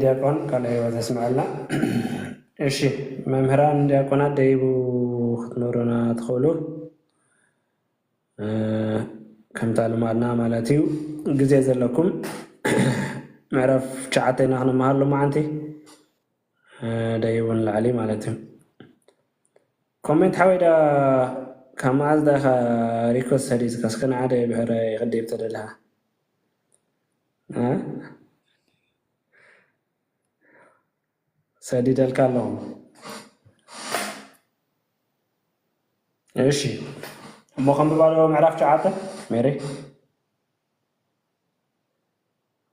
ዲያቆን ቃለ ሕይወት የስምዐልና። እሺ፣ መምህራን ዲያቆናት ደይቡ ክትምህሩና ትኽእሉ? እ፣ ከምታ ልማድና ማለት እዩ፣ ግዜ ዘለኩም ምዕራፍ ትሽዓተ ኢና ክንመሃር ሎማዓንቲ። እ፣ ደይቡ ንላዕሊ ማለት እዩ። ኮሜንት ሓወይ ዳ ካብ መዓዝ ዳ ኢኻ ሪኮስት ሰዲድካ? እስከ ንዓደ ብሕረ ይቕድም ተደለኻ። እ? ሰዲደልካ ኣለኹ። እሺ፣ እሞ ከንብባ ዶ ምዕራፍ ትሽዓተ? ሜሪ፣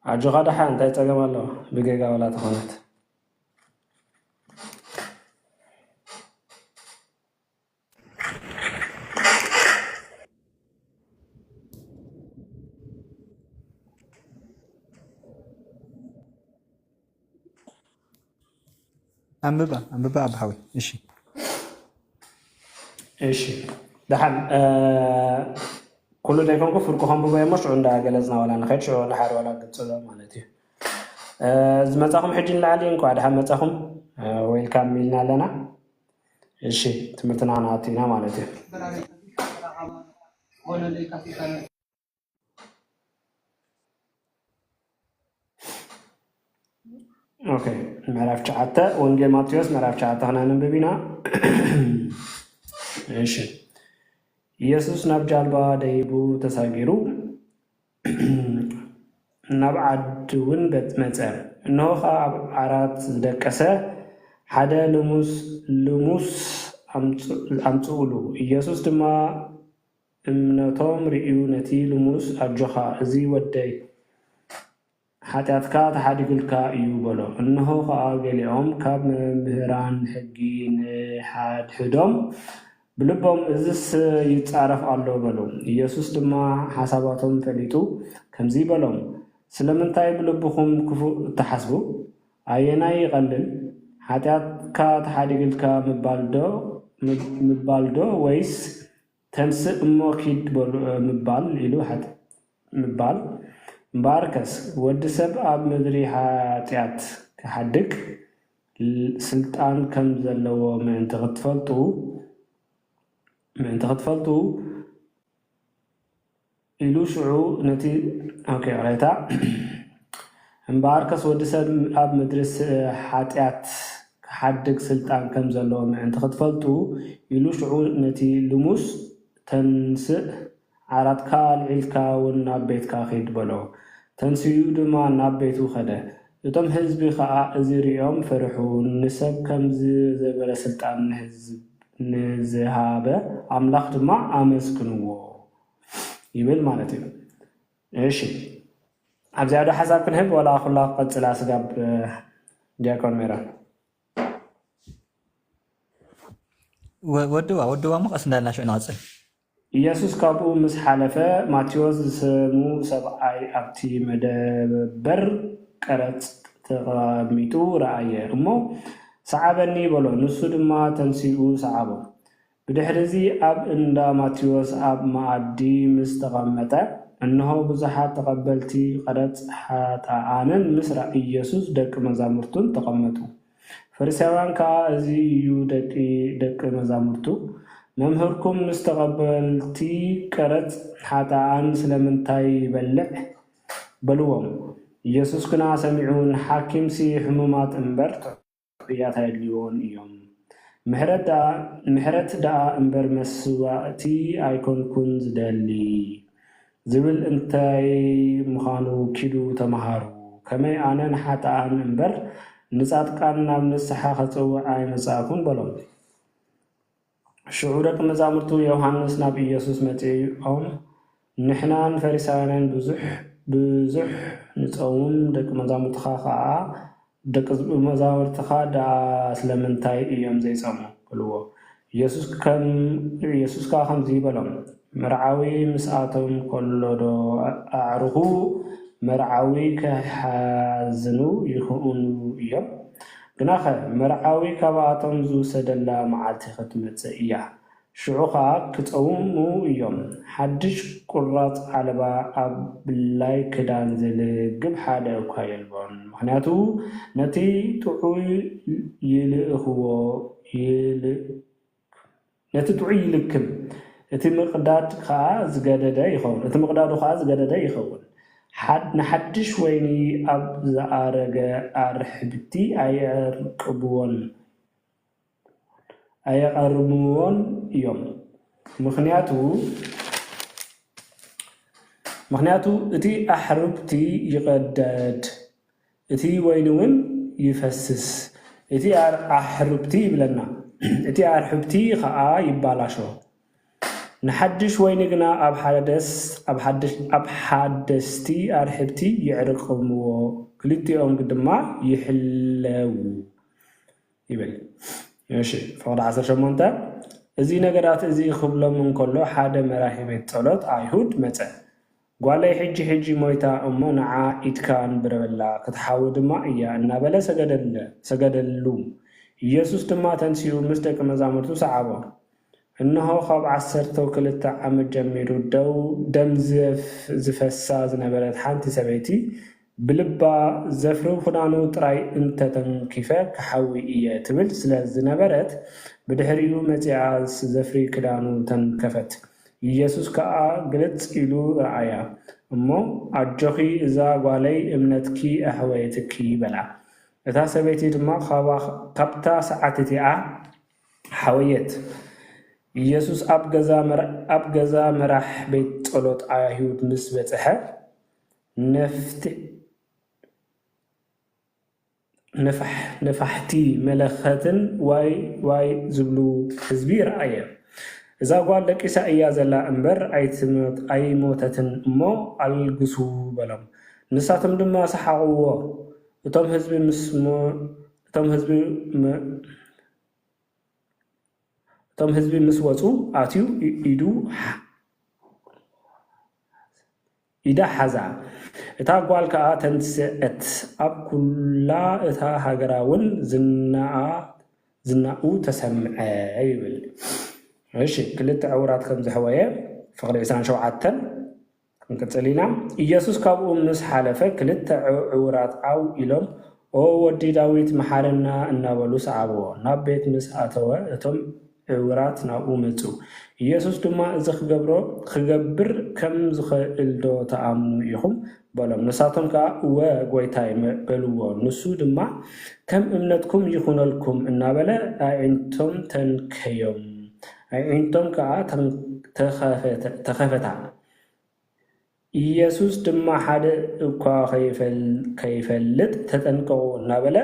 ኣጆኻ ደሓን፣ እንታይ ጸገም ኣለዎ? ብጌጋ ዋላ ተኾነት። ኣንብባ፣ ኣንብባ ኣቦ ሓወይ። እሺ። እሺ። ደሓን፣ እ፣ ኩሉ ደይኮንኩ ፍርቁ ከንብቦ እሞ ሽዑ እንዳገለጽና ዋላ ንኸይድ፣ ሽዑ ድሓር ዋላ ግጽሎ ማለት እዩ። እ፣ ዝመጻኹም ሕጂ ንላዕሊ እንኳዕ ደሓን መጻኹም፣ እ፣ ዌልካም ኢልና ኣለና። እሺ፣ ትምህርትና ክንኣቱ ኢና ማለት እዩ። ኦኬ፣ ምዕራፍ ትሽዓተ፣ ወንጌል ማቴዎስ ምዕራፍ ትሽዓተ ክነንብብ ኢና። እሺ፣ ኢየሱስ ናብ ጃልባ ደይቡ ተሳጊሩ ናብ ዓዲ እውን በ-፣ መጸ። እንሆ ኸኣ ኣብ ዓራት ዝደቀሰ ሓደ ልሙስ፣ ልሙስ ኣምጽ-፣ ኣምጽኡሉ። ኢየሱስ ድማ እምነቶም ርእዩ ነቲ ልሙስ፣ ኣጆኻ፣ እዚ ወደይ፣ ሓጢኣትካ ተሓዲግልካ እዩ በሎ። እንሆ ኸኣ ገሊኦም ካብ መምህራን ሕጊ ንሓድሕዶም ብልቦም፣ እዝስ ይጻረፍ ኣሎ በሉ። ኢየሱስ ድማ ሓሳባቶም ፈሊጡ ከምዚ በሎም፣ ስለምንታይ ብልብኹም ክፉእ እትሓስቡ? ኣየናይ ይቐልል? ሓጢኣትካ ተሓዲግልካ ምባል ዶ፣ ምብ-፣ ምባል ዶ ወይስ ተንስእ እሞ ኪድ በሉ፣ እ፣ ምባል ኢሉ ሓጥ-፣ ምባል? እምበኣርከስ፣ ወዲ ሰብ ኣብ ምድሪ ሓጢኣት ክሓድግ ል-፣ ስልጣን ከም ዘለዎ ምእንቲ ክትፈልጡ፣ ምእንቲ ክትፈልጡ ኢሉ ሽዑ ነቲ፣ ኦኬ፣ ይቕሬታ። እምበኣርከስ ወዲ ሰብ ኣብ ምድሪ ስ-፣ ሓጢኣት ክሓድግ ስልጣን ከም ዘለዎ ምእንቲ ክትፈልጡ ኢሉ ሽዑ ነቲ ልሙስ፣ ተንስእ፣ ዓራትካ ኣልዒልካ እውን ናብ ቤትካ ኺድ በሎ። ተንሲኡ ድማ ናብ ቤቱ ኸደ። እቶም ህዝቢ ኸኣ እዚ ሪኦም ፈርሑ። ንሰብ ከምዚ ዝበለ ስልጣን ንህዝብ-፣ ንዝሃበ ኣምላኽ ድማ ኣመስግንዎ ይብል ማለት እዩ። እሺ፣ ኣብዚኣ ዶ ሓሳብ ክንህብ ዋላ ኩላ ክቐጽላ ስጋብ፣ እ፣ ዲያቆን ሜሮን? ወ-፣ ወድዋ፣ ወድዋ እሞ ቀስ እንዳልና ሽዑ ንቐጽል። ኢየሱስ ካብኡ ምስ ሓለፈ፣ ማቴዎስ ዝስሙ ሰብኣይ ኣብቲ መደበር ቀረጽ ተቐሚጡ ረኣየ እሞ፣ ሰዓበኒ በሎ። ንሱ ድማ ተንሲኡ ሰዓቦ። ብድሕርዚ ኣብ እንዳ ማቴዎስ ኣብ መኣዲ ምስ ተቐመጠ፣ እንሆ ብዙሓት ተቐበልቲ ቀረጽ ሓጥኣንን ምስ ራ-፣ ኢየሱስ ደቂ መዛሙርቱን ተቐመጡ። ፈሪሳውያን ከኣ፣ እዚ እዩ ደቂ፣ ደቂ መዛሙርቱ፣ መምህርኩም ምስ ተቐበልቲ ቀረጽ ሓጥኣን ስለምንታይ ይበልዕ? በልዎም። ኢየሱስ ግና ሰሚዑ፣ ንሓኪምሲ ሕሙማት እምበር ጥዑያት ኣየድልይዎን እዮም። ምሕረት ደኣ፣ ምሕረት ደኣ እምበር መስዋእቲ ኣይኮንኩን ዝደሊ ዝብል እንታይ ምዃኑ ኪዱ ተመሃሩ። ከመይ ኣነ ንሓጥኣን እምበር ንጻድቃን ናብ ንስሓ ከጽውዕ ኣይመጻእኩን በሎም። ሽዑ ደቂ መዛሙርቱ ዮሃንስ ናብ ኢየሱስ መጺኦም፣ ንሕናን ፈሪሳውያንን ብዙሕ፣ ብዙሕ ንጸውም፣ ደቂ መዛሙርትኻ ኸኣ ደቂ መዛሙርትኻ ደኣ ስለምንታይ እዮም ዘይጸሙ? በልዎ። ኢየሱስ ከም፣ ኢየሱስ ከኣ ከምዚ በሎም፣ መርዓዊ ምስኣቶም ከሎ ዶ ኣዕሩኹ መርዓዊ ክሓዝኑ ይኽእኑ እዮም? ግናኸ መርዓዊ ካብኣቶም ዝውሰደላ መዓልቲ ክትመጽእ እያ። ሽዑ ኸኣ ክጸውሙ እዮም። ሓድሽ ቁራጽ ዓለባ ኣብ ብላይ ክዳን ዝልግብ ሓደ እኳ የልቦን። ምኽንያቱ ነቲ ጥዑይ ይልእኽዎ፣ ይል-፣ ነቲ ጥዑይ ይልክም፣ እቲ ምቕዳድ ከኣ ዝገደደ ይኸውን፣ እቲ ምቕዳዱ ከኣ ዝገደደ ይኸውን። ሓድ-፣ ንሓድሽ ወይኒ ኣብ ዝኣረገ ኣርሕብቲ ኣየዕቅብዎን፣ ኣየቐርምዎን እዮም። ምኽንያቱ፣ ምኽንያቱ እቲ ኣሕርብቲ ይቐደድ፣ እቲ ወይኒ እውን ይፈስስ፣ እቲ ኣር-፣ ኣሕርብቲ ይብለና፣ እቲ ኣርሕብቲ ኸኣ ይባላሾ። ንሓድሽ ወይኒ ግና ኣብ ሓደስ-፣ ኣብ ሓድሽ-፣ ኣብ ሓደስቲ ኣርሕብቲ ይዕርቅምዎ፣ ክልቲኦም ድማ ይሕለዉ ይብል። እሺ፣ ፍቕዲ ዓሰርተ ሸሞንተ፣ እዚ ነገራት እዚ ክብሎም እንከሎ፣ ሓደ መራሒ ቤት ጸሎት ኣይሁድ መጸ። ጓለይ ሕጂ ሕጂ ሞይታ እሞ፣ ንዓ ኢድካ ኣንብረበላ፣ ክትሓዊ ድማ እያ፣ እናበለ ሰገደለ-፣ ሰገደሉ። ኢየሱስ ድማ ተንሲኡ ምስ ደቂ መዛሙርቱ ሰዓቦ። እንሆ፣ ካብ ዓሰርተው ክልተ ዓመት ጀሚሩ ደው-፣ ደም ዝፍ-፣ ዝፈሳ ዝነበረት ሓንቲ ሰበይቲ ብልባ፣ "ዘፍሪ ክዳኑ ጥራይ እንተተንኪፈ ክሓዊ እየ" ትብል ስለ ዝነበረት፣ ብድሕሪኡ መጺኣ ዘፍሪ ክዳኑ ተንከፈት። ኢየሱስ ከኣ ግልጽ ኢሉ ረኣያ እሞ፣ "ኣጆኺ፣ እዛ ጓለይ፣ እምነትኪ ኣሕወየትኪ" በላ። እታ ሰበይቲ ድማ ካባ-፣ ካብታ ሰዓት እቲኣ ሓወየት። ኢየሱስ ኣብ ገዛ መራ-፣ ኣብ ገዛ መራሕ ቤት ጸሎት ኣይሁድ ምስ በጽሐ፣ ነፍቲ-፣ ነፋሕ-፣ ነፋሕቲ መለኸትን ዋይ ዋይ ዝብሉ ህዝቢ ረኣየ። "እዛ ጓል ደቂሳ እያ ዘላ እምበር ኣይትመ-፣ ኣይሞተትን እሞ ኣልግሱ" በሎም። ንሳቶም ድማ ሰሓቕዎ። እቶም ህዝቢ ምስ ሞ-፣ እቶም ህዝቢ መ-፣ እቶም ህዝቢ ምስ ወጹ፣ ኣትዩ ኢ-፣ ኢዱ ሓ-፣ ኢዳ ሓዛ። እታ ጓል ከኣ ተንስአት፣ ኣብ ኩላ እታ ሃገራ እውን ዝናኣ፣ ዝናኡ ተሰምዐ ይብል። እሺ፣ ክልተ ዕውራት ከም ዘሕወየ ፍቕዲ ዕስራን ሸውዓተን። ክንቅጽል ኢና። ኢየሱስ ካብኡ ምስ ሓለፈ፣ ክልተ ዕ-፣ ዕውራት ዓው ኢሎም፣ "ኦ ወዲ ዳዊት፣ መሓረና" እናበሉ ሰዓብዎ። ናብ ቤት ምስ ኣተወ፣ እቶም ዕውራት ናብኡ መጹ። ኢየሱስ ድማ፣ "እዚ ክገብሮ፣ ክገብር ከም ዝኽእል ዶ ትኣምኑ ኢኹም?" በሎም። ንሳቶም ከኣ፣ "እወ፣ ጐይታይ" መ-፣ በልዎ። ንሱ ድማ፣ "ከም እምነትኩም ይኹነልኩም" እናበለ ኣዒንቶም ተንከዮም። ኣዒንቶም ከኣ ተን-፣ ተኸፈተ-፣ ተኸፈታ። ኢየሱስ ድማ፣ "ሓደ እኳ ከይፈል-፣ ከይፈልጥ ተጠንቀቑ" እናበለ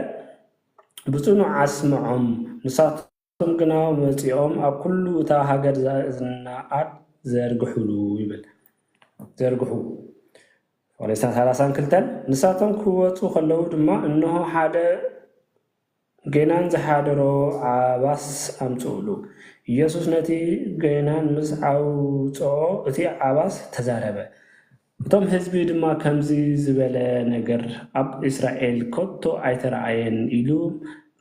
ብጽኑዕ ኣስምዖም። ንሳቶም ግና መጺኦም ኣብ ኩሉ እታ ሃገር ዝናኣድ ዘርግሑሉ ይብል። ዘርግሑ። ወለስታ ሰላሳን ክልተን፣ ንሳቶም ክወጹ ከለዉ ድማ፣ እንሆ ሓደ ጌናን ዝሓደሮ ዓባስ ኣምጽኡሉ። ኢየሱስ ነቲ ጌናን ምስ ኣውጽኦ፣ እቲ ዓባስ ተዛረበ። እቶም ህዝቢ ድማ፣ "ከምዚ ዝበለ ነገር ኣብ እስራኤል ከቶ ኣይተረኣየን" ኢሉ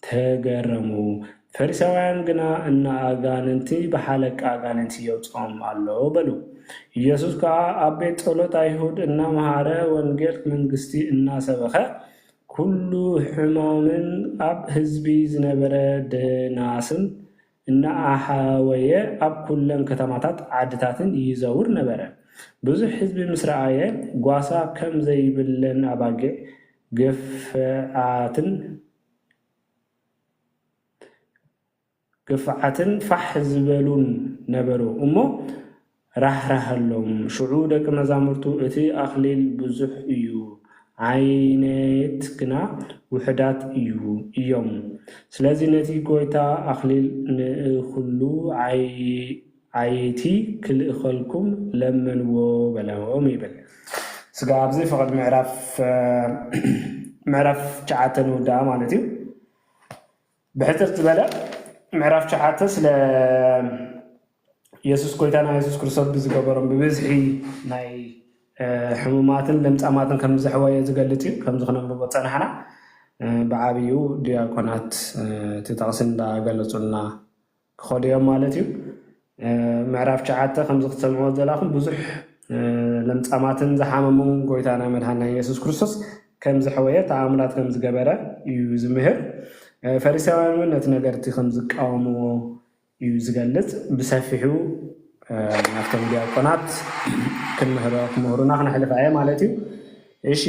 ተገረሙ። ፈሪሳውያን ግና፣ "ንኣጋንንቲ ብሓለቃ ኣጋንንቲ የውጽኦም ኣሎ" በሉ። ኢየሱስ ከኣ ኣብ ቤት ጸሎት ኣይሁድ እናመሃረ፣ ወንጌል መንግስቲ እናሰበኸ፣ ኩሉ ሕማምን ኣብ ህዝቢ ዝነበረ ደናስን እናኣሓወየ ኣብ ኩለን ከተማታት ዓድታትን ይዘውር ነበረ። ብዙሕ ህዝቢ ምስ ረኣየ፣ ጓሳ ከም ዘይብለን ኣባጊዕ፣ ግፍዓትን ግፍዓትን ፋሕ ዝበሉን ነበሩ እሞ ራህራሃሎም። ሽዑ ደቂ መዛሙርቱ፣ "እቲ ኣኽሊል ብዙሕ እዩ፣ ዓይነት ግና ውሑዳት እዩ፣ እዮም። ስለዚ ነቲ ጐይታ ኣኽሊል ንእኹሉ ዓይ-፣ ዓይቲ ክልእኸልኩም ለምንዎ" በሎም ይብል። ስጋ ኣብዚ ፍቕድ ምዕራፍ፣ ምዕራፍ ትሽዓተ ንውዳኣ ማለት እዩ። ብሕጽር ዝበለ ምዕራፍ ትሽዓተ ስለ የሱስ ጎይታና የሱስ ክርስቶስ ብዝገበሮም ብብዝሒ ናይ፣ እ፣ ሕሙማትን ለምጻማትን ከም ዘሕወየ ዝገልጽ እዩ። ከምዚ ክነንብቦ ጸናሕና፣ እ፣ ብዓብዩ ዲያቆናት፣ እ፣ እቲ ጥቕሲ እንዳገለጹልና ክኸዱ እዮም ማለት እዩ። ምዕራፍ ትሽዓተ ከምዚ ክትሰምዕዎ ዘላኹም ብዙሕ ለምጻማትን ዝሓመሙን ጎይታና መድሓና ኢየሱስ ክርስቶስ ከም ዝሕወየ ተኣምራት ከም ዝገበረ እዩ ዝምህር። ፈሪሳውያን እውን ነቲ ነገር እቲ ከም ዝቃወምዎ እዩ ዝገልጽ። ብሰፊሑ ናብቶም ዲያቆናት ክምህሮ ክምህሩና ክነሕልፍ ኣየ ማለት እዩ። እሺ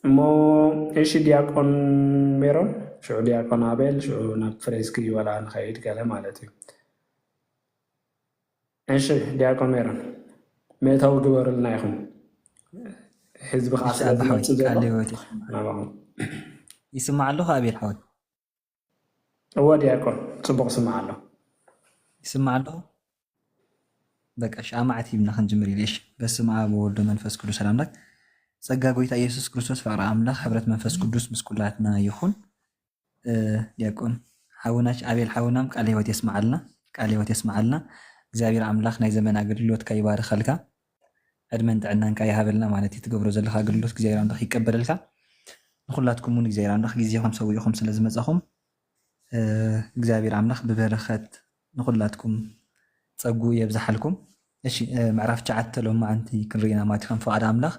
እሞ እሺ ዲያቆን ሜሮን ሽዑ ዲያቆን ኣቤል ሽዑ ናብ ፍሬስኪ ወላ ንኸይድ ገለ ማለት እዩ። እሺ ዲያቆን ሜሮን መእተዊ ግበሩልና ኢኹም። ህዝቢ ከዓ ስለ ዝመፅእ ዘሎ ናባኹም። ይስማዕ ኣለኹ ኣቤል ሓወይ? እወ ዲያቆን፣ ጽቡቕ ስማዕ ኣሎ። ይስማዕ ኣሎ? በቃ እሺ፣ ኣማዕት ሂብና ክንጅምር ኢለ። እሺ፣ በስመ ኣብ ወወልድ ወመንፈስ ቅዱስ ኣሐዱ ኣምላክ። ጸጋ ጎይታ ኢየሱስ ክርስቶስ፣ ፍቕሪ ኣምላኽ፣ ሕብረት መንፈስ ቅዱስ ምስ ኩላትና ይኹን። እ፣ ዲያቆን ሓውና ኣቤል ሓውናም ቃለ ህይወት የስምዓልና፣ ቃለ ህይወት የስምዓልና። እግዚኣብሔር ኣምላኽ ናይ ዘመን ኣገልግሎትካ ይባርኸልካ። ዕድመን ጥዕናን ከኣ ይሃበልና ማለት እዩ። ትገብሮ ዘለኻ ኣገልግሎት እግዚኣብሔር ኣምላኽ ይቀበለልካ። ንኹላትኩም እውን እግዚኣብሔር ኣምላኽ ግዜኹም ሰዊእኹም ስለ ዝመጻኹም እግዚኣብሔር ኣምላኽ ብበረኸት ንኹላትኩም ጸጉኡ የብዝሓልኩም። እሺ ምዕራፍ ትሽዓተ ሎማዓንቲ ክንርኢ ኢና ማለት እዩ ከም ፍቓድ ኣምላኽ።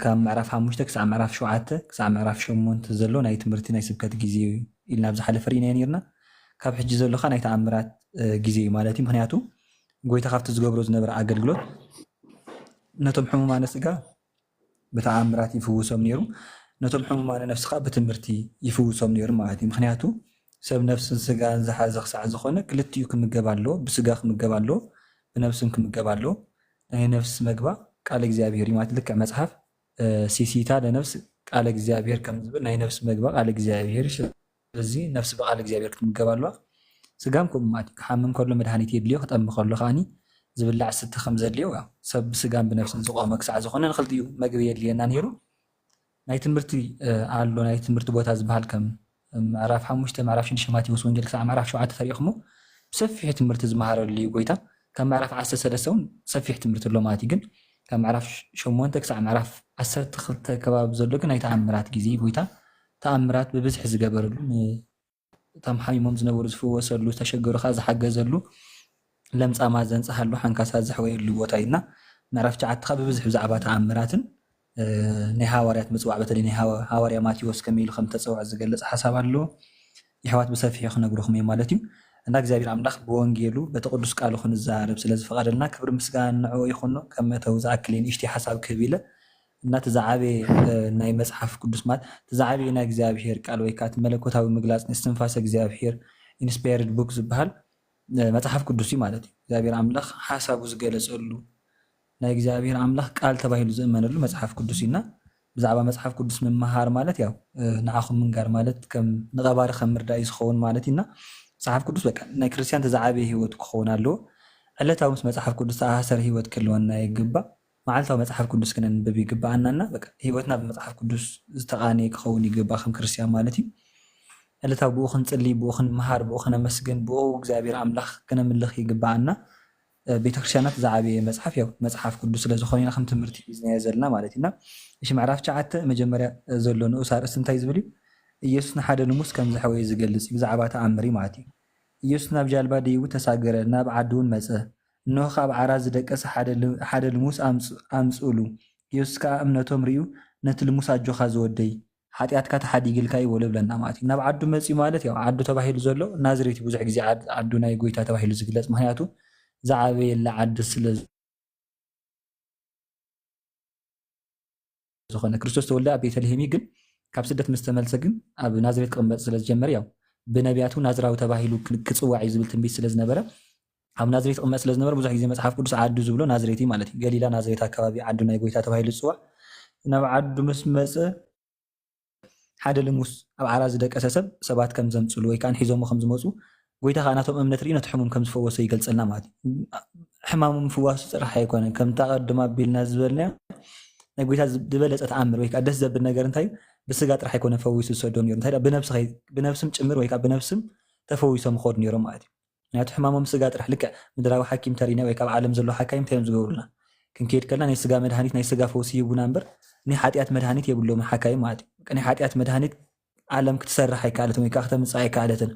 ካብ ምዕራፍ ሓሙሽተ ክሳዕ ምዕራፍ ሸውዓተ ክሳዕ ምዕራፍ ሸሞንተ ዘሎ ናይ ትምህርቲ ናይ ስብከት ግዜ እዩ ኢልና ኣብ ዝሓለፈ ርኢናዮ ነይርና። ካብ ሕጂ ዘሎ ኸኣ ናይ ተኣምራት ግዜ እዩ ማለት እዩ። ምኽንያቱ ጎይታ ካብቲ ዝገብሮ ዝነበረ ኣገልግሎት ነቶም ሕሙማነ ስጋ ብተኣምራት ይፍውሶም ነይሩ፣ ነቶም ሕሙማነ ነፍሲ ኸዓ ብትምህርቲ ይፍውሶም ነይሩ ማለት እዩ። ምኽንያቱ ሰብ ነፍስን ስጋን ዝሓዘ ክሳዕ ዝኾነ ክልቲኡ ክምገብ ኣለዎ፣ ብስጋ ክምገብ ኣለዎ፣ ብነፍስን ክምገብ ኣለዎ። ናይ ነፍሲ መግባ ቃል እግዚኣብሔር እዩ ማለት ልክዕ መጽሓፍ ሲሲታ ለነፍስ ቃለ እግዚኣብሔር ከም ዝብል ናይ ነፍሲ መግባ ቃል እግዚኣብሔር እዩ። ስለዚ ነፍሲ ብቃል እግዚኣብሔር ክትምገብ ኣለዋ። ስጋም ከምኡ ማለት እዩ። ክሓምም ከሎ መድሃኒት የድልዮ፣ ክጠሚ ከሎ ከዓኒ ዝብላዕ ዝስተ ከም ዘድልዮ ያው ሰብ ብስጋን ብነፍስን ዝቆመ ክሳዕ ዝኾነ ንክልቲኡ መግቢ የድልየና ነይሩ። ናይ ትምህርቲ ኣሎ ናይ ትምህርቲ ቦታ ዝበሃል ከም ምዕራፍ ሓሙሽተ ምዕራፍ ሽዱሽተ ማቴዎስ ወንጌል ክሳዕ ምዕራፍ ሸውዓተ ተሪእኹሞ ብሰፊሑ ትምህርቲ ዝመሃረሉ እዩ ጎይታ። ካብ ምዕራፍ ዓሰርተ ሰለስተ እውን ሰፊሕ ትምህርቲ ኣሎ ማለት እዩ። ግን ካብ ምዕራፍ ሸሞንተ ክሳዕ ምዕራፍ ዓሰርተ ክልተ ከባቢ ዘሎ ግን ናይ ተኣምራት ግዜ እዩ ጎይታ። ተኣምራት ብብዝሒ ዝገበረሉ እቶም ሓሚሞም ዝነበሩ ዝፍወሰሉ ዝተሸገሩ ከዓ ዝሓገዘሉ ለምጻማት ዘንጽሃሉ ሓንካሳት ዘሕወየሉ ቦታ እዩ እና ምዕራፍ ትሽዓተ ከዓ ብብዝሒ ብዛዕባ ተኣምራትን ናይ ሃዋርያት ምፅዋዕ በተለይ ናይ ሃዋርያ ማቴዎስ ከመይ ኢሉ ከም ተፀውዐ ዝገልፅ ሓሳብ ኣሎ። የሕዋት ብሰፊሑ ክነግርኹም እየ ማለት እዩ። እና እግዚኣብሔር ኣምላኽ ብወንጌሉ በቲ ቅዱስ ቃሉ ክንዘራረብ ስለ ዝፈቐደልና ክብሪ ምስጋና ንዕኡ ይኹኖ። ከም መእተዊ ዝኣክል እየ ንእሽተይ ሓሳብ ክህብ ኢለ እና እቲ ዝዓበየ ናይ መፅሓፍ ቅዱስ ማለት እቲ ዝዓበየ ናይ እግዚኣብሔር ቃል ወይ ከዓ እቲ መለኮታዊ ምግላፅ ንስትንፋሰ እግዚኣብሔር ኢንስፓየርድ ቡክ ዝበሃል መፅሓፍ ቅዱስ እዩ ማለት እዩ። እግዚኣብሔር ኣምላኽ ሓሳቡ ዝገለፀሉ ናይ እግዚኣብሔር ኣምላኽ ቃል ተባሂሉ ዝእመነሉ መፅሓፍ ቅዱስ እዩ እና ብዛዕባ መፅሓፍ ቅዱስ ምምሃር ማለት ያው ንዓኹም ምንጋር ማለት ከም ንቐባሪ ከም ምርዳእ እዩ ዝኸውን ማለት እዩ እና መፅሓፍ ቅዱስ በቃ ናይ ክርስቲያን ተዝዓበየ ህይወት ክኸውን ኣለዎ። ዕለታዊ ምስ መፅሓፍ ቅዱስ ተኣሳሰረ ህይወት ክህልወና ይግባእ። መዓልታዊ መፅሓፍ ቅዱስ ክነንብብ ይግባኣና እና በቃ ህይወትና ብመፅሓፍ ቅዱስ ዝተቓነየ ክኸውን ይግባእ ከም ክርስቲያን ማለት እዩ። ዕለታዊ ብኡ ክንፅሊ፣ ብኡ ክንምሃር፣ ብኡ ክነመስግን፣ ብኡ እግዚኣብሔር ኣምላኽ ክነምልኽ ይግባኣና። ቤተክርስትያናት ዝዓበየ መፅሓፍ ያው መፅሓፍ ቅዱስ ስለ ዝኾነ ኢና ከም ትምህርቲ ሒዝናዮ ዘለና ማለት እዩ እና እሺ ምዕራፍ ትሽዓተ መጀመርያ ዘሎ ንኡስ ኣርእስቲ እንታይ ዝብል እዩ? ኢየሱስ ንሓደ ልሙስ ከም ዝሐወየ ዝገልጽ እዩ ብዛዕባ ተኣምር እዩ ማለት እዩ። ኢየሱስ ናብ ጃልባ ደይቡ ተሳገረ፣ ናብ ዓዲ እውን መጸ። እንሆ ካብ ዓራት ዝደቀሰ ሓደ ል- ሓደ ልሙስ ኣምጽ- ኣምጽእሉ። ኢየሱስ ከኣ እምነቶም ርእዩ ነቲ ልሙስ ኣጆኻ ዝወደይ ሓጢኣትካ ተሓዲግልካ እዩ በሎ ይብለና ማለት እዩ። ናብ ዓዱ መጺኡ ማለት ያው ዓዱ ተባሂሉ ዘሎ ናዝሬት እዩ። ብዙሕ ግዜ ዓድ- ዓዱ ናይ ጎይታ ተባሂሉ ዝግለጽ ምኽንያቱ ዝዓበየላ ዓዲ ስለ ዝኾነ ክርስቶስ ተወልደ ኣብ ቤተልሔም እዩ፣ ግን ካብ ስደት ምስ ተመልሰ ግን ኣብ ናዝሬት ክቕመጥ ስለ ዝጀመረ ያው ብነቢያቱ ናዝራዊ ተባሂሉ ክጽዋዕ እዩ ዝብል ትንቢት ስለ ዝነበረ ኣብ ናዝሬት ይቕመጥ ስለ ዝነበረ ብዙሕ ግዜ መጽሓፍ ቅዱስ ዓዱ ዝብሎ ናዝሬት እዩ ማለት እዩ። ገሊላ ናዝሬት ኣካባቢ ዓዱ ናይ ጎይታ ተባሂሉ ዝጽዋዕ ናብ ዓዱ ምስ መጸ ሓደ ልሙስ ኣብ ዓራት ዝደቀሰ ሰብ ሰባት ከም ዘምጽሉ ወይ ከዓ ሒዞሞ ከም ዝመፁ ጎይታ ከዓ ናቶም እምነት ርኢ ነቲ ሕሙም ከም ዝፈወሰ ይገልጸልና ማለት እዩ። ሕማሙ ምፍዋሱ ጥራሕ ኣይኮነን ከምታ ቀድማ ኣቢልና ዝበልናዮ ናይ ጎይታ ዝበለፀ ተኣምር ወይ ከዓ ደስ ዘብል ነገር እንታይ እዩ? ብስጋ ጥራሕ ኣይኮነ ፈዊሱ ዝሰዶ ነሩ እንታይ ብነብስም ጭምር ወይ ከዓ ብነብስም ተፈዊሶም ይኸዱ ነሮም ማለት እዩ። ምክንያቱ ሕማሞም ስጋ ጥራሕ ልክዕ ምድራዊ ሓኪም ተሪና ወይ ካብ ዓለም ዘሎ ሓካይም እንታይ እዮም ዝገብሩልና? ክንከይድ ከለና ናይ ስጋ መድሃኒት ናይ ስጋ ፈውሲ ይህቡና እምበር ናይ ሓጢኣት መድሃኒት የብሎም ሓካይም ማለት እዩ። በቃ ናይ ሓጢኣት መድሃኒት ዓለም ክትሰርሕ ኣይከኣለትን ወይ ከዓ ክተምፅእ ኣይከኣለትን።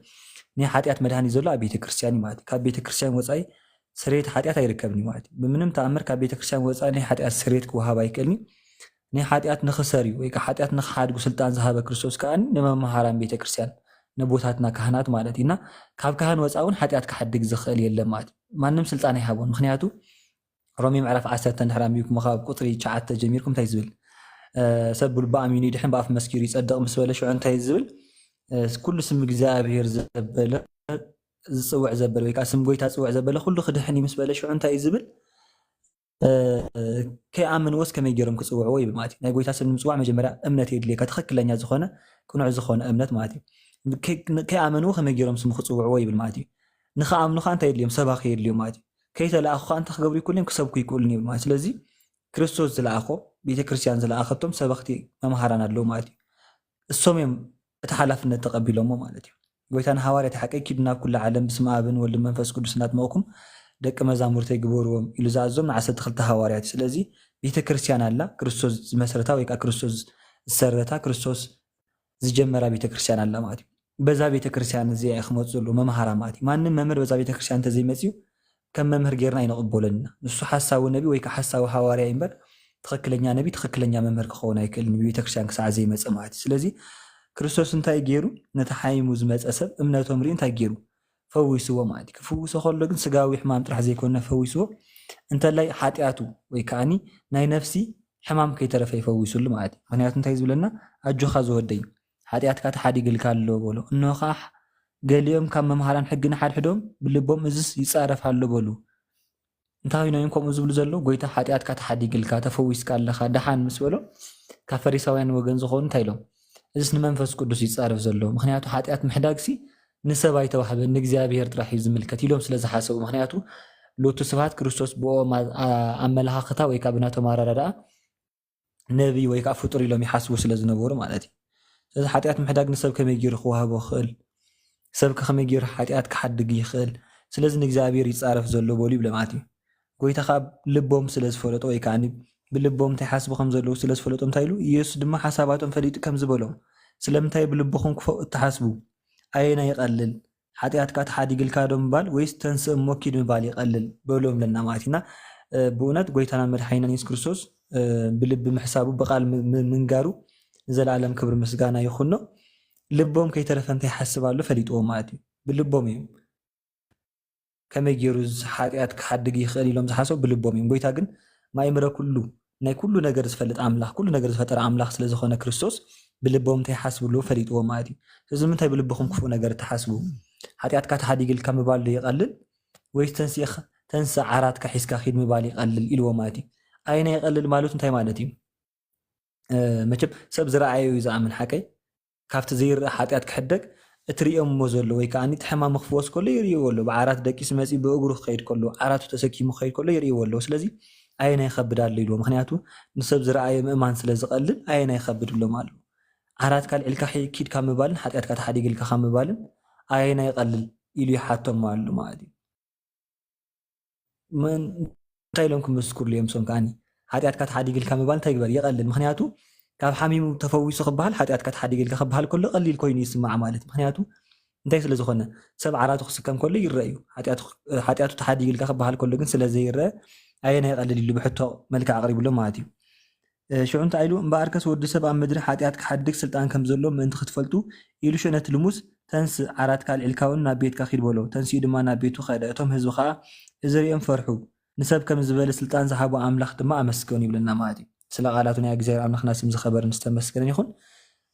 ናይ ሓጢኣት መድሃኒት ዘሎ ኣብ ቤተክርስትያን እዩ ማለት እዩ። ካብ ቤተክርስትያን ወፃኢ ስርየት ሓጢኣት ኣይርከብን እዩ ማለት እዩ። ብምንም ተኣምር ካብ ቤተክርስትያን ወፃኢ ናይ ሓጢኣት ስርየት ክወሃብ ኣይክእልን እዩ። ናይ ሓጢኣት ንኽሰርዩ ወይ ከዓ ሓጢኣት ንኽሓድጉ ስልጣን ዝሃበ ክርስቶስ ከዓ ንመምሃራን ቤተክርስትያን፣ ነቦታትና ካህናት ማለት እዩ። እና ካብ ካህን ወፃኢ እውን ሓጢኣት ክሓድግ ዝኽእል የለን ማለት እዩ። ማንም ስልጣን ኣይሃቦን። ምክንያቱ ሮሜ ምዕራፍ ዓሰርተ እንድሕር ኣንቢብኩም ካብ ቁፅሪ ትሽዓተ ጀሚርኩም እንታይ ዝብል? እ፣ ሰብ ብልቡ ኣሚኑ ይድሕን፣ ብኣፍ መስኪሩ ይፀድቕ ምስ በለ ሽዑ እንታይ ዝብል? እ፣ ኩሉ ስም እግዚኣብሔር ዘበለ ዝፅውዕ ዘበለ ወይ ከዓ ስም ጎይታ ዝፅውዕ ዘበለ ኩሉ ክድሕን እዩ ምስ በለ ሽዑ እንታይ እዩ ዝብል? እ፣ ከይኣመንዎስ ከመይ ገይሮም ክፅውዕዎ ይብል ማለት እዩ። ናይ ጎይታ ስም ንምፅዋዕ መጀመርያ እምነት የድልየካ፣ ትኽክለኛ ዝኾነ ቅኑዕ ዝኾነ እምነት ማለት እዩ። ከይ-፣ ከይኣመንዎ ከመይ ገይሮም ስሙ ክፅውዕዎ ይብል ማለት እዩ። ንኽኣምኑ ከዓ እንታይ የድልዮም? ሰባኺ የድልዮም ማለት እዩ። ከይተለኣኹ ከዓ እንታይ ክገብሩ ይክእሉን እዮም? ክሰብኩ ይክእሉን ይብል ማለት እዩ። ስለዚ ክርስቶስ ዝለኣኾ፣ ቤተክርስትያን ዝለኣኸቶም ሰበኽቲ መምሃራን ኣለዉ ማለት እዩ። እሶም እዮም እቲ ሓላፍነት ተቐቢሎሞ ማለት እዩ። ጎይታ ንሃዋርያት ሓቀይ ኪዱ ናብ ኩሉ ዓለም ብስመ ኣብን ወልድን መንፈስ ቅዱስን እናጥመቕኩም ደቂ መዛሙርተይ ግበርዎም ኢሉ ዝኣዞም ንዓሰርተ ክልተ ሃዋርያት እዩ። ስለዚ ቤተክርስትያን ኣላ፣ ክርስቶስ ዝመስረታ ወይ ከዓ ክርስቶስ ዝሰረታ፣ ክርስቶስ ዝጀመራ ቤተክርስትያን ኣላ ማለት እዩ። በዛ ቤተክርስትያን እዚኣ እዩ ክመፁ ዘለዎ መምሃራ ማለት እዩ። ማንም መምህር በዛ ቤተክርስትያን እንተዘይመፅዩ ከም መምህር ጌርና ኣይንቕበሎን ኢና። ንሱ ሓሳዊ ነቢ ወይ ከዓ ሓሳዊ ሃዋርያ እዩ እምበር ትኽክለኛ ነቢ፣ ትኽክለኛ መምህር ክኸውን ኣይክእልን እዩ፣ ቤተክርስትያን ክሳዕ ዘይመፀ ማለት እዩ። ስለዚ ክርስቶስ እንታይ ገይሩ? ነቲ ሓሚሙ ዝመፀ ሰብ እምነቶም ሪኡ እንታይ ገይሩ? ፈዊስዎ ማለት እዩ። ክፍውሶ ከሎ ግን ስጋዊ ሕማም ጥራሕ ዘይኮነ ፈዊስዎ፣ እንተላይ ሓጢኣቱ ወይ ከዓኒ ናይ ነፍሲ ሕማም ከይተረፈ ይፈዊሱሉ ማለት እዩ። ምክንያቱ እንታይ ዝብለና? ኣጆኻ ዝወደይ፣ ሓጢኣትካ ተሓዲግልካ ኣሎ በሎ። እንሆ ከዓ ገሊኦም ካብ መምሃራን ሕጊ ንሓድሕዶም ብልቦም እዝስ ይጻረፍ ኣሎ በሉ። እንታይ ኮይኖም እዮም ከምኡ ዝብሉ ዘለዉ? ጎይታ ሓጢኣትካ ተሓዲግልካ፣ ተፈዊስካ ኣለኻ፣ ደሓን ምስ በሎም፣ ካብ ፈሪሳውያን ወገን ዝኾኑ እንታይ ኢሎም? እዝስ ንመንፈስ ቅዱስ ይጻረፍ ዘሎ። ምክንያቱ ሓጢኣት ምሕዳግሲ ንሰብ ኣይተዋህበን፣ ንእግዚኣብሔር ጥራሕ እዩ ዝምልከት ኢሎም ስለ ዝሓሰቡ። ምክንያቱ ሎቱ ስብሐት ክርስቶስ ብኦም ኣ-፣ ኣ-፣ ኣመለኻኽታ ወይ ከዓ ብናቶም ኣረዳድኣ ነቢ ወይ ከዓ ፍጡር ኢሎም ይሓስቡ ስለ ዝነበሩ ማለት እዩ። ስለዚ ሓጢኣት ምሕዳግ ንሰብ ከመይ ገይሩ ክወሃቦ ክኽእል? ሰብ ከ ከመይ ገይሩ ሓጢኣት ክሓድግ ይኽእል? ስለዚ ንእግዚኣብሔር ይጻረፍ ዘሎ በሉ ይብለ ማለት እዩ። ጎይታ ከዓ ልቦም ስለ ዝፈለጦ ወይ ከዓ ብልቦም እንታይ ሓስቡ ከም ዘለዉ ስለ ዝፈለጦ እንታይ ኢሉ? ኢየሱስ ድማ ሓሳባቶም ፈሊጡ ከምዚ በሎም፣ ስለምንታይ ብልብኹም ክፉእ እትሓስቡ? ኣየናይ ይቐልል? ሓጢኣትካ ተሓዲግልካ ዶ ምባል ወይስ ተንስእ እሞ ኪድ ምባል ይቐልል? በሎም ለና ማለት ኢና። እ፣ ብእውነት ጎይታናን መድሓኒናን የሱስ ክርስቶስ፣ እ፣ ብልቢ ምሕሳቡ ብቓል ም-፣ ም-፣ ምንጋሩ ንዘለኣለም ክብሪ ምስጋና ይኹኖ። ልቦም ከይተረፈ እንታይ ይሓስብ ኣሎ ፈሊጥዎ ማለት እዩ። ብልቦም እዮም። ከመይ ገይሩ እዚ ሓጢኣት ክሓድግ ይኽእል ኢሎም ዝሓሰቡ ብልቦም እዮም። ጎይታ ግን ማእምረ ኩሉ፣ ናይ ኩሉ ነገር ዝፈልጥ ኣምላኽ፣ ኩሉ ነገር ዝፈጠረ ኣምላኽ ስለ ዝኾነ ክርስቶስ ብልቦም እንታይ ይሓስቡ ኣለዉ ፈሊጥዎ ማለት እዩ። ስለዚ ንምንታይ ብልብኹም ክፉእ ነገር እትሓስቡ? ሓጢኣትካ ተሓዲግልካ ምባል ዶ ይቐልል? ወይስ ተንሲእኻ፣ ተንስእ ዓራትካ ሒዝካ ኪድ ምባል ይቐልል ኢልዎ ማለት እዩ። ኣየናይ ይቐልል ማለቱ እንታይ ማለት እዩ? እ፣ መቸም ሰብ ዝረኣዮ እዩ ዝኣምን ሓቀይ። ካብቲ ዘይረኣ ሓጢኣት ክሕደግ እትርእዮሞ ዘሎ ወይ ከኣ እቲ ሕማሙ ክፍወስ ከሎ ይርእይዎ ኣለዉ። ብዓራት ደቂሱ መጺኡ ብእግሩ ክኸይድ ከሎ፣ ዓራቱ ተሰኪሙ ክኸይድ ከሎ ይርእይዎ ኣለዉ። ስለዚ ኣየናይ ይኸብድ ኣሎ ኢልዎ። ምኽንያቱ ንሰብ ዝረኣዮ ምእማን ስለ ዝቐልል ኣየናይ ይኸብድ ኢሎም ኣለዉ። ዓራትካ ኣልዒልካ ሒ-፣ ኪድ ካብ ምባልን ሓጢኣትካ ተሓዲግልካ ካብ ምባልን ኣየናይ ይቐልል ኢሉ ይሓቶም ኣሎ ማለት እዩ። መን-፣ እንታይ ኢሎም ክምስክርሉ እዮም? እሶም ከኣኒ ሓጢኣትካ ተሓዲግልካ ምባል እንታይ ግበር? ይቐልል። ምኽንያቱ ካብ ሓሚሙ ተፈዊሱ ክበሃል ሓጢኣትካ ተሓዲግልካ ክበሃል ከሎ ቀሊል ኮይኑ ይስማዕ ማለት እዩ። ምኽንያቱ እንታይ ስለ ዝኾነ? ሰብ ዓራቱ ክስከም ከሎ ይረአ እዩ። ሓጢኣቱ፣ ሓጢኣቱ ተሓዲግልካ ክበሃል ከሎ ግን ስለ ዘይረአ ኣየናይ ይቐልል ኢሉ ብሕቶ መልክዕ ኣቕሪብሎም ማለት እዩ። እ፣ ሽዑ እንታይ ኢሉ? እምበኣርከስ ወዲ ሰብ ኣብ ምድሪ ሓጢኣት ክሓድግ ስልጣን ከም ዘለዎ ምእንቲ ክትፈልጡ ኢሉ ሽዑ ነቲ ልሙስ፣ "ተንስእ፣ ዓራትካ ኣልዒልካ እውን ናብ ቤትካ ኪድ" በሎ። ተንሲኡ ድማ ናብ ቤቱ ከደ። እቶም ህዝቢ ኸኣ እዚ ሪኦም ፈርሑ። ንሰብ ከም ዝበለ ስልጣን ዝሃቦ ኣምላኽ ድማ ኣመስገኑ ይብለና ማለት እዩ። ስለ ቃላቱ ናይ እግዚኣብሔር ኣምላኽና ስም ዝኸበርን ዝተመስገነን ይኹን።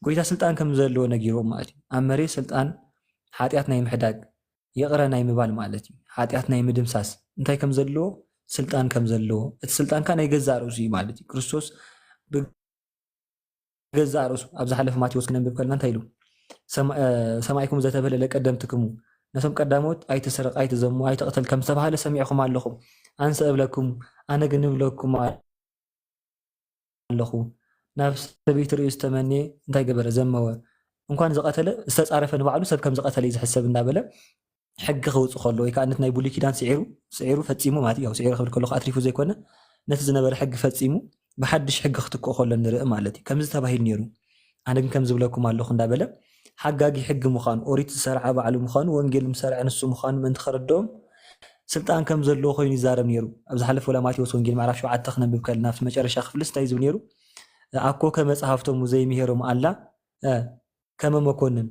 ጎይታ ስልጣን ከም ዘለዎ ነጊርዎም ማለት እዩ። ኣብ መሬት ስልጣን ሓጢኣት ናይ ምሕዳግ፣ ይቕረ ናይ ምባል ማለት እዩ። ሓጢኣት ናይ ምድምሳስ እንታይ ከም ዘለዎ፣ ስልጣን ከም ዘለዎ፣ እቲ ስልጣን ከኣ ናይ ገዛእ ርእሱ እዩ ማለት እዩ። ክርስቶስ ብገዛእ ርእሱ ኣብ ዝሓለፈ ማቴዎስ ክነንብብ ከለና እንታይ ኢሉ? ሰማ-፣ እ፣ ሰማዕኩም ዘተብህለ ለቀደምትክሙ፣ ነቶም ቀዳሞት ኣይትስረቕ፣ ኣይትዘሙ፣ ኣይትቕተል ከም ዝተባህለ ሰሚዕኹም ኣለኹም። ኣንሰ እብለኩም፣ ኣነ ግን እብለኩም ኣለኹ፣ ናብ ሰበይቲ ርእዩ ዝተመንየ እንታይ ገበረ? ዘመወ። እንኳን ዝቐተለ፣ ዝተጻረፈ ንባዕሉ ሰብ ከም ዝቐተለ እዩ ዝሕሰብ እንዳበለ ሕጊ ከውጽእ ከሎ፣ ወይ ከኣ ነቲ ናይ ብሉይ ኪዳን ስዒሩ፣ ስዒሩ ፈጺሙ ማለት እዩ። ያው ስዒሩ ክብል ከለኹ ኣትሪፉ ዘይኮነ፣ ነቲ ዝነበረ ሕጊ ፈጺሙ ብሓድሽ ሕጊ ክትክኦ ከሎ ንርኢ ማለት እዩ። ከምዚ ተባሂሉ ነይሩ፣ ኣነ ግን ከም ዝብለኩም ኣለኹ እንዳበለ ሓጋጊ ሕጊ ምዃኑ፣ ኦሪት ዝሰርዐ ባዕሉ ምዃኑ፣ ወንጌል ዝሰርዐ ንሱ ምዃኑ ምእንቲ ከረድኦም ስልጣን ከም ዘለዎ ኮይኑ ይዛረብ ነይሩ። ኣብ ዝሓለፈ ወላ ማቴዎስ ወንጌል ምዕራፍ ሸውዓተ ክነንብብ ከለና ኣብቲ መጨረሻ ክፍልስ እንታይ ዝብል ነይሩ? ኣኮ ከመ ጸሐፍቶሙ ዘይምሄሮም ኣላ እ፣ ከመ መኮንን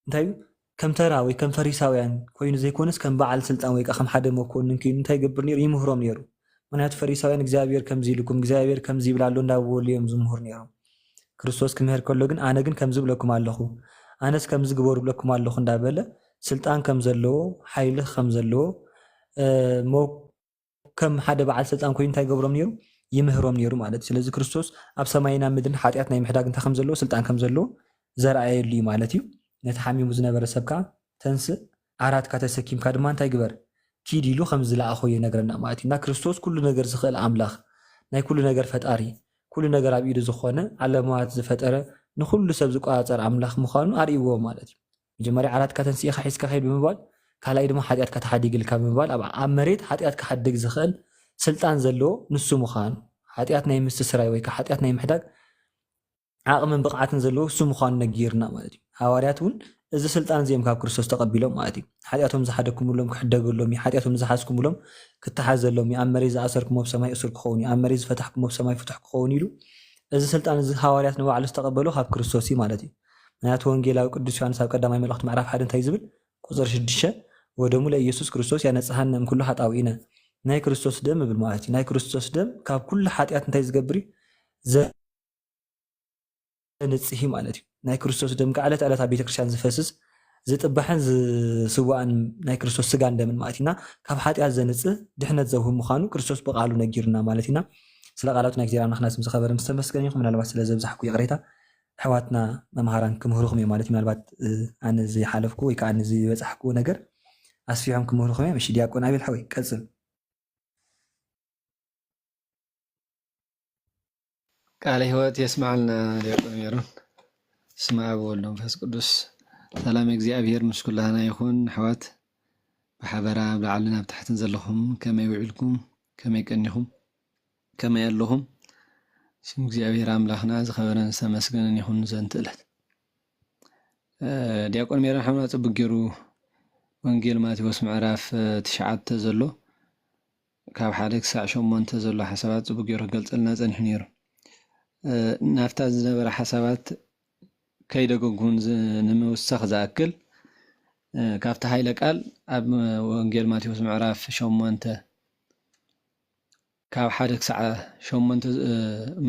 እንታይ እዩ? ከም ተራ ወይ ከም ፈሪሳውያን ኮይኑ ዘይኮነስ ከም በዓል ስልጣን ወይ ከዓ ከም ሓደ መኮንን ኮይኑ እንታይ ይገብር ነይሩ? ይምህሮም ነይሩ። ምክንያቱ ፈሪሳውያን እግዚኣብሔር ከምዚ ኢልኩም፣ እግዚኣብሔር ከምዚ ይብል ኣሎ እንዳበሉ እዮም ዝምህሩ ነይሮም። ክርስቶስ ክምህር ከሎ ግን ኣነ ግን ከምዚ ብለኩም ኣለኹ፣ ኣነስ ከምዚ ግበሩ ብለኩም ኣለኹ እንዳበለ ስልጣን ከም ዘለዎ፣ ሓይሊ ከም ዘለዎ እ፣ ሞ ከም ሓደ በዓል ስልጣን ኮይኑ እንታይ ይገብሮም ነይሩ? ይምህሮም ነይሩ ማለት እዩ። ስለዚ ክርስቶስ ኣብ ሰማይን ኣብ ምድርን ሓጢኣት ናይ ምሕዳግ እንታይ ከም ዘለዎ ስልጣን ከም ዘለዎ ዘርኣየሉ እዩ ማለት እዩ። ነቲ ሓሚሙ ዝነበረ ሰብ ከዓ ተንስእ፣ ዓራትካ ተሰኪምካ ድማ እንታይ ግበር? ኪድ ኢሉ ከም ዝለኣኾ ይነግረና ማለት እዩ። እና ክርስቶስ ኩሉ ነገር ዝኽእል ኣምላኽ፣ ናይ ኩሉ ነገር ፈጣሪ፣ ኩሉ ነገር ኣብ ኢዱ ዝኾነ፣ ዓለማት ዝፈጠረ፣ ንኹሉ ሰብ ዝቆጻጸር ኣምላኽ ምዃኑ ኣርእይዎ ማለት እዩ። መጀመርያ ዓራትካ ተንሲእኻ ሒዝካ ኸይድ ብምባል፣ ካልኣይ ድማ ሓጢኣትካ ተሓዲግልካ ብምባል፣ ኣብ፣ ኣብ መሬት ሓጢኣት ክሓድግ ዝኽእል ስልጣን ዘለዎ ንሱ ምዃኑ፣ ሓጢኣት ናይ ምስትስራይ ወይ ከዓ ሓጢኣት ናይ ምሕዳግ ዓቕምን ብቕዓትን ዘለዎ እሱ ምዃኑ ነጊርና ማለት እዩ። ሃዋርያት እውን እዚ ስልጣን እዚኦም ካብ ክርስቶስ ተቐቢሎም ማለት እዩ። ሓጢኣቶም ዝሓደግኩምሎም ክሕደገሎም እዩ፣ ሓጢኣቶም ዝሓዝኩምሎም ክተሓዘሎም እዩ፣ ኣብ መሬት ዝኣሰርኩሞ ኣብ ሰማይ እሱር ክኸውን እዩ፣ ኣብ መሬት ዝፈታሕኩሞ ኣብ ሰማይ ፍቱሕ ክኸውን ኢሉ። እዚ ስልጣን እዚ ሃዋርያት ንባዕሉ ዝተቐበሎ ካብ ክርስቶስ እዩ ማለት እዩ። ምክንያቱ ወንጌላዊ ቅዱስ ዮሃንስ ኣብ ቀዳማይ መልእኽቱ ምዕራፍ ሓደ እንታይ ዝብል? ቁፅሪ ሽዱሽተ፣ ወደሙ ለኢየሱስ ክርስቶስ ያነጽሃነ እምኩሉ ኃጣውኢነ። ናይ ክርስቶስ ደም እብል ማለት እዩ። ናይ ክርስቶስ ደም ካብ ኩሉ ሓጢኣት እንታይ ዝገብር እዩ? ዘንጽህ እዩ ማለት እዩ። ናይ ክርስቶስ ደም ከዓ ዕለት ዕለት ኣብ ቤተክርስትያን ዝፈስስ ዝጥባሕን ዝስዋእን ናይ ክርስቶስ ስጋን ደምን ማለት ኢና። ካብ ሓጢኣት ዘንጽህ ድሕነት ዘውህብ ምዃኑ ክርስቶስ ብቃሉ ነጊሩና ማለት ኢና። ስለ ቃላቱ ናይ እግዚኣብሔር ኣምላኽና ስም ዝኸበረ ምስ ተመስገነ ይኹን። ምናልባት ስለ ዘብዛሕኩ ይቕሬታ። ኣሕዋትና መምሃራን ክምህሩኹም እዮም ማለት እዩ። ምናልባት፣ እ፣ ኣነ ዝሓለፍኩ ወይ ከዓ ኣነ ዝበጻሕኩ ነገር ኣስፊሖም ክምህሩኹም እዮም። እሺ ዲያቆን ኣቤል ሓወይ ቀጽል። ቃለ ሕይወት የስምዓልና ዲያቆን ሜሮን። በስመ አብ ወወልድ ወመንፈስ ቅዱስ። ሰላም እግዚኣብሔር ምስ ኩላህና ይኹን። ኣሕዋት ብሓበራ ኣብ ላዕልን ኣብ ታሕትን ዘለኹም ከመይ ውዒልኩም? ከመይ ቀኒኹም? ከመይ ኣለኹም? ስም እግዚኣብሔር ኣምላኽና ዝኸበረን ዝተመስገነን ይኹን ዘንትእለት። እ፣ ዲያቆን ሜሮን ሓውና ጽቡቅ ገይሩ ወንጌል ማቴዎስ ምዕራፍ፣ እ፣ ትሽዓተ ዘሎ ካብ ሓደ ክሳዕ ሸሞንተ ዘሎ ሓሳባት ጽቡቅ ገይሩ ክገልጸልና ጸኒሑ ነይሩ። እ፣ ናብታ ዝነበረ ሓሳባት ከይደገግሙን ዝ-፣ ንምውሳኽ ዝኣክል፣ እ፣ ካብቲ ሃይለ ቃል ኣብ ወንጌል ማቴዎስ ምዕራፍ ሸሞንተ ካብ ሓደ ክሳዕ ሸሞንተ፣ እ፣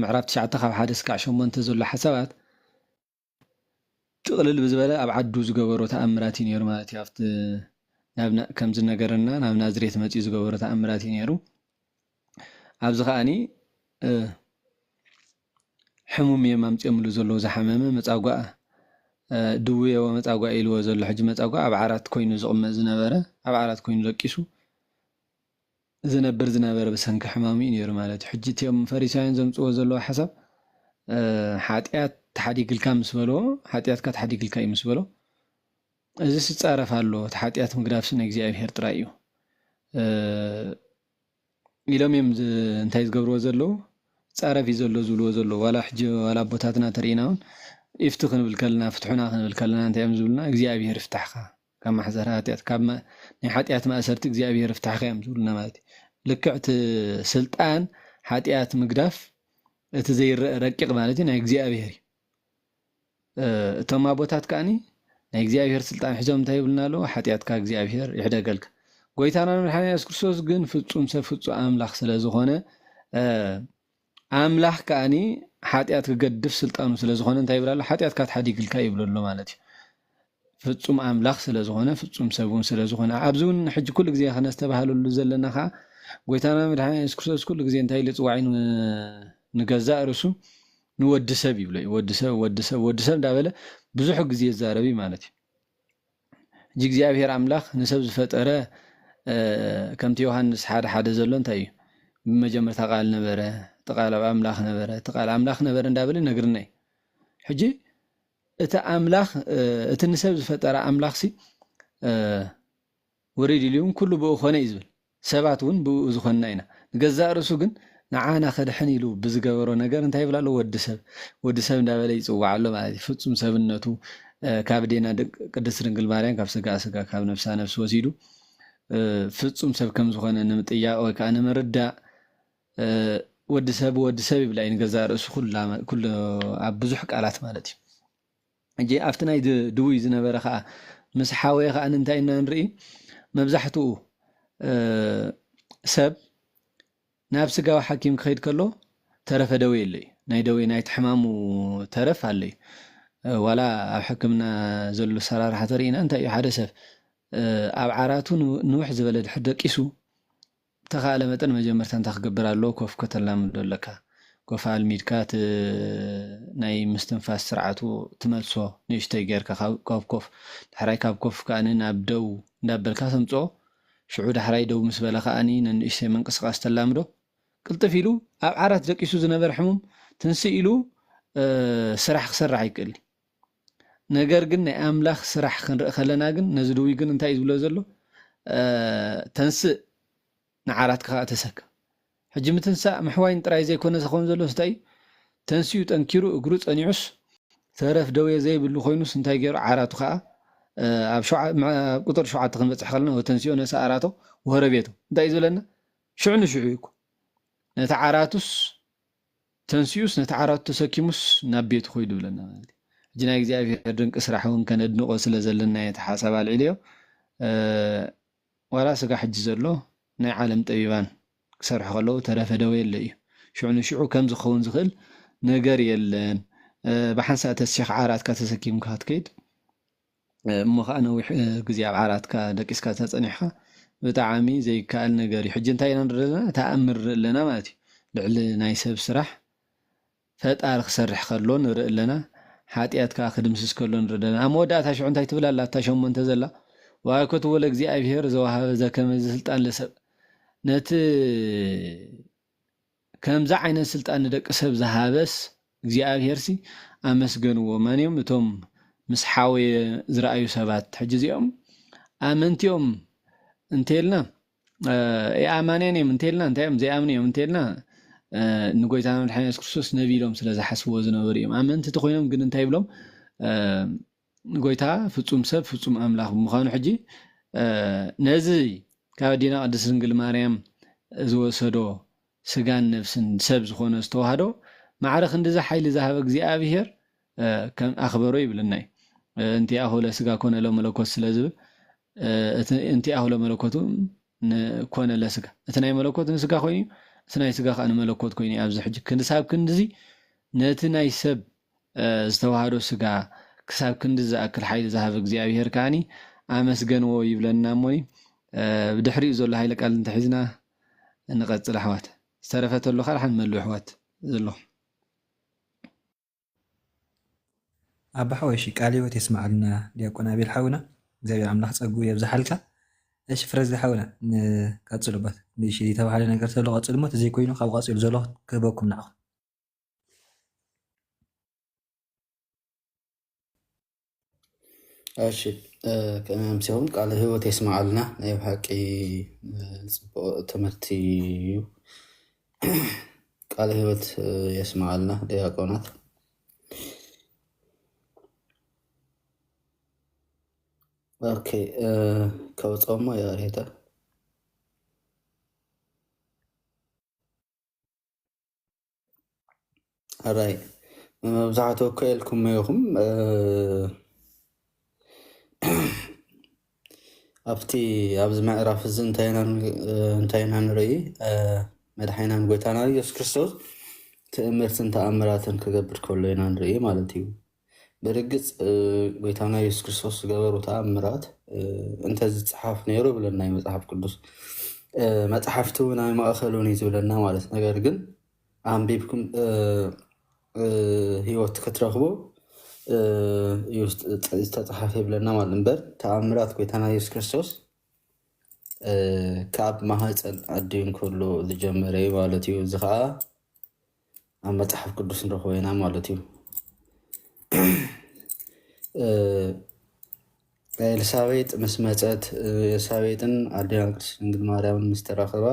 ምዕራፍ ትሽዓተ ካብ ሓደ ክሳዕ ሸሞንተ ዘሎ ሓሳባት ጥቕልል ብዝበለ ኣብ ዓዱ ዝገበሮ ተኣምራት እዩ ነይሩ ማለት እዩ። ኣብቲ ናብ ና-፣ ከም ዝነገረና ናብ ናዝሬት መጺኡ ዝገበሮ ተኣምራት እዩ ነይሩ። ኣብዚ ከኣኒ፣ እ፣ ሕሙም እዮም ኣምጺኦምሉ ዘለዉ፣ ዝሓመመ መጻጓዕ፣ እ፣ ድውየ ወመጻጓዕ ኢልዎ ዘሎ። ሕጂ መጻጓዕ ኣብ ዓራት ኮይኑ ዝቕመጥ ዝነበረ፣ ኣብ ዓራት ኮይኑ ደቂሱ ዝነብር ዝነበረ ብሰንኪ ሕማሙ እዩ ነይሩ ማለት እዩ። ሕጂ እቲኦም ፈሪሳውያን ዘምጽእዎ ዘለዉ ሓሳብ፣ እ፣ ሓጢኣት ተሓዲግልካ ምስ በልዎ፣ ሓጢኣትካ ተሓዲግልካ እዩ ምስ በሎ፣ እዚ ስጻረፍ ኣሎ። እቲ ሓጢኣት ምግዳፍሲ ናይ እግዚኣብሄር ጥራይ እዩ፣ እ፣ ኢሎም እዮም ዝ-፣ እንታይ ዝገብርዎ ዘለዉ? ጻረፍ እዩ ዘሎ ዝብልዎ ዘለዉ። ዋላ ሕጂ ዋላ ኣቦታትና ተርኢና እውን ኢፍቲ ክንብል ከለና፣ ፍትሑና ክንብል ከለና እንታይ እዮም ዝብሉና? እግዚኣብሄር ይፍታሕካ ካብ ማሕዘር ሓጢኣት፣ ካብ ማ-፣ ናይ ሓጢኣት ማእሰርቲ እግዚኣብሄር ይፍታሕካ እዮም ዝብሉና ማለት እዩ። ልክዕ እቲ ስልጣን ሓጢኣት ምግዳፍ እቲ ዘይረአ ረቂቕ ማለት እዩ ናይ እግዚኣብሄር እዩ። እ፣ እቶም ኣቦታት ከኣኒ ናይ እግዚኣብሄር ስልጣን ሒዞም እንታይ ይብሉና ኣለዉ? ሓጢኣትካ እግዚኣብሄር ይሕደገልካ። ጎይታና መድሓኒና የሱስ ክርስቶስ ግን ፍጹም ሰብ ፍጹም ኣምላኽ ስለ ዝኾነ፣ እ፣ ኣምላኽ ከኣኒ ሓጢኣት ክገድፍ ስልጣኑ ስለ ዝኾነ እንታይ ይብል ኣሎ? ሓጢኣትካ ተሓዲግልካ ይብሎ ኣሎ ማለት እዩ። ፍጹም ኣምላኽ ስለ ዝኾነ፣ ፍጹም ሰብ እውን ስለ ዝኾነ። ኣብዚ እውን ሕጂ ኩሉ ግዜ ከነስተባህለሉ ዘለና ከኣ ጎይታና መድሓኒና የሱስ ክርስቶስ ኩሉ ግዜ እንታይ ኢሉ ይጽዋዕ እዩ ን-፣ ንገዛእ ርእሱ? ንወዲ ሰብ ይብሎ እዩ። ወዲ ሰብ፣ ወዲ ሰብ፣ ወዲ ሰብ እንዳበለ ብዙሕ ግዜ ይዛረብ እዩ ማለት እዩ። ሕጂ እግዚኣብሄር ኣምላኽ ንሰብ ዝፈጠረ፣ እ፣ ከምቲ ዮሃንስ ሓደ ሓደ ዘሎ እንታይ እዩ? ብመጀመርታ ቃል ነበረ፣ እቲ ቃል ኣብ ኣምላኽ ነበረ፣ እቲ ቃል ኣምላኽ ነበረ እንዳበለ ይነግርና እዩ። ሕጂ እቲ ኣምላኽ፣ እ፣ እቲ ንሰብ ዝፈጠረ ኣምላኽሲ፣ እ፣ ውሪድ ኢሉ እውን ኩሉ ብኡ ኾነ እዩ ዝብል። ሰባት እውን ብኡ ዝኾንና ኢና። ንገዛእ ርእሱ ግን ንዓና ከድሕን ኢሉ ብዝገበሮ ነገር እንታይ ይብል ኣሎ? ወዲ ሰብ፣ ወዲ ሰብ እንዳበለ ይጽዋዕ ኣሎ ማለት እዩ። ፍጹም ሰብነቱ፣ እ፣ ካብ ዴና ድቅ-፣ ቅድስት ድንግል ማርያም ካብ ስጋ ስጋ፣ ካብ ነፍሳ ነፍሲ ወሲዱ እ፣ ፍጹም ሰብ ከም ዝኾነ ንምጥያቕ ወይ ከኣ ንምርዳእ፣ እ፣ ወዲ ሰብ፣ ወዲ ሰብ ይብላ እዩ ንገዛእ ርእሱ ኩላ፣ ኩሉ ኣብ ብዙሕ ቃላት ማለት እዩ። ሕጂ ኣብቲ ናይ ድ-፣ ድውይ ዝነበረ ከኣ ምስ ሓወየ ከኣ እንታይ ኢና ንርኢ? መብዛሕትኡ፣ እ፣ ሰብ ናብ ስጋዊ ሓኪም ክኸይድ ከሎ ተረፈ ደዌ ኣሎ እዩ። ናይ ደዌ ናይቲ ሕማሙ ተረፍ ኣሎ እዩ። እ፣ ዋላ ኣብ ሕክምና ዘሎ ኣሰራርሓ ተርኢና እንታይ እዩ? ሓደ ሰብ፣ እ፣ ኣብ ዓራቱ ንው-፣ ንውሕ ዝበለ ድሕር ደቂሱ፣ ብተኻእለ መጠን መጀመርታ እንታይ ክገብር ኣለዎ? ኮፍ ከተላምዶ ኣለካ። ኮፍ ኣልሚድካ እቲ ናይ ምስትንፋስ ስርዓቱ ትመልሶ ንእሽተይ ጌርካ ካብ፣ ካብ ኮፍ፣ ዳሕራይ ካብ ኮፍ ከኣ ናብ ደው እንዳበልካ ተምጽኦ። ሽዑ ዳሕራይ ደው ምስ በለ ከኣ ነንእሽተይ ምንቅስቃስ ተላምዶ። ቅልጥፍ ኢሉ ኣብ ዓራት ደቂሱ ዝነበረ ሕሙም ትንስእ ኢሉ፣ እ፣ ስራሕ ክሰርሕ ኣይክእል። ነገር ግን ናይ ኣምላኽ ስራሕ ክንርኢ ከለና ግን ነዚ ድውይ ግን እንታይ እዩ ዝብሎ ዘሎ? እ፣ ተንስእ ንዓራትካ ከኣ ተሰክም። ሕጂ ምትንሳእ ምሕዋይን ጥራይ ዘይኮነ ዝኸውን ዘሎ እንታይ እዩ? ተንሲኡ ጠንኪሩ እግሩ ጸኒዑስ ተረፍ ደዌ ዘይብሉ ኮይኑስ እንታይ ገይሩ? ዓራቱ ከኣ፣ እ፣ ኣብ ሸውዓ-፣ መ-፣ ኣብ ቁጥሪ ሸውዓተ ክንበጽሕ ከለና ወተንሲኦ ነሳ ዓራቶ ወሆረ ቤቱ። እንታይ እዩ ዝብለና? ሽዑ ንሽዑ እዩ እኮ። ነቲ ዓራቱስ ተንሲኡስ ነቲ ዓራቱ ተሰኪሙስ ናብ ቤቱ ኮይዱ ይብለና ማለት እዩ። ሕጂ ናይ እግዚኣብሔር ድንቂ ስራሕ እውን ከነድንቆ ስለ ዘለና እቲ ሓሳብ ኣልዒልዮ። እ፣ ዋላ ስጋ ሕጂ ዘሎ ናይ ዓለም ጠቢባን ክሰርሑ ከለዉ ተረፈ ደዌ የለ እዩ። ሽዑ ንሽዑ ከም ዝኸውን ዝኽእል ነገር የለን። እ፣ ብሓንሳእ ተሲኻ ዓራትካ ተሰኪምካ ክትከይድ፣ እ፣ እሞ ኸዓ ነዊሕ፣ እ፣ ግዜ ኣብ ዓራትካ ደቂስካ ተጸኒሕካ ብጣዕሚ ዘይከኣል ነገር እዩ። ሕጂ እንታይ ኢና ንርኢ ኣለና? ተኣምር ንርኢ ኣለና ማለት እዩ። ልዕሊ ናይ ሰብ ስራሕ ፈጣሪ ክሰርሕ ከሎ ንርኢ ኣለና። ሓጢኣት ከኣ ክድምስስ ከሎ ንርኢ ኣለና። ኣብ መወዳእታ ሽዑ እንታይ ትብል ኣላ? እታ ሸሞንተ ዘላ፣ "ወአኮትዎ ለእግዚኣብሔር ዘወሃበ ዘከመ እዚ ስልጣን ለሰብ።" ነቲ ከምዚ ዓይነት ስልጣን ንደቂ ሰብ ዝሃበስ እግዚኣብሔርሲ ኣመስገንዎ። መን እዮም እቶም ምስ ሓወየ ዝረኣዩ ሰባት? ሕጂ እዚኦም ኣመንቲ እዮም እንተልና፣ እ፣ ኣማንያን እዮም እንተልና፣ እንታይ እዮም ዘይኣምኑ እዮም እንተልና፣ እ፣ ንጎይታና መድሓኒና የሱስ ክርስቶስ ነቢ ኢሎም ስለ ዝሓስብዎ ዝነበሩ እዮም። ኣመንቲ እንተኾይኖም ግን እንታይ ይብሎም? እ፣ ንጎይታ ፍጹም ሰብ ፍጹም ኣምላኽ ብምዃኑ ሕጂ፣ እ፣ ነዚ ካብ ኣዴና ቅድስት ድንግል ማርያም ዝወሰዶ ስጋን ነፍስን ሰብ ዝኾነ ዝተዋህዶ ማዕረ ክንድዚ ሓይሊ ዝሃበ እግዚኣብሔር፣ እ፣ ከም ኣኽበሮ ይብለና እዩ። እ፣ እንቲኣሁ ለስጋ ኮነ ለመለኮት ስለ ዝብል፣ እ፣ እቲ እንቲኣሁ ለመለኮቱ ን-፣ ኮነ ለስጋ። እቲ ናይ መለኮት ንስጋ ኮይኑ፣ እቲ ናይ ስጋ ከኣ ንመለኮት ኮይኑ እዩ። ኣብዚ ሕጂ ክንሳብ ክንድዚ ነቲ ናይ ሰብ፣ እ፣ ዝተዋህዶ ስጋ ክሳብ ክንዲ ዝኣክል ሓይሊ ዝሃበ እግዚኣብሔር ከኣኒ ኣመስገንዎ ይብለና እሞኒ፣ እ፣ ብድሕሪኡ ዘሎ ሃይለ ቃል እንተሒዝና ንቐጽል ኣሕዋት። ዝተረፈ ተሎ ከኣ ደሓን መልኡ ኣሕዋት ዘሎ። ኣባ ሓወይ፣ እሺ፣ ቃለ ህይወት የስምዓልና ዲያቆን ኣቤል ሓውና፣ እግዚኣብሔር ኣምላኽ ጸግኡ የብዝሓልካ። እሺ፣ ፍረዚ ሓውና፣ ንቀጽሉባት። እሺ፣ ዝተባህለ ነገር ተሎ ቀጽሉ እሞ፣ ተዘይኮይኑ ካብ ቀጺሉ ዘሎ ክህበኩም ንዓኹም። እሺ፣ እ፣ ቅድሚ ምስኦም ቃለ ህይወት የስምዓልና። ናይ ብሓቂ፣ እ፣ ጽቡቕ ትምህርቲ እዩ። ቃለ ህይወት፣ እ፣ የስምዓልና ዲያቆናት። ኦኬ፣ እ፣ ከውጽኦሞ እየ ርሄታ። ኣራይ፣ መብዛሕትኡ እኮ ኢልኩሞ ኢኹም። እ፣ ኣብቲ፣ ኣብዚ ምዕራፍ እዚ እንታይ ኢና ን-፣ እ፣ እንታይ ኢና ንርኢ? እ፣ መድሓኒናን ጎይታና ኢየሱስ ክርስቶስ ትእምርትን ተኣምራትን ክገብር ከሎ ኢና ንርኢ ማለት እዩ። ብርግጽ፣ እ፣ ጎይታና ኢየሱስ ክርስቶስ ዝገበሩ ተኣምራት፣ እ፣ እንተዝጸሓፍ ነይሩ ይብለና እዩ መጽሓፍ ቅዱስ። እ፣ መጽሓፍቲ እውን ኣይማእኸሉን እዩ ዝብለና ማለት። ነገር ግን ኣንቢብኩም፣ እ፣ እ፣ ህይወት ክትረኽቡ፣ እ፣ እዩ ዝተ-፣ ዝተጻሓፈ ይብለና ማለት። እምበር ተኣምራት ጎይታና ኢየሱስ ክርስቶስ፣ እ፣ ካብ ማህፀን ኣዲኡ እንከሎ ዝጀመረ እዩ ማለት እዩ። እዚ ኸዓ ኣብ መጽሓፍ ቅዱስ ንረኽቦ ኢና ማለት እዩ። እ፣ ኤልሳቤጥ ምስ መጸት፣ እ፣ ኤልሳቤጥን ኣዴና ቅድስት ድንግል ማርያምን ምስ ተራኸባ፣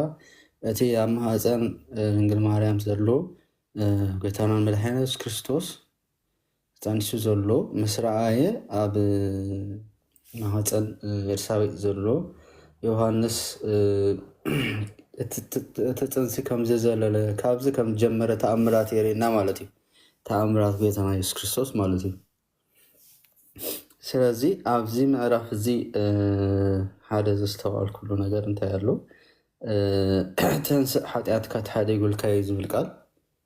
እቲ ኣብ ማህፀን፣ እ፣ ድንግል ማርያም ዘሎ፣ እ፣ ጎይታናን መድሓኒና የሱስ ክርስቶስ ተጸንሱ ዘሎ ምስ ረኣየ፣ ኣብ ማህፀን፣ እ፣ ኤልሳቤጥ ዘሎ ዮሃንስ እቲ ፅንሲ ከም ዝዘለለ ካብዚ ከም ዝጀመረ ተኣምራት የርእየና ማለት እዩ። ተኣምራት ጎይታና የሱስ ክርስቶስ ማለት እዩ። ስለዚ ኣብዚ ምዕራፍ እዚ ሓደ ዘስተዋልኩሉ ነገር እንታይ ኣሎ? ተንስእ ሓጢኣትካ ተሓደግ ኢልካ እዩ ዝብል ቃል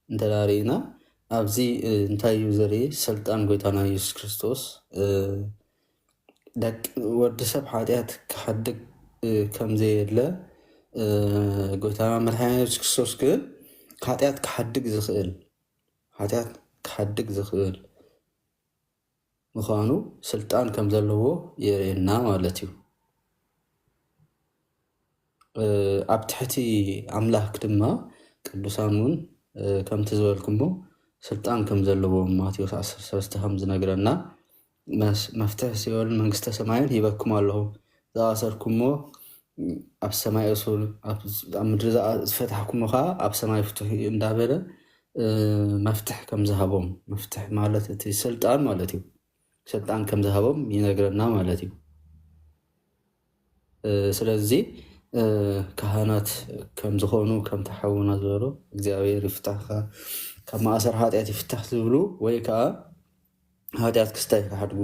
እንተ ርኢና ኣብዚ እንታይ እዩ ዘርኢ? ስልጣን ጎይታና የሱስ ክርስቶስ ደቂ ወዲ ሰብ ሓጢኣት ክሓድግ ከም ዘየለ ጎይታና መድሓኒና የሱስ ክርስቶስ ግን ሓጢኣት ክሓድግ ዝኽእል ሓጢኣት ክሓድግ ዝኽእል ምዃኑ ስልጣን ከም ዘለዎ የርእየና ማለት እዩ። ኣብ ትሕቲ ኣምላኽ ድማ ቅዱሳን እውን ከምቲ ዝበልኩሞ ስልጣን ከም ዘለዎም ማቴዎስ ዓሰርተ ሰለስተ ከም ዝነግረና መፍትሕ ሲኦልን መንግስተ ሰማይን ሂበኩም ኣለኹ፣ ዝኣሰርኩሞ ኣብ ሰማይ እሱር፣ ኣብ ምድሪ ዝፈታሕኩሞ ከዓ ኣብ ሰማይ ፍትሑ እንዳበለ መፍትሕ ከም ዝሃቦም፣ መፍትሕ ማለት እቲ ስልጣን ማለት እዩ። ስልጣን ከም ዝሃቦም ይነግረና ማለት እዩ። ስለዚ ካህናት ከም ዝኾኑ ከምቲ ሓውና ዝበሎ እግዚኣብሔር ይፍታሕካ ካብ ማእሰር ሓጢኣት ይፍታሕ ዝብሉ ወይ ከዓ ሓጢኣት ክስታይ ክሓድጉ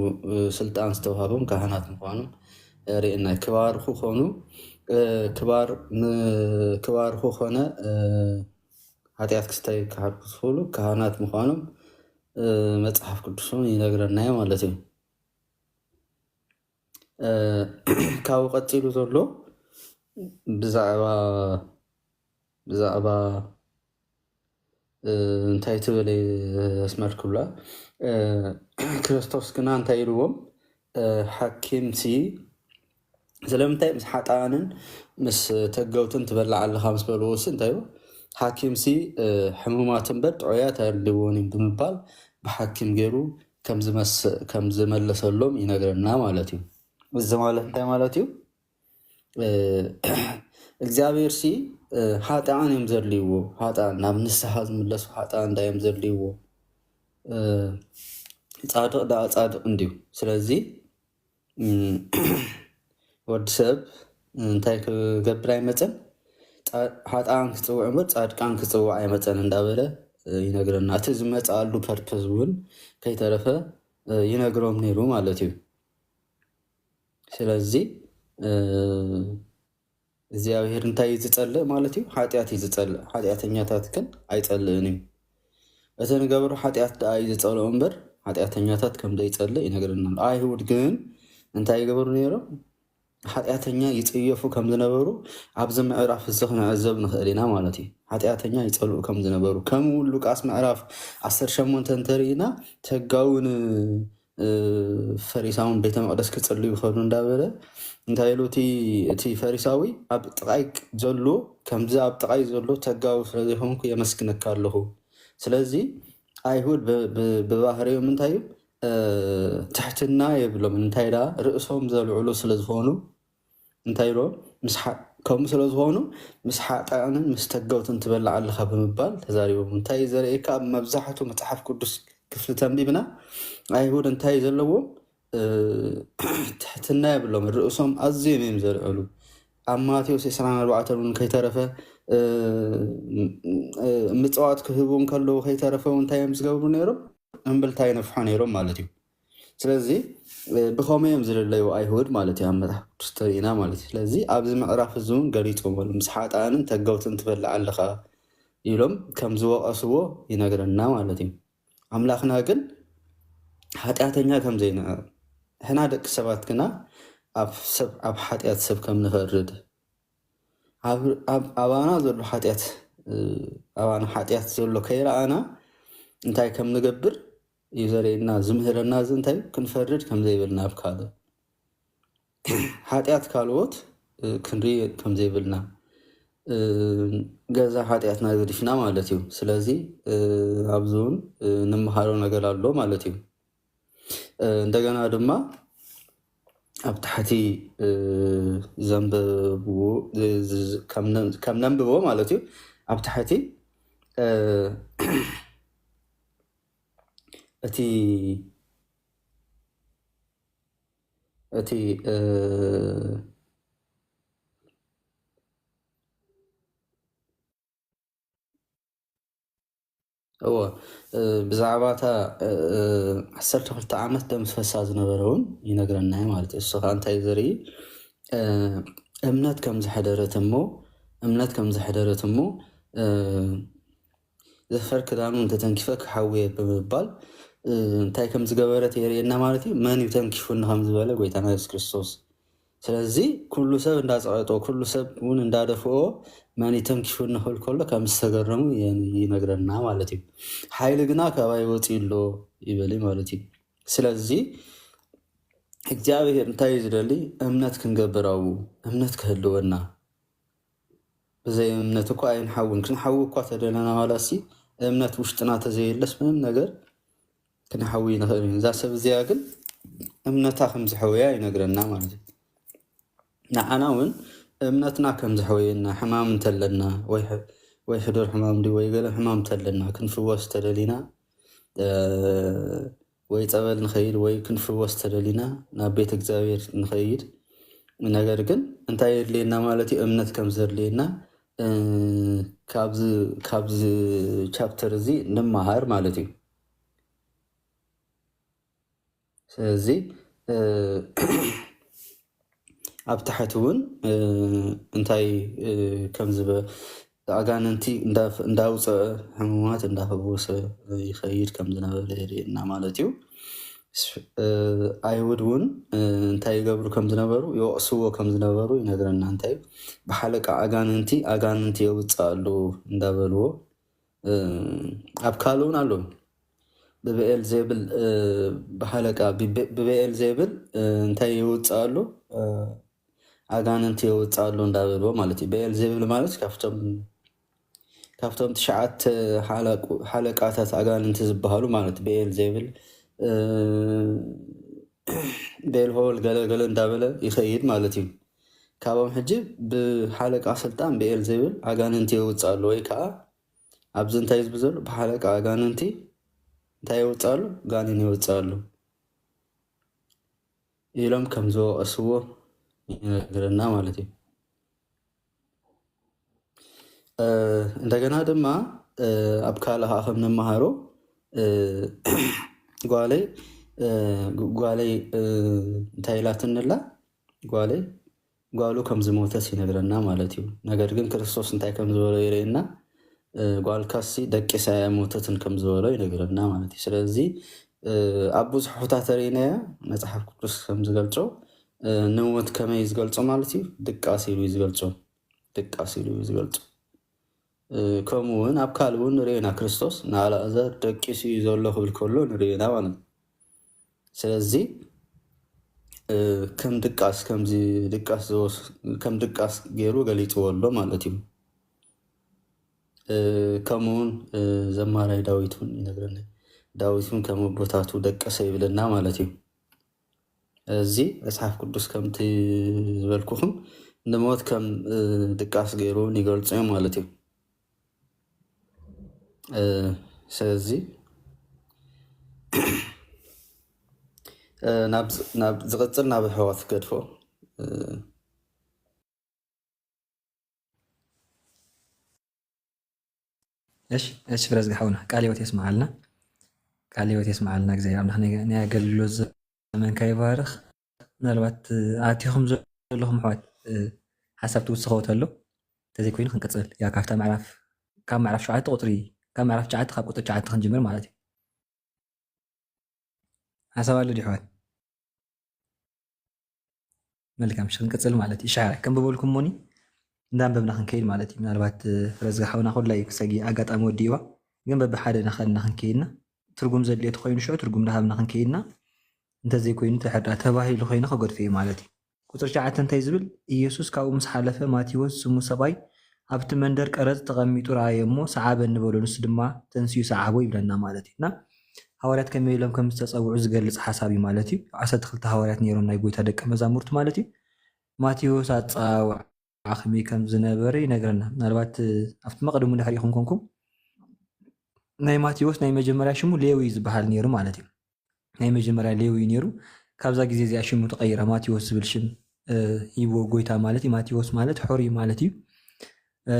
ስልጣን ዝተዋሃቦም ካህናት ምዃኖም ርእና ክባር ክኾኑ ክባር ክባር ክኾነ ሓጢኣት ክስታይ ክሓድጉ ዝኽእሉ ካህናት ምዃኖም መፅሓፍ ቅዱስን ይነግረናዮ ማለት እዩ። ካብኡ ቀፂሉ ዘሎ ብዛዕባ ብዛዕባ እንታይ ትብል ኣስመልክብላ ክርስቶስ ግና እንታይ ኢልዎም ሓኪምሲ ስለምንታይ ምስ ሓጣንን ምስ ተገውትን ትበላዕ ኣለኻ ምስ በልዎ ሲ እንታይ ሓኪምሲ ሕሙማት እምበር ጥዑያት ኣድልዎን እዩ ብምባል ብሓኪም ገይሩ ከም ዝመለሰሎም ይነግረና ማለት እዩ። እዚ ማለት እንታይ ማለት እዩ? እግዚኣብሔር ሲ ሓጣን እዮም ዘድልይዎ። ሓጣን ናብ ንስሓ ዝምለሱ ሓጣን እንዳ እዮም ዘድልይዎ። ፃድቕ ደኣ ፃድቕ እንድዩ። ስለዚ ወዲ ሰብ እንታይ ክገብር ኣይመፀን? ሓጣን ክፅውዕ እምበር ፃድቃን ክፅውዕ ኣይመፀን እንዳበለ ይነግረና። እቲ ዝመፅኣሉ ፐርፐዝ እውን ከይተረፈ ይነግሮም ነይሩ ማለት እዩ። ስለዚ እግዚኣብሔር እንታይ እዩ ዝፀልእ ማለት እዩ? ሓጢኣት እዩ ዝፀልእ። ሓጢኣተኛታት ግን ኣይፀልእን እዩ። እቲ ንገብሮ ሓጢኣት ደኣ እዩ ዝፀልኦ እምበር ሓጢኣተኛታት ከም ዘይፀልእ ይነግረና ኣሎ። ኣይሁድ ግን እንታይ ይገበሩ ነይሮም? ሓጢኣተኛ ይፅየፉ ከም ዝነበሩ ኣብዚ ምዕራፍ እዚ ክንዕዘብ ንኽእል ኢና ማለት እዩ። ሓጢኣተኛ ይፀልኡ ከም ዝነበሩ ከምኡ እውን ሉቃስ ምዕራፍ ዓሰርተ ሸሞንተ እንተርኢና ተጋውን ፈሪሳውን ቤተ መቅደስ ክፅልዩ ይኸዱ እንዳበለ እንታይ ኢሉ እቲ ፈሪሳዊ ኣብ ጥቃይ ዘሎ ከምዚ ኣብ ጥቃይ ዘሎ ተጋዊ ስለዘይኮንኩ የመስግነካ ኣለኹ። ስለዚ ኣይሁድ ብባህሪኦም እንታይ እዩ ትሕትና የብሎም እንታይ ዳ ርእሶም ዘልዕሉ ስለዝኾኑ እንታይ ኢሎም ከምኡ ስለ ዝኾኑ ምስ ሓጣንን ምስ ተገውትን ትበልዕ ኣለኻ ብምባል ተዛሪቦም። እንታይ እዩ ዘርእየካ? ኣብ መብዛሕቱ መፅሓፍ ቅዱስ ክፍሊ ተንቢብና ኣይሁድ እንታይ ዘለዎም ትሕትና የብሎም። ርእሶም ኣዝዮም እዮም ዘልዕሉ። ኣብ ማቴዎስ ዕስራን ኣርባዕተን እውን ከይተረፈ ምፅዋት ክህቡ እንከለዉ ከይተረፈ እንታይ እዮም ዝገብሩ ነይሮም? እምብልታ ይነፍሑ ነይሮም ማለት እዩ። ስለዚ ብኸመይ እዮም ዝልለዩ ኣይሁድ ማለት እዩ ኣብ መፅሓፍ ቅዱስ ተሪእና ማለት እዩ። ስለዚ ኣብዚ ምዕራፍ እዚ እውን ገሊፆም ኣሎ ምስ ሓጣንን ተገውትን ትበልዕ ኣለኻ ኢሎም ከም ዝወቐስዎ ይነግረና ማለት እዩ። ኣምላኽና ግን ሓጢኣተኛ ከም ዘይንዕቕ ሕና ደቂ ሰባት ግና ኣብ ሰብ ኣብ ሓጢኣት ሰብ ከም ንፈርድ ኣባና ዘሎ ሓጢኣት ኣባና ሓጢኣት ዘሎ ከይረኣና እንታይ ከም ንገብር እዩ ዘርእየና ዝምህረና እዚ እንታይ ክንፈርድ ከም ዘይብልና ኣብ ካልእ ሓጢኣት ካልኦት ክንርኢ ከም ዘይብልና ገዛ ሓጢኣትና ገዲፍና ማለት እዩ። ስለዚ ኣብዚ እውን ንምሃሮ ነገር ኣሎ ማለት እዩ። እንደገና ድማ ኣብ ታሕቲ ዘንበብዎ ከም ነንብቦ ማለት እዩ ኣብ ታሕቲ እቲ እቲ እዎ፣ እ፣ ብዛዕባ እታ፣ እ፣ እ፣ ዓሰርተ ክልተ ዓመት ደም ዝፈሳ ዝነበረ እውን ይነግረና እዩ ማለት እዩ። እሱ ኸዓ እንታይ ዘርኢ፣ እ፣ እምነት ከም ዝሐደረት እሞ፣ እምነት ከም ዝሐደረት እሞ፣ እ፣ ዘፈር ክዳኑ እንተተንኪፈ ክሓውየ ብምባል፣ እ፣ እንታይ ከም ዝገበረት የርእየና ማለት እዩ። መን እዩ ተንኪፉኒ ከም ዝበለ ጎይታና የሱስ ክርስቶስ። ስለዚ ኩሉ ሰብ እንዳጸቐጦ፣ ኩሉ ሰብ እውን እንዳደፍኦ፣ መን እዩ ተንኪፉኒ ክብል ከሎ ከም ዝተገረሙ የ-፣ ይነግረና ማለት እዩ። ሓይሊ ግና ካባይ ወጺኡ ኣሎ ይበል ማለት እዩ። ስለዚ እግዚኣብሔር እንታይ እዩ ዝደሊ? እምነት ክንገብር ኣብኡ፣ እምነት ክህልወና። ብዘይ እምነት እኮ ኣይንሓውን። ክንሓዊ እኳ ተደለና ዋላሲ እምነት ውሽጥና ተዘየለስ ምንም ነገር ክንሓዊ ይንኽእል እዩ። እዛ ሰብ እዚኣ ግን እምነታ ከም ዝሐወያ ይነግረና ማለት እዩ። ንዓና እውን እምነትና ከም ዝሐወየና፣ ሕማም እንተለና ወይ ሕ-፣ ወይ ሕዱር ሕማም ድዩ ወይ ገለ ሕማም እንተለና፣ ክንፍወስ ተደሊና፣ እ፣ ወይ ጸበል ንኸይድ ወይ ክንፍወስ ተደሊና ናብ ቤት እግዚኣብሔር ንኸይድ። ነገር ግን እንታይ የድልየና ማለት እዩ? እምነት ከም ዘድልየና፣ እ፣ ካብዚ፣ ካብዚ ቻፕተር እዚ ንመሃር ማለት እዩ። ስለዚ፣ እ፣ ኣብ ታሕቲ እውን፣ እ፣ እንታይ፣ እ፣ ከም ዝበ-፣ ኣጋንንቲ እንዳ-፣ እንዳውፀአ ሕሙማት እንዳፈወሰ ይኸይድ ከም ዝነበረ የርእየና ማለት እዩ። ስ-፣ እ፣ ኣይሁድ እውን፣ እ፣ እንታይ ይገብሩ ከም ዝነበሩ፣ ይወቕስዎ ከም ዝነበሩ ይነግረና። እንታይ፣ ብሓለቃ ኣጋንንቲ፣ ኣጋንንቲ የውፅእ ኣሎ እንዳበልዎ፣ እ፣ ኣብ ካልእ እውን ኣሎ። ብብኤል ዜብል፣ እ፣ ብሓለቃ፣ ብበ-፣ ብብኤል ዜብል፣ እ፣ እንታይ የውፅእ ኣሎ? እ፣ ኣጋንንቲ የውፅእ ኣሎ እንዳበልዎ ማለት እዩ። ብኤል ዜብል ማለት ካብቶም፣ ካብቶም ትሽዓተ ሓለቁ-፣ ሓለቃታት ኣጋንንቲ ዝበሃሉ ማለት ብኤል ዜብል፣ እ፣ ቤልሆል ገለ ገለ እንዳበለ ይኸይድ ማለት እዩ። ካብኦም ሕጂ ብሓለቃ ስልጣን ብኤል ዜብል ኣጋንንቲ የውፅእ ኣሎ ወይ ከዓ ኣብዚ እንታይ ዝብል ዘሎ? ብሓለቃ ኣጋንንቲ እንታይ የውፅእ ኣሎ? ጋኔን የውፅእ ኣሎ ኢሎም ከም ዝወቐስዎ ይነግረና ማለት እዩ። እ፣ እንደገና ድማ፣ እ፣ ኣብ ካልእ ከዓ ከም ንመሃሮ፣ እ፣ ጓለይ፣ እ፣ ጓለይ፣ እ፣ እንታይ ኢላትንላ? ጓለይ ጓሉ ከም ዝሞተት ይነግረና ማለት እዩ። ነገር ግን ክርስቶስ እንታይ ከም ዝበሎ የርእየና። እ፣ ጓልካሲ ደቂሳ እያ፣ ሞተትን ከም ዝበሎ ይነግረና ማለት እዩ። ስለዚ፣ እ፣ ኣብ ብዙሕ ቦታ ተርእይናያ መጽሓፍ ቅዱስ ከም ዝገልጾ፣ እ፣ ንሞት ከመይ እዩ ዝገልጾ ማለት እዩ? ድቃስ ኢሉ እዩ ዝገልጾ። ድቃስ ኢሉ እዩ ዝገልጾ። እ፣ ከምኡ እውን ኣብ ካልእ እውን ንርእዮ ኢና። ክርስቶስ ንኣልኣዛር ደቂሱ እዩ ዘሎ ክብል ከሎ ንርእዮ ኢና ማለት እዩ። ስለዚ፣ እ፣ ከም ድቃስ፣ ከምዚ ድቃስ ዝወስ-፣ ከም ድቃስ ገይሩ ገሊጽዎ ኣሎ ማለት እዩ። እ፣ ከምኡ እውን፣ እ፣ ዘማራይ ዳዊት እውን ይነግረና። ዳዊት እውን ከም ኣቦታቱ ደቀሰ ይብለና ማለት እዩ። እዚ መጽሓፍ ቅዱስ ከምቲ ዝበልኩኹም ንሞት ከም፣ እ፣ ድቃስ ገይሩ እውን ይገልጾ እዩ ማለት እዩ። እ፣ ስለዚ፣ እ፣ ናብ ዝ-፣ ናብ ዝቕጽል ናብ ኣሕዋት ክገድፎ። እ፣ እሺ፣ እሺ፣ ፍረዝጊ ሓውና፣ ቃለ ህይወት የስምዓልና። ቃለ ህይወት የስምዓልና። እግዚኣብሔር ኣምላኽ ናይ፣ ናይ ኣገልግሎት ዘመንካ ይባርኽ። ምናልባት፣ እ፣ ኣቲኹም ዘለኹም ኣሕዋት፣ እ፣ ሓሳብ ትውስኸው ተሎ፣ እንተዘይኮይኑ ክንቅጽል። ያ፣ ካብታ ምዕራፍ፣ ካብ ምዕራፍ ሸውዓተ ቁጽሪ፣ ካብ ምዕራፍ ትሽዓተ ካብ ቁጽሪ ትሽዓተ ክንጅምር ማለት እዩ። ሓሳብ ኣሎ ድዩ ኣሕዋት? መልካም፣ እሺ፣ ክንቅጽል ማለት እዩ። ሻዕረ ከም በበልኩሞኒ እንዳንበብና ክንከይድ ማለት እዩ። ምናልባት፣ እ፣ ፍረዝጊ ሓውና ኮላይ ክሰጊ ኣጋጣሚ ወዲእዋ፣ ግን በብሓደ እናኸድና ክንከይድና፣ ትርጉም ዘድልዮ ተኾይኑ ሽዑ ትርጉም እንዳሃብና ክንከይድና፣ እንተዘይኮይኑ ተሕዳ ተባሂሉ ኮይኑ ከገድፎ እዩ ማለት እዩ። ቁጽሪ ትሽዓተ እንታይ ዝብል? ኢየሱስ ካብኡ ምስ ሓለፈ ማቴዎስ ስሙ ሰብኣይ ኣብቲ መንደር ቀረጽ ተቐሚጡ ረኣዮ እሞ ሰዓበኒ በሎ፣ ንሱ ድማ ተንሲኡ ሰዓቦ ይብለና ማለት እዩ። እና ሃዋርያት ከመይ ኢሎም ከም ዝተጸውዑ ዝገልጽ ሓሳብ እዩ ማለት እዩ። ዓሰርተ ክልተ ሃዋርያት ነይሮም ናይ ጎይታ ደቀ መዛሙርቱ ማለት እዩ። ማቴዎስ ኣጸዋውዓ ከመይ ከም ዝነበረ ይነግረና። ምናልባት፣ እ፣ ኣብቲ መቕድሙ ድሕሪኹም ኮንኩም ናይ ማቴዎስ ናይ መጀመርያ ሽሙ ሌዊ ዝበሃል ነይሩ ማለት እዩ። ናይ መጀመርያ ሌዊ እዩ ነይሩ። ካብዛ ግዜ እዚኣ ሽሙ ተቐይራ ማቴዎስ ዝብል ሽም፣ እ፣ ሂብዎ ጎይታ ማለት እዩ። ማቴዎስ ማለት ሕሩይ ማለት እዩ። እ፣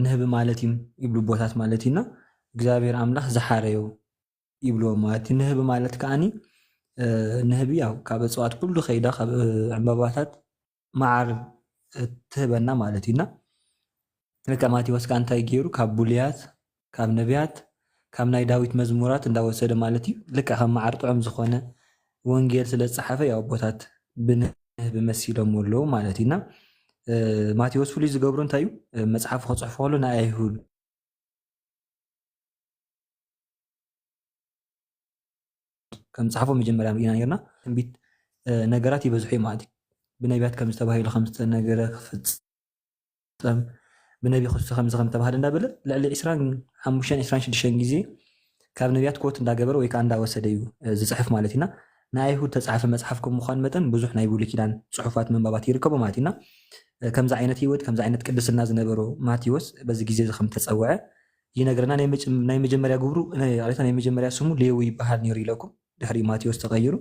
ንህቢ ማለት እዩ ይብሉ ኣቦታት ማለት እዩ። እና እግዚኣብሔር ኣምላኽ ዝሓረዮ ይብልዎ ማለት እዩ። ንህቢ ማለት ከዓኒ፣ እ፣ ንህቢ ያው ካብ እፅዋት ኩሉ ከይዳ ካብ፣ እ፣ ዕምባባታት መዓር፣ እ፣ ትህበና ማለት እዩ። እና ልክዕ ማቴዎስ ከኣ እንታይ ገይሩ? ካብ ብሉያት፣ ካብ ነቢያት፣ ካብ ናይ ዳዊት መዝሙራት እንዳወሰደ ማለት እዩ። ልክዕ ከም መዓር ጥዑም ዝኾነ ወንጌል ስለ ዝጸሓፈ፣ ያው ኣቦታት ብንህቢ መሲሎምዎ ኣለዉ ማለት እዩ። እና፣ እ፣ ማቴዎስ ፍሉይ ዝገብሮ እንታይ እዩ? እ፣ መጽሓፉ ክጽሕፎ ከሎ ናይ ኣይሁድ ከም ዝጸሓፎ መጀመርያ ርኢና ነርና። ትንቢት፣ እ፣ ነገራት ይበዝሑ እዩ ማለት እዩ። ብነቢያት ከም ዝተባሂሉ ከም ዝተነገረ ክፍጸም፣ ብነቢ ክሱ ከምዚ ከም ዝተባህለ እንዳበለ ልዕሊ ዕስራን ሓሙሽተን ዕስራን ሽዱሽተን ግዜ ካብ ነቢያት ኮት እንዳገበረ ወይ ከኣ እንዳወሰደ እዩ፣ እ፣ ዝጽሕፍ ማለት እዩ። እና ናይ ኣይሁድ ተጻሕፈ መጽሓፍ ከም ምዃን መጠን ብዙሕ ናይ ብሉይ ኪዳን ጽሑፋት ምንባባት ይርከቦ ማለት እዩ። እና፣ እ፣ ከምዚ ዓይነት ህይወት፣ ከምዚ ዓይነት ቅድስና ዝነበሮ ማቴዎስ በዚ ግዜ እዚ ከም ዝተጸውዐ ይነግረና። ናይ መጀ-፣ ናይ መጀመርያ ግብሩ፣ ናይ፣ ይቕሬታ፣ ናይ መጀመርያ ስሙ ሌዊ ይበሃል ነይሩ ኢለኩም፣ ድሕሪ ማቴዎስ ተቐይሩ።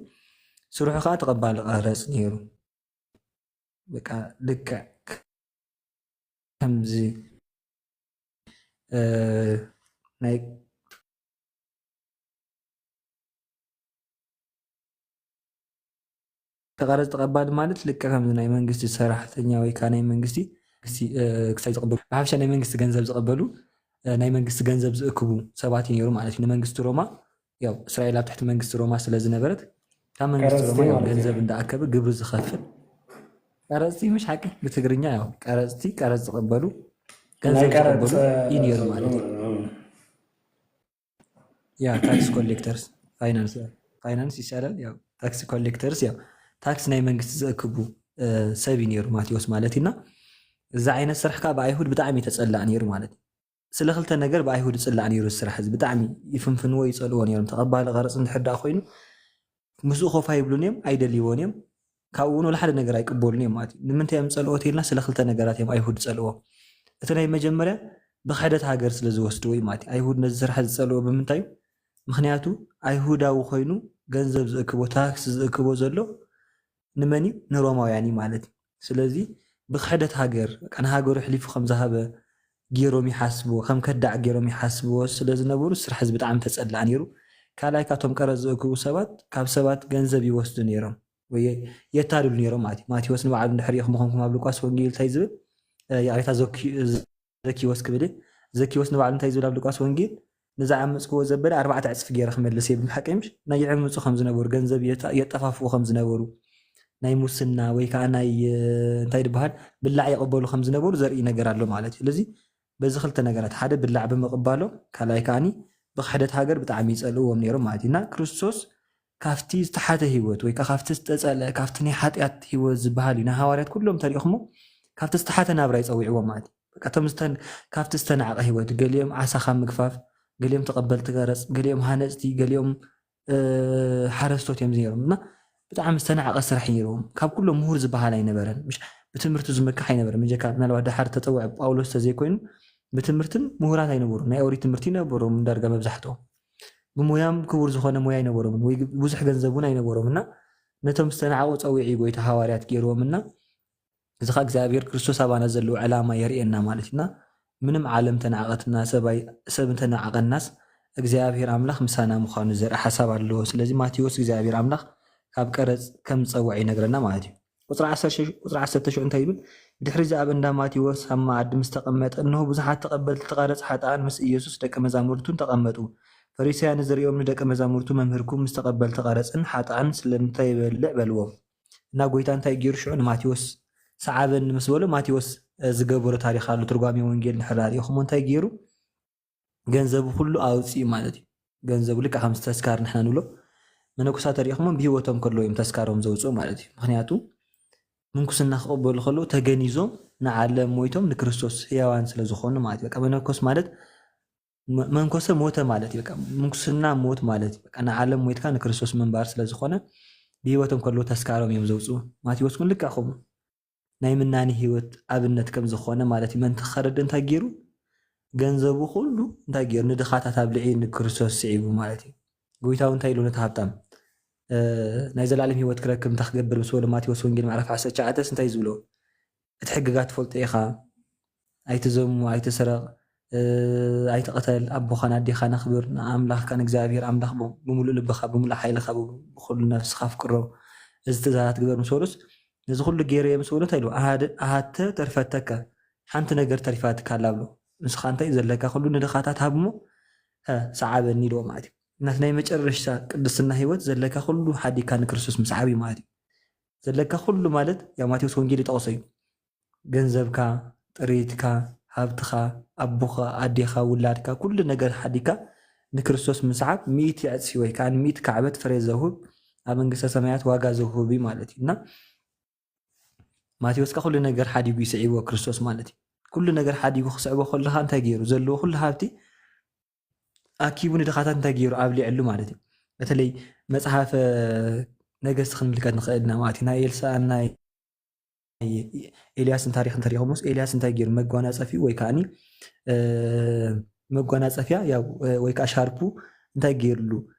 ስርሑ ከኣ ተቐባሊ ቀረጽ ነይሩ። በቃ ልክዕ ከምዚ፣ እ፣ ናይ ቀረጽ ተቐባሊ ማለት ልክዕ ከምዚ ናይ መንግስቲ ሰራሕተኛ ወይ ከኣ ናይ መንግስቲ፣ መንግስቲ፣ እ፣ ክሳይ ዝቕበሉ፣ ብሓፈሻ ናይ መንግስቲ ገንዘብ ዝቕበሉ፣ እ፣ ናይ መንግስቲ ገንዘብ ዝእክቡ ሰባት እዩ ነይሩ ማለት እዩ። ንመንግስቲ ሮማ፣ ያው እስራኤል ኣብ ትሕቲ መንግስቲ ሮማ ስለ ዝነበረት፣ ካብ መንግስቲ ቀረጽቲ ሮማ ያው ማለት እዩ። ገንዘብ እንዳኣከበ ግብሪ ዝኸፍል፣ ቀረጽቲ ምሽ ሓቂ ብትግርኛ ያው ቀረጽቲ፣ ቀረጽ ዝቕበሉ፣ ናይ ገንዘብ ቀረጽ፣ ዝቕበሉ እዩ ነይሩ ማለት እዩ። እ፣ ያ፣ ታክስ ኮሌክተርስ፣ ፋይናንስ፣ ፋይናንስ ይሻላል። ያው ታክስ ኮሌክተርስ፣ ያው ታክስ ናይ መንግስቲ ዝእክቡ፣ እ፣ ሰብ እዩ ነይሩ ማቴዎስ ማለት እዩ። እና እዚ ዓይነት ስራሕ ከዓ ብኣይሁድ ብጣዕሚ እዩ ተጸላእ ነይሩ ማለት እዩ። ስለ ክልተ ነገር ብኣይሁድ ይጽላእ ነይሩ። እዚ ስራሕ እዚ ብጣዕሚ ይፍንፍንዎ፣ ይጸልዎ ነይሮም። ተቐባሊ ቀረጽ እንድሕር ደኣ ኮይኑ ምስኡ ኮፍ ኣይብሉን እዮም፣ ኣይደልይዎን እዮም። ካብኡ እውን ወላ ሓደ ነገር ኣይቅበሉን እዮም ማለት እዩ። ንምንታይ እዮም ዝጸልኦ ተይልና ስለ ክልተ ነገራት እዮም ኣይሁድ ዝጸልዎ። እቲ ናይ መጀመርያ ብክሕደት ሃገር ስለ ዝወስድዎ እዩ ማለት እዩ። ኣይሁድ ነዚ ስራሕ ዝጸልዎ ብምንታይ እዩ? ምኽንያቱ ኣይሁዳዊ ኮይኑ ገንዘብ ዝእክቦ፣ ታክስ ዝእክቦ ዘሎ ንመን እዩ? ንሮማውያን እዩ ማለት እዩ። ስለዚ ብክሕደት ሃገር፣ በቃ ንሃገሩ ኣሕሊፉ ከም ዝሃበ ገይሮም ይሓስብዎ፣ ከም ከዳዕ ገይሮም ይሓስብዎ ስለ ዝነበሩ፣ ስራሕ እዚ ብጣዕሚ ተጸላእ ነይሩ። ካልኣይ፣ ካቶም ቀረጽ ዝእክቡ ሰባት፣ ካብ ሰባት ገንዘብ ይወስዱ ነይሮም ወይ የታልሉ ነይሮም ማለት እዩ። ማቴዎስ ንባዕሉ እንድሕር ርኢኹም ምዃንኩም ኣብ ሉቃስ ወንጌል እንታይ ዝብል፣ እ፣ ይቕሬታ፣ ዘኪ-፣ ዘኪዎስ ክብል እዩ። ዘኪዎስ ንባዕሉ እንታይ ዝብል ኣብ ሉቃስ ወንጌል? "ንዝዓመጽክዎ ዘበለ ኣርባዕተ ዕጽፊ ገይረ ክመልስ እየ" ይብል። ሓቂ ምሽ? ናይ ይዕምጹ ከም ዝነበሩ፣ ገንዘብ የጣ-፣ የጠፋፍኡ ከም ዝነበሩ፣ ናይ ሙስና ወይ ከዓ ናይ፣ እ፣ እንታይ ዝበሃል፣ ብላዕ ይቕበሉ ከም ዝነበሩ ዘርኢ ነገር ኣሎ ማለት እዩ። ስለዚ በዚ ክልተ ነገራት፣ ሓደ ብላዕ ብምቕባሎም፣ ካልኣይ ከዓኒ ብክሕደት ሃገር ብጣዕሚ ይጸልእዎም ነይሮም ማለት እዩ። እና ክርስቶስ ካብቲ ዝተሓተ ህይወት ወይ ከዓ ካብቲ ዝተጸልአ፣ ካብቲ ናይ ሓጢኣት ህይወት ዝበሃል እዩ። ንሃዋርያት ኩሎም ተሪእኹሞ ካብቲ ዝተሓተ ናብራ ይጸውዕዎም ማለት እዩ። በቃ እቶም ዝተን-፣ ካብቲ ዝተናዕቐ ህይወት፣ ገሊኦም ዓሳ ካብ ምግፋፍ፣ ገሊኦም ተቐበልቲ ቀረጽ፣ ገሊኦም ሃነጽቲ፣ ገሊኦም፣ እ፣ ሓረስቶት እዮም ነይሮም። እና ብጣዕሚ ዝተናዕቐ ስራሕ እዩ ነይርዎም። ካብ ኩሎም ምሁር ዝበሃል ኣይነበረን። ምሽ-፣ ብትምህርቱ ዝምካሕ ኣይነበረን። ምጀካ ምናልባት ደሓር ተጸውዐ ጳውሎስ ተዘይኮይኑ ብትምህርትን ምሁራት ኣይነበሩን። ናይ ኦሪት ትምህርቲ ይነበሮም ዳርጋ መብዛሕትኦም። ብሞያም ክቡር ዝኾነ ሞያ ኣይነበሮምን፣ ወይ ብዙሕ ገንዘብ እውን ኣይነበሮም። እና ነቶም ዝተናዕቑ ጸዊዑ እዩ ጎይታ ሃዋርያት ገይርዎም። እና እዚ ኸኣ እግዚኣብሔር ክርስቶስ ኣባና ዘለዎ ዕላማ የርእየና ማለት እዩ። እና ምንም ዓለም ተናዕቐትና፣ ሰባይ-፣ ሰብ እንተናዕቐናስ እግዚኣብሔር ኣምላኽ ምሳና ምዃኑ ዘርኢ ሓሳብ ኣለዎ። ስለዚ ማቴዎስ እግዚኣብሔር ኣምላኽ ካብ ቀረጽ ከም ዝጸውዐ ይነግረና ማለት እዩ። ቁጽሪ ዓሰርተ ሽዑ፣ ቁጽሪ ዓሰርተ ሽዑ እንታይ ይብል? ድሕሪ እዚ ኣብ እንዳ ማቴዎስ ኣብ መኣዲ ምስ ተቐመጠ፣ እንሆ ብዙሓት ተቐበልቲ ቀረጽ ሓጥኣን ምስ ኢየሱስ ደቀ መዛሙርቱን ተቐመጡ። ፈሪሳውያን እዚ ሪኦም ንደቀ መዛሙርቱ፣ "መምህርኩም ምስ ተቐበልቲ ቀረጽን ሓጥኣን ስለምንታይ ይበልዕ?" በልዎም። እና ጎይታ እንታይ ገይሩ ሽዑ ንማቴዎስ፣ "ሰዓበኒ" ምስ በሎ፣ ማቴዎስ፣ እ፣ ዝገበሮ ታሪኽ ኣሎ። ትርጓሜ ወንጌል እንድሕር ርኢኹሞ እንታይ ገይሩ? ገንዘቡ ኩሉ ኣውፅኡ ማለት እዩ። ገንዘቡ ልክዕ ከምዚ ተስካር ንሕና ንብሎ፣ መነኮሳት ሪኢኹሞም ብህይወቶም ከለዉ እዮም ተስካሮም ዘውፅኡ ማለት እዩ። ምኽንያቱ ምንኩስና ክቕበሉ ከለዉ ተገኒዞም ንዓለም ሞይቶም ንክርስቶስ ህያዋን ስለ ዝኾኑ ማለት እዩ። በቃ መነኮስ ማለት መ-፣ መንኮሰ ሞተ ማለት እዩ። በቃ ምንኩስና ሞት ማለት እዩ። በቃ ንዓለም ሞይትካ ንክርስቶስ ምንባር ስለ ዝኾነ ብህይወቶም ከለዉ ተስካሮም እዮም ዘውፅኡ። ማቴዎስ እውን ልክዕ ከምኡ ናይ ምናኔ ህይወት ኣብነት ከም ዝኾነ ማለት እዩ። ምእንቲ ክኸረድ እንታይ ገይሩ? ገንዘቡ ኩሉ እንታይ ገይሩ? ንድኻታት ኣብልዒ ንክርስቶስ ስዒቡ ማለት እዩ። ጎይታ እውን እንታይ ኢሉ ነቲ ሃብታም፣ እ፣ ናይ ዘላለም ህይወት ክረክብ እንታይ ክገብር ምስ በሎ ማቴዎስ ወንጌል ምዕራፍ ዓሰርተ ትሽዓተስ እንታይ ዝብሎ? እቲ ሕግጋት ትፈልጦ ኢኻ፣ ኣይትዘሙ፣ ኣይትስረቕ፣ እ፣ ኣይትቕተል፣ ኣቦኻን ኣዴኻን ኣኽብር፣ ንኣምላኽካ ንእግዚኣብሔር ኣምላኽ ብ-፣ ብምሉእ ልብኻ፣ ብምሉእ ሓይልኻ፣ ብ-፣ ብኹሉ ነፍስኻ ኣፍቅሮ፣ እዚ ትእዛዛት ግበር ምስ በሉስ፣ ነዚ ኩሉ ገይረ እየ ምስ በሉ እንታይ ኢልዎ? ኣሃደ-፣ ኣሃተ ተርፈተከ፣ ሓንቲ ነገር ተሪፋትካ ኣላ ብሎ። ንስኻ እንታይ ዘለካ ኩሉ ንድኻታት ሃብ እሞ፣ ሀ፣ ሰዓበኒ ኢልዎ ማለት እዩ። ናት ናይ መጨረሽታ ቅድስና ህይወት ዘለካ ኩሉ ሓዲካ ንክርስቶስ ምስዓብ እዩ ማለት እዩ። ዘለካ ኩሉ ማለት ያው ማቴዎስ ወንጌል ይጠቕሶ እዩ። ገንዘብካ፣ ጥሪትካ፣ ሃብትኻ፣ ኣቦኻ፣ ኣዴኻ፣ ውላድካ፣ ኩሉ ነገር ሓዲካ ንክርስቶስ ምስዓብ ሚእቲ ዕጽፊ ወይ ከኣ ሚእቲ ካዕበት ፍሬ ዘውህብ ኣብ መንግስተ ሰማያት ዋጋ ዘውህብ እዩ ማለት እዩ። እና ማቴዎስ ከ ኩሉ ነገር ሓዲጉ ይስዒብዎ ክርስቶስ ማለት እዩ። ኩሉ ነገር ሓዲጉ ክስዕቦ ከለኻ እንታይ ገይሩ? ዘለዎ ኩሉ ሃብቲ ኣኪቡ ንድኻታት እንታይ ገይሩ? ኣብሊዕሉ ማለት እዩ። በተለይ መጽሓፈ ነገስት ክንምልከት ንኽእል ኢና ማለት እዩ። ናይ ኤልሳእን ናይ ኤልያስን ታሪኽ እንተሪእኹምስ፣ ኤልያስ እንታይ ገይሩ? መጓናጸፊኡ ወይ ከኣኒ፣ እ፣ መጓናጸፊያ ያው፣ እ፣ ወይ ከኣ ሻርፑ እንታይ ገይሩሉ?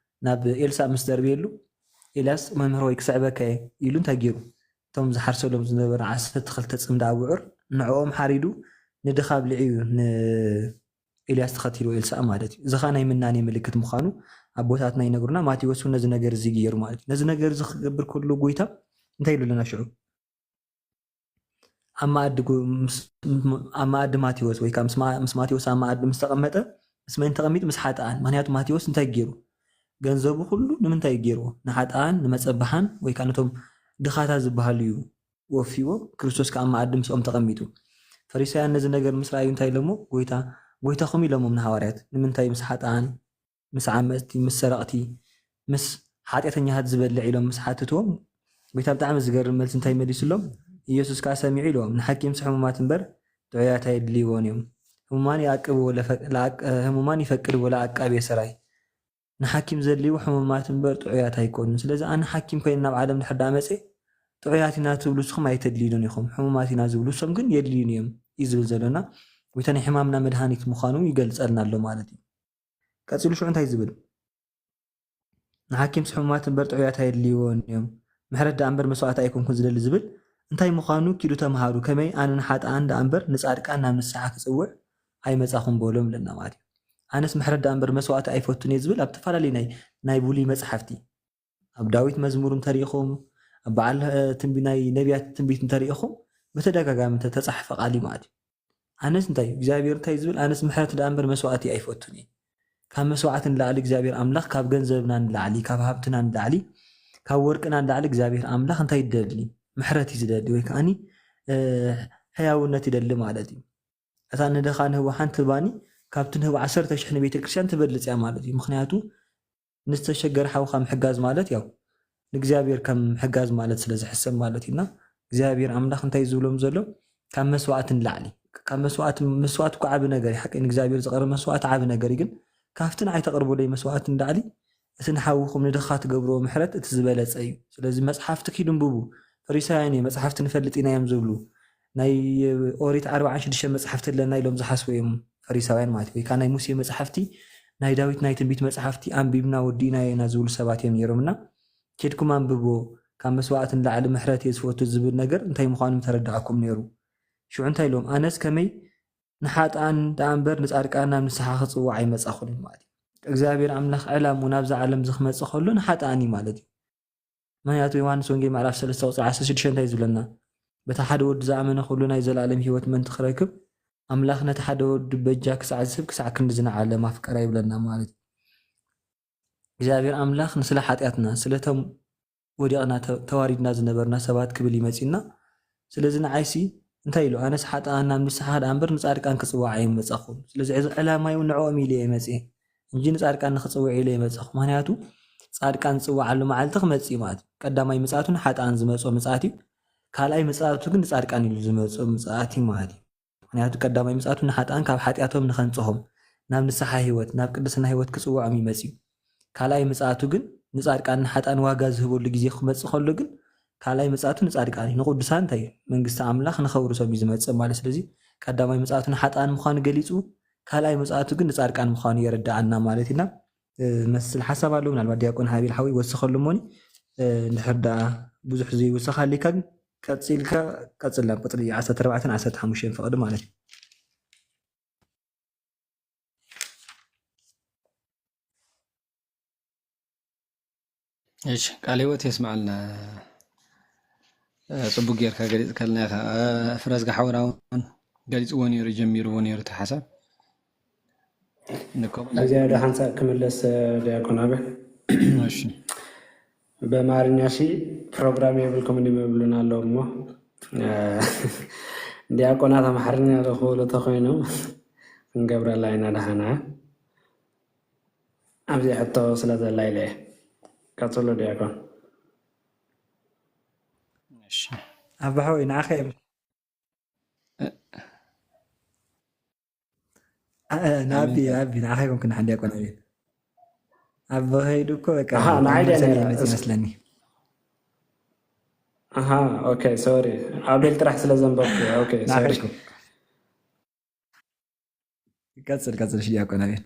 ናብ ኤልሳእ ምስ ደርብየሉ፣ ኤልያስ፣ "መምህር ወይ ክስዕበካ እየ" ኢሉ እንታይ ገይሩ? እቶም ዝሓርሰሎም ዝነበሩ ዓሰርተ ክልተ ጽምዲ ኣብዑር ንዕኦም ሓሪዱ ንድኻ ኣብሊዑ እዩ ንኤልያስ ተኸቲልዎ ኤልሳእ ማለት እዩ። እዚ ኸኣ ናይ ምናኔ ምልክት ምዃኑ ኣቦታትና ይነግሩና። ማቴዎስ እውን ነዚ ነገር እዚ ገይሩ ማለት እዩ። ነዚ ነገር እዚ ክገብር ከሎ ጎይታ እንታይ ኢሉ ኣለና ሽዑ? ኣብ መኣዲ ጎ-፣ ምስ፣ ኣብ መኣዲ ማቴዎስ ወይ ከኣ ምስ ማ-፣ ምስ ማቴዎስ ኣብ መኣዲ ምስ ተቐመጠ፣ ምስ መን ተቐሚጡ? ምስ ሓጥኣን። ምኽንያቱ ማቴዎስ እንታይ ገይሩ? ገንዘቡ ኩሉ ንምንታይ እዩ ገይርዎ? ንሓጥኣን፣ ንመጸብሓን ወይ ከኣ ነቶም ድኻታት ዝበሃሉ እዩ ወፊዎ። ክርስቶስ ከኣ ኣብ መኣዲ ምስኦም ተቐሚጡ። ፈሪሳውያን ነዚ ነገር ምስ ረኣዩ እንታይ ኢሎሞ? ጎይታ፣ ጎይታኹም ኢሎሞም ንሃዋርያት። ንምንታይ ምስ ሓጥኣን፣ ምስ ዓመጽቲ፣ ምስ ሰረቕቲ፣ ምስ ሓጢኣተኛታት ዝበልዕ ኢሎም ምስ ሓትትዎም፣ ጎይታ ብጣዕሚ ዝገርም መልሲ እንታይ መሊሱሎም? ኢየሱስ ከኣ ሰሚዑ ኢልዎም፣ ንሓኪምሲ ሕሙማት እምበር ጥዑያት ኣየድልይዎን እዮም። ሕሙማን ይኣቅብ ወለ ፈ-፣ ለኣቅ-፣ ሕሙማን ይፈቅድ ወለ ኣቃቤ ሰራይ። ንሓኪም ዘድልይዎ ሕሙማት እምበር ጥዑያት ኣይኮኑን። ስለዚ ኣነ ሓኪም ኮይነ ናብ ዓለም ድሕር ደኣ መጽየ፣ ጥዑያት ኢና ትብሉ ንስኹም ኣይተድልዩን ኢኹም። ሕሙማት ኢና ዝብሉ እሶም ግን የድልዩን እዮም እዩ ዝብል ዘሎና። ጎይታ ናይ ሕማምና መድሃኒት ምዃኑ ይገልጸልና ኣሎ ማለት እዩ። ቀጺሉ ሽዑ እንታይ ዝብል? ንሓኪምስ ሕሙማት እምበር ጥዑያት ኣየድልይዎን እዮም፣ ምሕረት ደኣ እምበር መስዋእቲ ኣይኮንኩን ዝደሊ ዝብል እንታይ ምዃኑ ኪዱ ተምሃሩ፣ ከመይ ኣነ ንሓጥኣን ደኣ እምበር ንጻድቃን ናብ ንስሓ ክጽውዕ ኣይመጻኹን በሎም ኢለና ማለት እዩ። ኣነስ ምሕረት ደኣ እምበር መስዋእቲ ኣይፈቱን እየ ዝብል ኣብ ዝተፈላለዩ ናይ፣ ናይ ብሉይ መጽሓፍቲ፣ ኣብ ዳዊት መዝሙር እንተሪኢኹም፣ ኣብ በዓል፣ እ፣ ትንቢ-፣ ናይ ነቢያት ትንቢት እንተሪኢኹም፣ ብተደጋጋሚ እንተ-፣ ተጻሕፈ ቃል እዩ ማለት እዩ። ኣነስ እንታይ እዩ? እግዚኣብሔር እንታይ እዩ ዝብል? ኣነስ ምሕረት ደኣ እምበር መስዋእቲ ኣይፈቱን እየ። ካብ መስዋዕቲ ንላዕሊ እግዚኣብሔር ኣምላኽ ካብ ገንዘብና ንላዕሊ፣ ካብ ሃብትና ንላዕሊ፣ ካብ ወርቅና ንላዕሊ እግዚኣብሔር ኣምላኽ እንታይ ይደሊ? ምሕረት እዩ ዝደሊ፣ ወይ ከኣኒ፣ እ፣ ሕያውነት ይደሊ ማለት እዩ። እታ ንድኻ ንህቦ ሓንቲ ባኒ ካብቲ ንህቦ ዓሰርተ ሽሕ ንቤተ ክርስቲያን ትበልጽ እያ ማለት እዩ። ምኽንያቱ ንዝተሸገረ ሓውኻ ምሕጋዝ ማለት ያው ንእግዚኣብሔር ከም ምሕጋዝ ማለት ስለ ዝሕሰብ ማለት እዩ። እና እግዚኣብሔር ኣምላኽ እንታይ እዩ ዝብሎም ዘሎ? ካብ መስዋእቲ ንላዕሊ፣ ካብ መስዋእቲ፣ መስዋእቲ እኮ ዓቢ ነገር እዩ። ሓቂ ንእግዚኣብሔር ዝቐርብ መስዋእቲ ዓቢ ነገር እዩ። ግን ካብቲ ንዓይ ተቕርቡለይ መስዋእቲ ንላዕሊ እቲ ንሓውኹም ንድኻ ትገብርዎ ምሕረት እቲ ዝበለጸ እዩ። ስለዚ መጽሓፍቲ ኪዱ እንብቡ። ፈሪሳውያን እዮም መጽሓፍቲ ንፈልጥ ኢና እዮም ዝብሉ። ናይ ኦሪት ኣርብዓን ሽዱሽተን መጽሓፍቲ ኣለና ኢሎም ዝሓስቡ እዮም ፈሪሳውያን ማለት እዩ። ወይ ከዓ ናይ ሙሴ መጽሓፍቲ፣ ናይ ዳዊት ናይ ትንቢት መጽሓፍቲ ኣንቢብና ወዲእናዮ ኢና ዝብሉ ሰባት እዮም ነይሮም። እና ኬድኩም ኣንብብዎ፣ ካብ መስዋዕቲ ንላዕሊ ምሕረት እየ ዝፈቱ ዝብል ነገር እንታይ ምዃኑ ምተረዳእኩም ነይሩ። ሽዑ እንታይ ኢሎም? ኣነስ ከመይ ንሓጥኣን ደኣ እምበር ንጻድቃን ናብ ንስሓ ክጽውዕ ኣይመጻኹን ማለት እዩ። እግዚኣብሔር ኣምላኽ ዕላምኡ ናብዛ ዓለም እዚ ክመጽእ ከሎ ንሓጥኣን እዩ ማለት እዩ። ምኽንያቱ ዮሃንስ ወንጌል ምዕራፍ ሰለስተ ቁጽሪ ዓሰርተ ሽዱሽተ እንታይ እዩ ዝብለና? በታ ሓደ ወዲ ዝኣመነ ኩሉ ናይ ዘላለም ህይወት ምእንቲ ክረክብ ኣምላኽ ነቲ ሓደ ወዱ በጃ ክሳዕ ዝህብ ክሳዕ ክንድዚ ንዓለም ኣፍቀራ ይብለና ማለት እዩ። እግዚኣብሔር ኣምላኽ ንስለ ሓጢኣትና፣ ስለቶም ወዲቕና ተ-፣ ተዋሪድና ዝነበርና ሰባት ክብል ይመጺና። ስለዚ ንዓይሲ እንታይ ኢሉ? ኣነስ ሓጥኣን ናብ ንስሓ ደኣ እምበር ንጻድቃን ክጽውዕ ኣይመጻኹን። ስለዚ እዚ ዕላማይ እውን ንዕኦም ኢለ እየ መጽየ እንጂ ንጻድቃን ንክጽውዕ ኢለ እየ መጻኹ። ምኽንያቱ ጻድቃን ዝጽውዓሉ መዓልቲ ክመጽእ እዩ ማለት እዩ። ቀዳማይ ምጽኣቱ ንሓጥኣን ዝመጾ ምጽኣት እዩ። ካልኣይ ምጽኣቱ ግን ንጻድቃን ኢሉ ዝመጾ ምጽኣት እዩ ማለት እዩ። ምኽንያቱ ቀዳማይ ምጽኣቱ ንሓጥኣን ካብ ሓጢኣቶም ንኸንጽሆም፣ ናብ ንስሓ ህይወት፣ ናብ ቅድስና ህይወት ክጽውዖም እዩ መጺኡ። ካልኣይ ምጽኣቱ ግን ንጻድቃን ንሓጥኣን ዋጋ ዝህበሉ ግዜ ክመጽእ ከሎ ግን ካልኣይ ምጽኣቱ ንጻድቃን እዩ። ንቅዱሳን እንታይ እዩ? መንግስቲ ኣምላኽ ንኸውርሶም እዩ ዝመጽእ ማለት። ስለዚ ቀዳማይ ምጽኣቱ ንሓጥኣን ምዃኑ ገሊጹ፣ ካልኣይ ምጽኣቱ ግን ንጻድቃን ምዃኑ የረድኣና ማለት ኢና። እ፣ መስል ሓሳብ ኣሎ። ምናልባት ዲያቆን ሃቤል ሓወይ ወስኸሉ እሞኒ፣ እ፣ እንድሕር ደኣ ብዙሕ ዘይወሰኻ ኣሊካ ግን ቀጺልካ ቀጽል ናብ ቁጽሪ ዓሰርተ ኣርባዕተን ዓሰርተ ሓሙሽተን ፍቕዲ ማለት እዩ። እሺ፣ ቃለ ህይወት የስምዓልና። እ፣ ጽቡቅ ጌርካ ገሊጽካልና ኢኻ። እ፣ ፍረዝጊ ሓውና እውን ገሊጽዎ ነይሩ፣ ጀሚርዎ ነይሩ እቲ ሓሳብ። ንከም-፣ እዚኣ ዶ ሓንሳእ ክምለስ፣ ዲያቆን ኣቤል? እሺ። በማርኛ ሲ ፕሮግራም የብልኩም እንዲ መብሉና ኣለዉ እሞ፣ እ፣ ዲያቆናት ኣምሓርኛ ዝኽእሉ ተኾይኖም ክንገብረላ ኢና ደሓና። ኣብዚ ሕቶ ስለ ዘላ ኢለ እየ። ቀጽሎ ዲያቆን። እሺ። ኣባሓወይ ንዓኸ የብል። እ-፣ እ-፣ ናቢ፣ ኣሜን። ናቢ፣ ንዓኸ ይኮንኩ ንሓን ዲያቆን ኣቤል። ኣብ ኸይዱ እኮ በቃ ኣሃ፣ ንዓይ ድያ መሰለይ ነይራ። መጽ እስ-፣ ይመስለኒ። ኣሃ፣ ኦኬ፣ ሶሪ። ኣቤል ጥራሕ ስለ ዘንበብኩ። ኦኬ፣ ንዓኸ ሶሪ። ይኮንኩ። ቀጽል፣ ቀጽል፣ እሺ፣ ዲያቆን ኣቤል።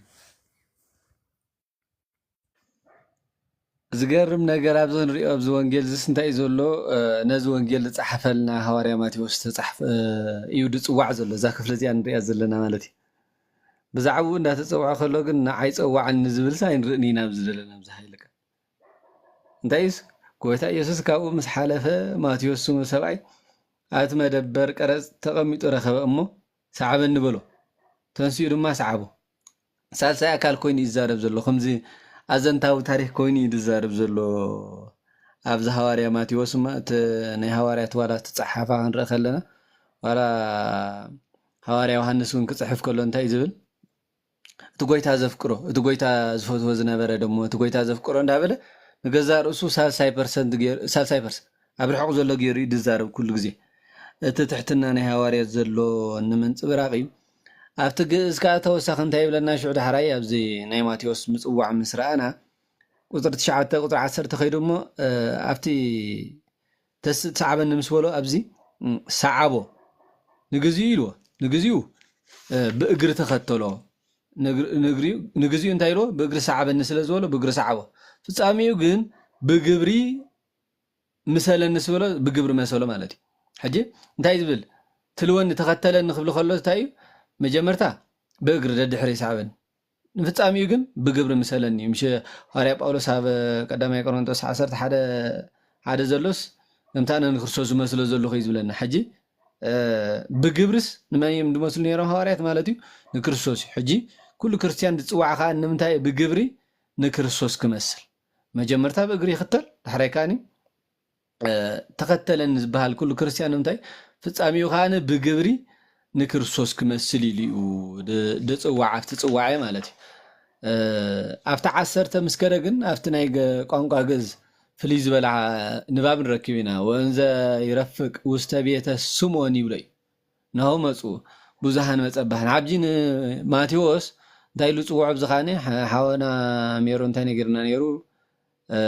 ዝገርም ነገር ኣብዚ ንሪኦ፣ ኣብዚ ወንጌል ዝስ እንታይ እዩ ዘሎ? እ፣ ነዚ ወንጌል ዝጸሓፈልና ሃዋርያ ማቴዎስ ተጻሕፈ፣ እ፣ እዩ ዝጽዋዕ ዘሎ፣ እዛ ክፍሊ እዚኣ ንሪኣ ዘለና ማለት እዩ። ብዛዕባኡ እንዳተጸውዐ ከሎ ግን ንዓይ ጸዋዕኒ ዝብልስ ኣይንርእን ኢና ኣብዚ ዘለና ኣብዚ ሓይሊ ቃል። እንታይስ፣ ጎይታ ኢየሱስ ካብኡ ምስ ሓለፈ፣ ማቴዎስ ስሙ ሰብኣይ ኣብቲ መደበር ቀረጽ ተቐሚጡ ረኸበ እሞ፣ "ሰዓበኒ" በሎ። ተንሲኡ ድማ ሰዓቦ። ሳልሳይ ኣካል ኮይኑ እዩ ዝዛረብ ዘሎ። ከምዚ ኣዘንታዊ ታሪኽ ኮይኑ እዩ ዝዛረብ ዘሎ። ኣብዚ ሃዋርያ ማቴዎስ እማ፣ እቲ ናይ ሃዋርያት ዋላ እቲ ጸሓፋ ክንርኢ ከለና፣ ዋላ ሃዋርያ ዮሃንስ እውን ክጽሕፍ ከሎ እንታይ እዩ ዝብል? እቲ ጎይታ ዘፍቅሮ፣ እቲ ጎይታ ዝፈትዎ ዝነበረ ደሞ፣ እቲ ጎይታ ዘፍቅሮ እንዳበለ ንገዛእ ርእሱ ሳልሳይ ፐርሰንት ገይሩ፣ ሳልሳይ ፐርሰንት ኣብ ርሑቕ ዘሎ ገይሩ እዩ ዝዛረብ ኩሉ ግዜ። እቲ ትሕትና ናይ ሃዋርያት ዘሎ ንምንጽብራቕ እዩ። ኣብቲ ግእዝ ከኣ ተወሳኺ እንታይ ይብለና ሽዑ ዳሕራይ ኣብዚ ናይ ማቴዎስ ምጽዋዕ ምስ ረኣና፣ ቁጽሪ ትሽዓተ፣ ቁጽሪ ዓሰርተ ከይዱ እሞ፣ እ፣ ኣብቲ ተስ-፣ ተሰዓበኒ ምስ በሎ ኣብዚ፣ እ፣ ሰዓቦ። ንግዚኡ ኢልዎ፣ ንግዚኡ፣ እ፣ ብእግሪ ተኸተሎ። ንግሪ-፣ ንግሪኡ፣ ንግዚኡ እንታይ ኢልዎ? ብእግሪ ሰዓበኒ ስለ ዝበሎ ብእግሪ ሰዓቦ። ፍጻሜኡ ግን ብግብሪ ምሰለኒ ስበሎ ብግብሪ መሰሎ ማለት እዩ። ሕጂ እንታይ ዝብል? ትልወኒ ተኸተለኒ ክብል ከሎ እንታይ እዩ? መጀመርታ ብእግሪ ደድሕሪ ይሰዓበኒ። ንፍጻሜኡ ግን ብግብሪ ምሰለኒ እዩ። ምሽ ሃዋርያ ጳውሎስ ኣብ ቀዳማይ ቆሮንቶስ ዓሰርተ ሓደ ሓደ ዘሎስ፣ "ከምታ ኣነ ንክርስቶስ ዝመስሎ ዘለኹ" እዩ ዝብለና። ሕጂ፣ እ፣ ብግብርስ ንመን እዮም ዝመስሉ ነይሮም ሃዋርያት ማለት እዩ? ንክርስቶስ እዩ። ሕጂ ኩሉ ክርስትያን ዝጽዋዕ ከኣ ንምንታይ እዩ? ብግብሪ ንክርስቶስ ክመስል። መጀመርታ ብእግሪ ይኽተል፣ ዳሕራይ ከኣኒ፣ እ፣ ተኸተለኒ ዝበሃል ኩሉ ክርስትያን ንምንታይ? ፍጻሜኡ ከኣኒ ብግብሪ ንክርስቶስ ክመስል ኢሉ እዩ ድ-፣ ድጽዋዕ፣ ኣብቲ ጽዋዔ ማለት እዩ። እ፣ ኣብቲ ዓሰርተ ምስ ከደ ግን፣ ኣብቲ ናይ ገ-፣ ቋንቋ ግእዝ ፍልይ ዝበለ ዓ-፣ ንባብ ንረክብ ኢና። "ወእንዘ ይረፍቅ ውስተ ቤተ ስምዖን" ይብሎ እዩ። "እነሆ መጹ ብዙሃን መጸባህን." ኣብዚ ንማቴዎስ እንታይ ኢሉ ጽውዖ? ኣብዚ ከኣኒ ሓ-፣ ሓወና ሜሮ እንታይ ነጊርና ነይሩ? እ፣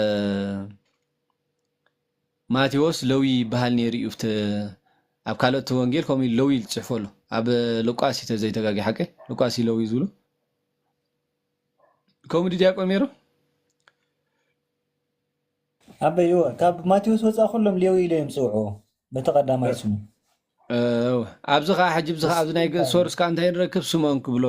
ማቴዎስ ለዊ ይበሃል ነይሩ እዩ። ኣብቲ፣ ኣብ ካልኦት ወንጌል ከምኡ ኢሉ ለዊ ኢሉ ዝጽሕፎ ኣሎ። ኣብ ሉቃስ እዩ ተዘይተጋጊ ሓቀይ? ሉቃስ እዩ ለዊ ዝብሎ። ከምኡ ድዩ ዲያቆን ሜሮ? ኣበይ፣ እወ፣ ካብ ማቴዎስ ወጻኢ ኩሎም ሌዊ ኢሎም እዮም ዝጽውዕዎ፣ በቲ ቀዳማይ ስሙ። እወ፣ ኣብዚ ኸዓ ሕጂ፣ ኣብዚ ኸዓ፣ እሱ ኣብዚ ናይ ገ-፣ ይባላል። ሶርስ ከኣ እንታይ ንረክብ? ስምኦን ክብሎ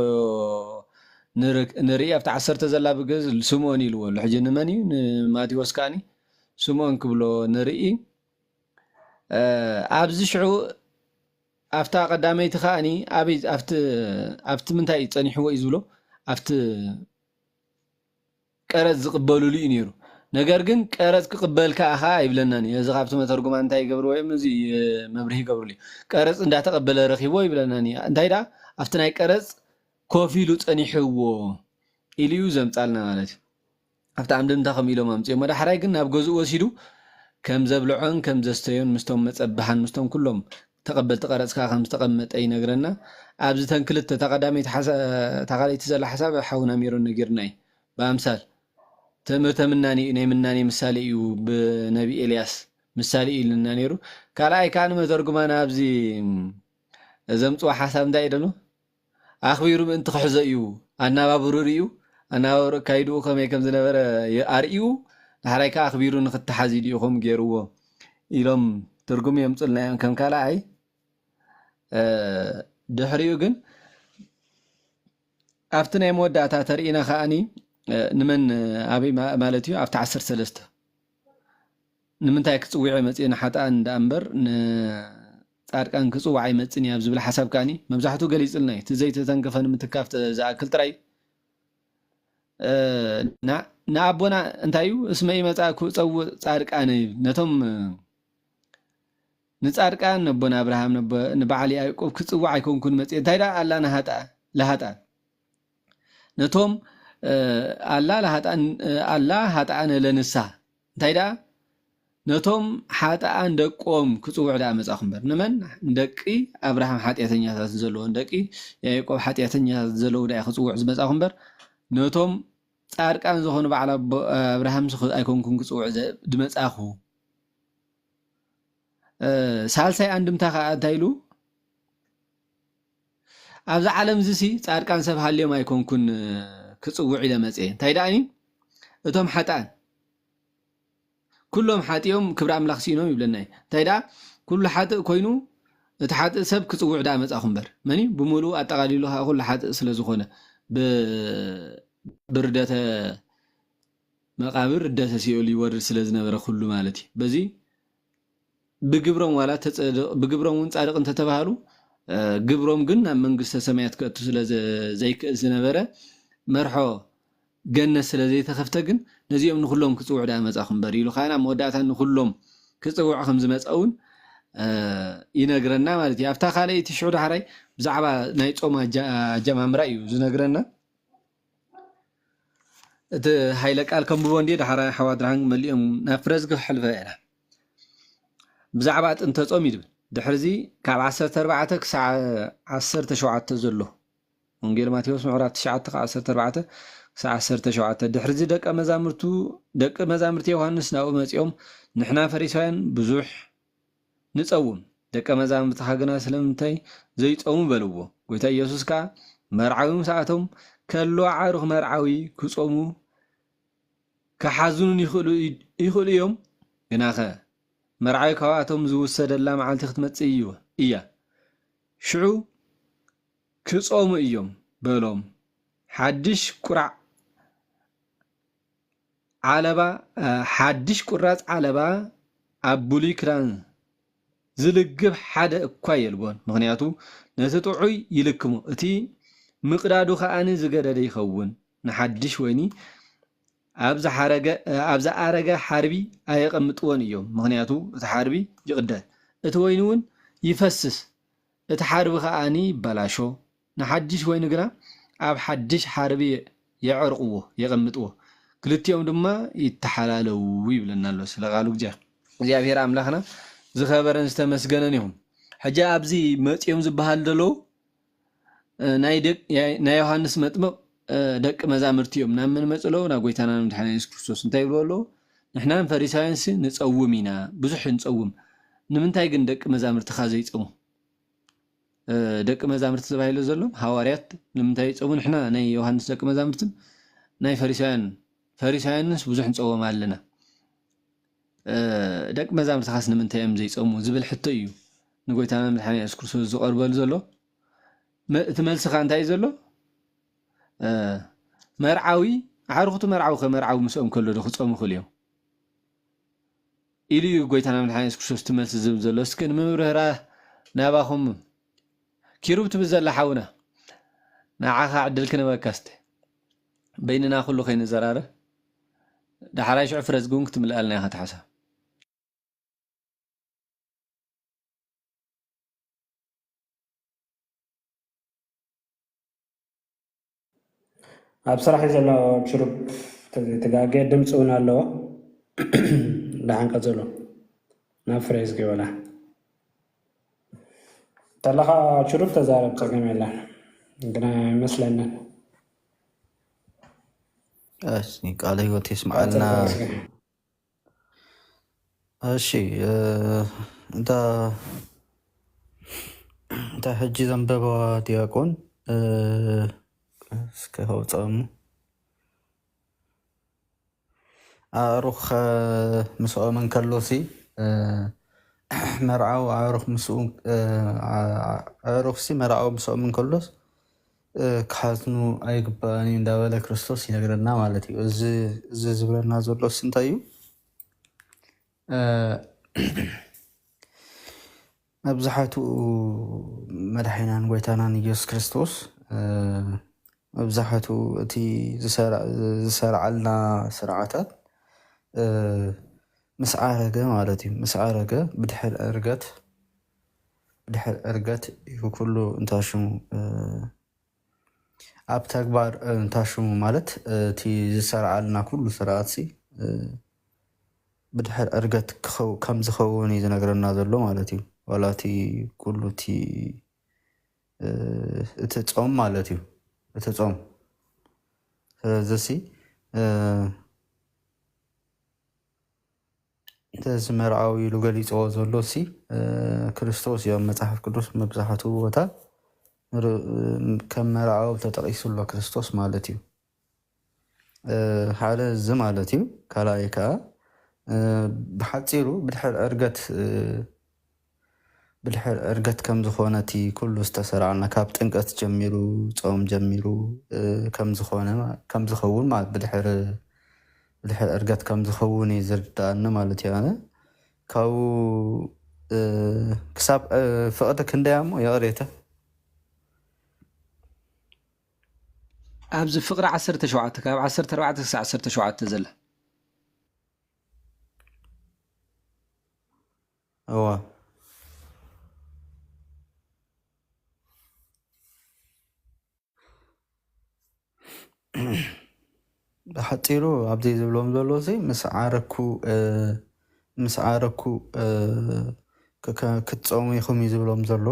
ንርክ-፣ ንርኢ። ኣብቲ ዓሰርተ ዘላ ብግእዝ ስምኦን ኢልዎ ኣሎ። ሕጂ ንመን እዩ? ንማቴዎስ ከኣኒ ስምኦን ክብሎ ንርኢ። እ፣ ኣብዚ ሽዑ ኣብታ ቀዳመይቲ ከኣኒ ኣበይ፣ ኣብቲ፣ ኣብቲ ምንታይ እዩ ጸኒሕዎ እዩ ዝብሎ? ኣብቲ ቀረጽ ዝቕበሉሉ እዩ ነይሩ። ነገር ግን ቀረጽ ክቕበል ከኣ ኸኣ ኣይብለናን እዩ። እዚ ካብቲ መተርጉማን እንታይ ይገብርዎ እዮም? እዚ፣ እ፣ መብርሂ ይገብሩሉ እዩ። ቀረጽ እንዳተቐበለ ረኺብዎ ይብለናን እዩ። እንታይ ደኣ? ኣብቲ ናይ ቀረጽ ኮፍ ኢሉ ጸኒሕዎ ኢሉ እዩ ዘምጻልና ማለት እዩ። ኣብቲ ኣንድምታ ከምኡ ኢሎም ኣምጺኦሞ። ዳሕራይ ግን ናብ ገዝኡ ወሲዱ ከም ዘብልዖን ከም ዘስተዮን ምስቶም መጸብሓን ምስቶም ኩሎም ተቐበልቲ ቀረጽ ከኣ ከም ዝተቐመጠ ይነግረና። ኣብዚ ተን ክልተ፣ እታ ቀዳመይቲ ሓሳ-፣ እታ ካልኣይቲ ዘላ ሓሳብ ሓውና ሜሮን ነጊርና እዩ። ብኣምሳል ትምህርተ ምናኔ እዩ፣ ናይ ምናኔ ምሳሌ እዩ፣ ብነቢ ኤልያስ ምሳሌ እዩ ኢሉና ነይሩ። ካልኣይ ከኣ ንመተርጉማን ኣብዚ ዘምጽኦ ሓሳብ እንታይ እዩ ደሎ? ኣኽቢሩ ምእንቲ ክሕዞ እዩ። ኣነባብሩ ርእዩ፣ ኣነባብሩ ኣካይድኡ ከመይ ከም ዝነበረ የ-፣ ኣርእዩ፣ ዳሕራይ ከኣ ኣኽቢሩ ንኽተሓዝ ኢሉ እዩ ከምኡ ገይርዎ ኢሎም ትርጉም የምጹልና እዮም ከም ካልኣይ። እ፣ ድሕሪኡ ግን ኣብቲ ናይ መወዳእታ ተርእይና ከኣኒ፣ እ፣ ንመን፣ እ፣ ኣበይ ማ-፣ ማለት እዩ? ኣብቲ ዓሰርተ ሰለስተ። ንምንታይ ክጽውዕ መጽእ ንሓጥኣን ደኣ እምበር ንጻድቃን ክጽውዕ ኣይመጽእን እያ ኣብ ዝብል ሓሳብ ከኣኒ መብዛሕትኡ ገሊጽልና እዩ። እቲ ዘይተተንከፈ ንምትካፍ ተ-፣ ዝኣክል ጥራይ እ፣ ና-፣ ንኣቦና እንታይ እዩ? እስመ ኢመጻእኩ እጸውዕ ጻድቃነ እዩ። ነቶም ንጻድቃን ነቦና ኣብርሃም፣ ነቦ-፣ ንበዓል ያዕቆብ ክጽውዕ ኣይኮንኩን መጽእ። እንታይ ደኣ ኣላ ንሃጣ-፣ ለሃጣን ነቶም እ፣ ኣላ ለሃጣን እ፣ ኣላ ሃጣን ለንሳ እንታይ ደኣ ነቶም ሓጥኣን ደቆም ክጽውዕ ደኣ መጻኹ እምበር። ንመን? ንደቂ ኣብርሃም ሓጢኣተኛታት ዘለዎም፣ ደቂ ያዕቆብ ሓጢኣተኛታት ዘለዉ ደኣ ክጽውዕ ዝመጻኹ እምበር፣ ነቶም ጻድቃን ዝኾኑ በዓል ኣቦ-፣ ኣብርሃምሲ ክ-፣ ኣይኮንኩን ክጽውዕ ዘ-፣ ዝመጻኹ። እ፣ ሳልሳይ ኣንድምታ ከኣ እንታይ ኢሉ? ኣብዛ ዓለም እዚሲ ጻድቃን ሰብ ሃልዮም ኣይኮንኩን፣ እ፣ ክጽውዕ ኢለ መጽየ። እንታይ ደኣኒ? እቶም ሓጥኣን ኩሎም ሓጢኦም ክብሪ ኣምላኽ ስኢኖም ይብለና እዩ። እንታይ ደኣ? ኩሉ ሓጥእ ኮይኑ እቲ ሓጥእ ሰብ ክጽውዕ ደኣ መጻኹ እምበር። መን እዩ? ብምሉኡ ኣጠቓሊሉ ከኣ ኩሉ ሓጥእ ስለ ዝኾነ ብ-፣ ብርደተ መቃብር፣ ርደተ ሲኦል ይወርድ ስለ ዝነበረ ኩሉ ማለት እዩ። በዚ ብግብሮም ዋላ ተጸድቕ-፣ ብግብሮም እውን ጻድቕ እንተተባሃሉ፣ እ፣ ግብሮም ግን ናብ መንግስተ ሰማያት ከእቱ ስለ ዘ-፣ ዘይክእል ዝነበረ፣ መርሖ ገነት ስለ ዘይተኸፍተ ግን፣ ነዚኦም ንኹሎም ክጽውዕ ደኣ መጻኹ እምበር ኢሉ፣ ከኣ ናብ መወዳእታ ንኹሎም ክጽውዕ ከም ዝመጸ እውን፣ እ፣ ይነግረና ማለት እዩ። ኣብታ ካልኣይቲ ሽዑ ዳሕራይ ብዛዕባ ናይ ጾም ኣጀ-፣ ኣጀማምራ እዩ ዝነግረና። እቲ ሃይለ ቃል ከንብቦ እንድየ፣ ዳሕራይ ሓዋት ድሓን መሊኦም ናብ ፍረዝጊ ክሕልፈ ኢና። ብዛዕባ ጥንተ ጾም እዩ ዝብል። ድሕርዚ ካብ ዓሰርተ ኣርባዕተ ክሳዕ ዓሰርተ ሸውዓተ ዘሎ። ወንጌል ማቴዎስ ምዕራፍ ትሽዓተ ካብ ዓሰርተ ኣርባዕተ ክሳዕ ዓሰርተ ሸውዓተ። ድሕርዚ ደቀ መዛሙርቱ፣ ደቂ መዛሙርቲ ዮሃንስ ናብኡ መጺኦም፣ "ንሕና ፈሪሳውያን ብዙሕ ንጸውም፣ ደቀ መዛሙርትኻ ግና ስለምንታይ ዘይጾሙ?" በልዎ። ጐይታ ኢየሱስ ከኣ፣ መርዓዊ ምስኣቶም ከሎ፣ ኣዕሩኽ መርዓዊ ክጾሙ ክሓዝኑን ይኽእሉ፣ ይኽእሉ እዮም። ግናኸ፣ መርዓዊ ካብኣቶም ዝውሰደላ መዓልቲ ክትመጽእ እዩ፣ እያ። ሽዑ ክጾሙ እዮም፣ በሎም። ሓድሽ ቁራዕ ዓለባ፣ እ፣ ሓድሽ ቁራጽ ዓለባ ኣብ ብሉይ ክዳን ዝልግብ ሓደ እኳ የልቦን። ምኽንያቱ፣ ነቲ ጥዑይ ይልክሞ፣ እቲ ምቕዳዱ ከኣኒ ዝገደደ ይኸውን። ንሓድሽ ወይኒ ኣብ ዝሓረገ፣ ኣብ ዝኣረገ ሓርቢ ኣየቐምጥዎን እዮም። ምኽንያቱ፣ እቲ ሓርቢ ይቕደድ፣ እቲ ወይኒ እውን ይፈስስ። እቲ ሓርቢ ከኣኒ ይበላሾ፣ ንሓድሽ ወይኒ ግና ኣብ ሓድሽ ሓርቢ የዕርቕዎ፣ የቐምጥዎ፣ ክልቲኦም ድማ ይተሓላለዉ ይብለና ኣሎ ስለ ቃሉ እግዚኣብሔር። እግዚኣብሔር ኣምላኽና ዝኸበረን ዝተመስገነን ይኹን። ሕጂ ኣብዚ መጺኦም ዝበሃል ዘለዉ፣ እ፣ ናይ ደቅ-፣ ናይ ዮሃንስ መጥምቕ፣ እ፣ ደቂ መዛምርቲ እዮም። ናብ መን መጹ ኣለዉ? ናብ ጎይታና መድሓኒና የሱስ ክርስቶስ። እንታይ ይብልዎ ኣለዉ? ንሕናን ፈሪሳውያንሲ ንጸውም ኢና፣ ብዙሕ ንጸውም። ንምንታይ ግን ደቂ መዛምርትኻ ዘይጸሙ? እ፣ ደቂ መዛምርቲ ተባሂሉ ዘሎ ሃዋርያት ንምንታይ ይጸሙ? ንሕና ናይ ዮሃንስ ደቂ መዛምርትን ናይ ፈሪሳውያን፣ ፈሪሳውያንስ ብዙሕ ንጸወም ኣለና። እ፣ ደቂ መዛምርትኻስ ንምንታይ እዮም ዘይጸሙ? ዝብል ሕቶ እዩ ንጎይታና መድሓኒና የሱስ ክርስቶስ ዝቐርበሉ ዘሎ። መ-፣ እቲ መልሲ ኸኣ እንታይ እዩ ዘሎ? እ፣ መርዓዊ፣ ኣዕሩኽቱ መርዓዊ ከ መርዓዊ ምስኦም ከሎ ዶ ክጸሙ ይኽእሉ እዮም? ኢሉ እዩ ጎይታና መድሓኒና የሱስ ክርስቶስ እቲ መልሲ ዝህብ ዘሎ። እስኪ ንምብርህራህ ናባኹም ኪሩብ ትብል ዘላ ሓውና፣ ንዓኻ ዕድል ክንበካ እስቲ። በይንና ኩሉ ከይንዘራረብ፣ ዳሕራይ ሽዑ ፍረዝጊ እውን ክትምልኣልና ኢኻ እቲ ሓሳብ። ኣብ ስራሕ እዩ ዘሎ ችሩብ፣ ተጋገ ድምፂ እውን ኣለዎ። ደሓን ቀፅሎ ናብ ፍሬዝ ገበላ ተለኻ ችሩብ ተዛረብ፣ ፀገም የለን። ግና ኣይመስለንን። እሺ፣ ቃለ ህይወት የስምዓልና። ቀፅል ተመስገን። እሺ፣ እ፣ እንታ፣ እንታ ሕጂ ዘንበበዋ ዲያቆን፣ እ፣ እስከ ከውፅኣ እሞ። ኣዕሩኽ፣ እ፣ ምስኦም እንከሎሲ፣ እ፣ መርዓዊ ኣዕሩኽ ምስኡ፣ እ፣ ኣ-፣ ኣዕሩኽሲ መርዓዊ ምስኦም እንከሎስ፣ እ፣ ክሓዝኑ ኣይግባእን እዩ እንዳበለ ክርስቶስ ይነግረና ማለት እዩ። እዚ፣ እዚ ዝብለና ዘሎስ እንታይ እዩ? እ፣ መብዛሕትኡ መድሓኒናን ጎይታናን ኢየሱስ ክርስቶስ፣ እ፣ መብዛሕትኡ እቲ ዝሰራ-፣ ዝሰርዓልና ስርዓታት፣ እ፣ ምስ ዓረገ ማለት እዩ። ምስ ዓረገ ብድሕር ዕርገት፣ ብድሕር ዕርገት እዩ ኩሉ እንታሽሙ፣ እ፣ ኣብ ተግባር፣ እ፣ እንታሽሙ ማለት፣ እ፣ እቲ ዝሰርዓልና ኩሉ ስርዓትሲ፣ እ፣ ብድሕር ዕርገት ክኸው-፣ ከም ዝኸውን እዩ ዝነግረና ዘሎ ማለት እዩ። ዋላ እቲ ኩሉ እቲ፣ እ፣ እቲ ጾም ማለት እዩ። እቲ ጾም። ስለዚሲ፣ እ፣ እዚ መርዓዊ ኢሉ ገሊጽዎ ዘሎ ሲ፣ እ፣ ክርስቶስ እዩ። ኣብ መጽሓፍ ቅዱስ መብዛሕትኡ ቦታ ር-፣ ከም መርዓዊ ተጠቒሱ ኣሎ ክርስቶስ ማለት እዩ። እ፣ ሓደ እዚ ማለት እዩ። ካልኣይ ከኣ፣ እ፣ ብሓጺሩ ብድሕር ዕርገት፣ እ፣ ብድሕር ዕርገት ከም ዝኾነ እቲ ኩሉ ዝተሰርዓልና ካብ ጥምቀት ጀሚሩ፣ ጾም ጀሚሩ፣ እ፣ ከም ዝኾነ፣ ከም ዝኸውን ማለት ብድሕር፣ ብድሕር ዕርገት ከም ዝኸውን እዩ ዝርድኣኒ ማለት እዩ። ኣነ ካብኡ፣ እ፣ ክሳብ፣ እ፣ ፍቕዲ ክንደይ እሞ ይቕሬታ? ኣብዚ ፍቕሪ ዓሰርተ ሸውዓተ፣ ካብ ዓሰርተ ኣርባዕተ ክሳብ ዓሰርተ ሸውዓተ ዘላ። እዋ። ብሓጺሩ ኣብዚ ዝብሎም ዘሎ እዚ ምስ ዓረኩ፣ እ፣ ምስ ዓረኩ፣ እ፣ ክ-፣ ክ-፣ ክትጸሙ ኢኹም እዩ ዝብሎም ዘሎ።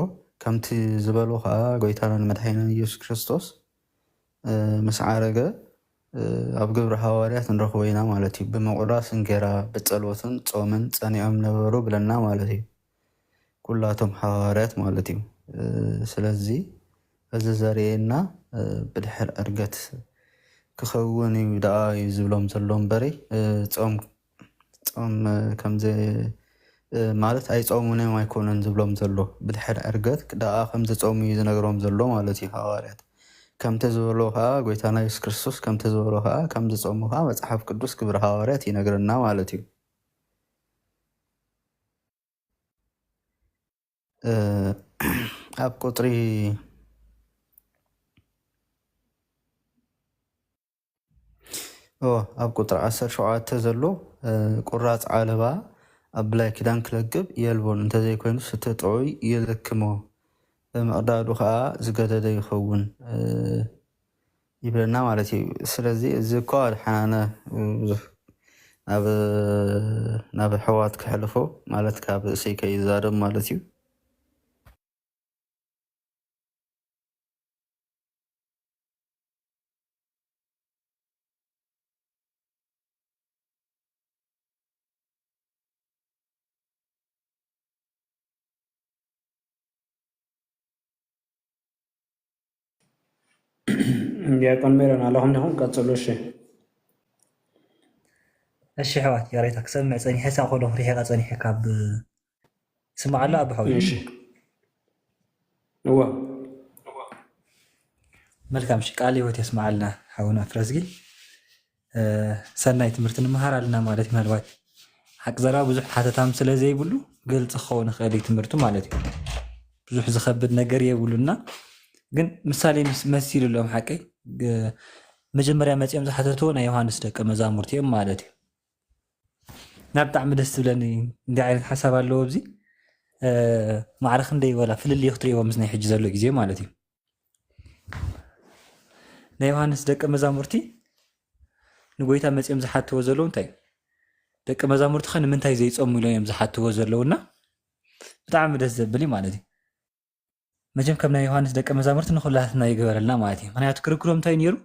ከምቲ ዝበሎ ኸኣ ጎይታናን መድሓኒናን ኢየሱስ ክርስቶስ፣ እ፣ ምስ ዓረገ፣ እ፣ ኣብ ግብሪ ሃዋርያት ንረኽቦ ኢና ማለት እዩ። ብምቑራስ እንጌራ፣ ብጸሎትን ጾምን ጸኒዖም ነበሩ ብለና ማለት እዩ። ኩላቶም ሃዋርያት ማለት እዩ። እ፣ ስለዚ እዚ ዘርእየና፣ እ፣ ብድሕር ዕርገት ክኸውን እዩ ደኣ እዩ ዝብሎም ዘሎ እምበሪ፣ እ፣ ጾም፣ ጾም፣ እ፣ ከምዚ፣ እ፣ ማለት ኣይጾሙን እዮም ኣይኮነን ዝብሎም ዘሎ። ብድሕር ዕርገት ደኣ ከም ዝጾሙ እዩ ዝነግሮም ዘሎ ማለት እዩ ሃዋርያት። ከምቲ ዝበሎ ከኣ ጎይታና የሱስ ክርስቶስ ከምቲ ዝበሎ ከኣ ከም ዝጾሙ ከኣ መጽሓፍ ቅዱስ ግብሪ ሃዋርያት ይነግረና ማለት እዩ። እ፣ ኣብ ቁጽሪ፣ ኦ፣ ኣብ ቁጽሪ ዓሰርተ ሸውዓተ ዘሎ፣ እ፣ ቁራጽ ዓለባ ኣብ ብላይ ኪዳን ክለግብ የልቦን፣ እንተዘይኮይኑስ እቲ ጥዑይ ይልክሞ፣ ብምቕዳዱ ኸኣ ዝገደደ ይኸውን፣ እ፣ ይብለና ማለት እዩ። ስለዚ እዚ እኮ ኣድሓነ ብዙሕ ናብ፣ ናብ ኣሕዋት ከሕልፎ ማለት ካብ ርእሰይ ከይዛረብ ማለት እዩ። ዲያቆን ሜሮን ኣለኹም ዲኹም? ቀጽሉ። እሺ። እሺ ኣሕዋት፣ ይቕሬታ ክሰምዕ ጸኒሐ፣ ሳእኮ ዶ ርሒቐ ጸኒሐ ካብ፣ ይስማዕ ኣሎ ኣቦ ሓወይ? እሺ። እወ። መልካም፣ እሺ፣ ቃለ ህይወት የስምዓልና ሓውና ፍረዝጊ። እ፣ ሰናይ ትምህርቲ ንምሃር ኣለና ማለት እዩ። ምናልባት ሓቂ ዘረባ ብዙሕ ሓተታም ስለ ዘይብሉ ግልጺ ክኸውን ይኽእል እዩ ትምህርቱ ማለት እዩ። ብዙሕ ዝኸብድ ነገር የብሉና፣ ግን ምሳሌ ምስ-፣ መሲሉ ኣለዎም ሓቀይ። ግ-፣ መጀመርያ መጺኦም ዝሓተትዎ ናይ ዮሃንስ ደቀ መዛሙርቲ እዮም ማለት እዩ። እና ብጣዕሚ ደስ ዝብለኒ እንዲህ ዓይነት ሓሳብ ኣለዎ ኣብዚ። እ፣ ማዕረ ክንደይ ወላ ፍልልይ ክትርእይዎ ምስ ናይ ሕጂ ዘሎ ግዜ ማለት እዩ። ናይ ዮሃንስ ደቀ መዛሙርቲ ንጎይታ መጺኦም ዝሓትዎ ዘለዉ እንታይ እዩ? ደቀ መዛሙርትኸ ንምንታይ ዘይጾሙ ኢሎም እዮም ዝሓትዎ ዘለዉና? ብጣዕሚ ደስ ዘብል እዩ ማለት እዩ። መቸም ከም ናይ ዮሃንስ ደቀ መዛሙርቲ ንኹላትና ይግበረልና ማለት እዩ። ምኽንያቱ ክርክሮም እንታይ እዩ ነይሩ?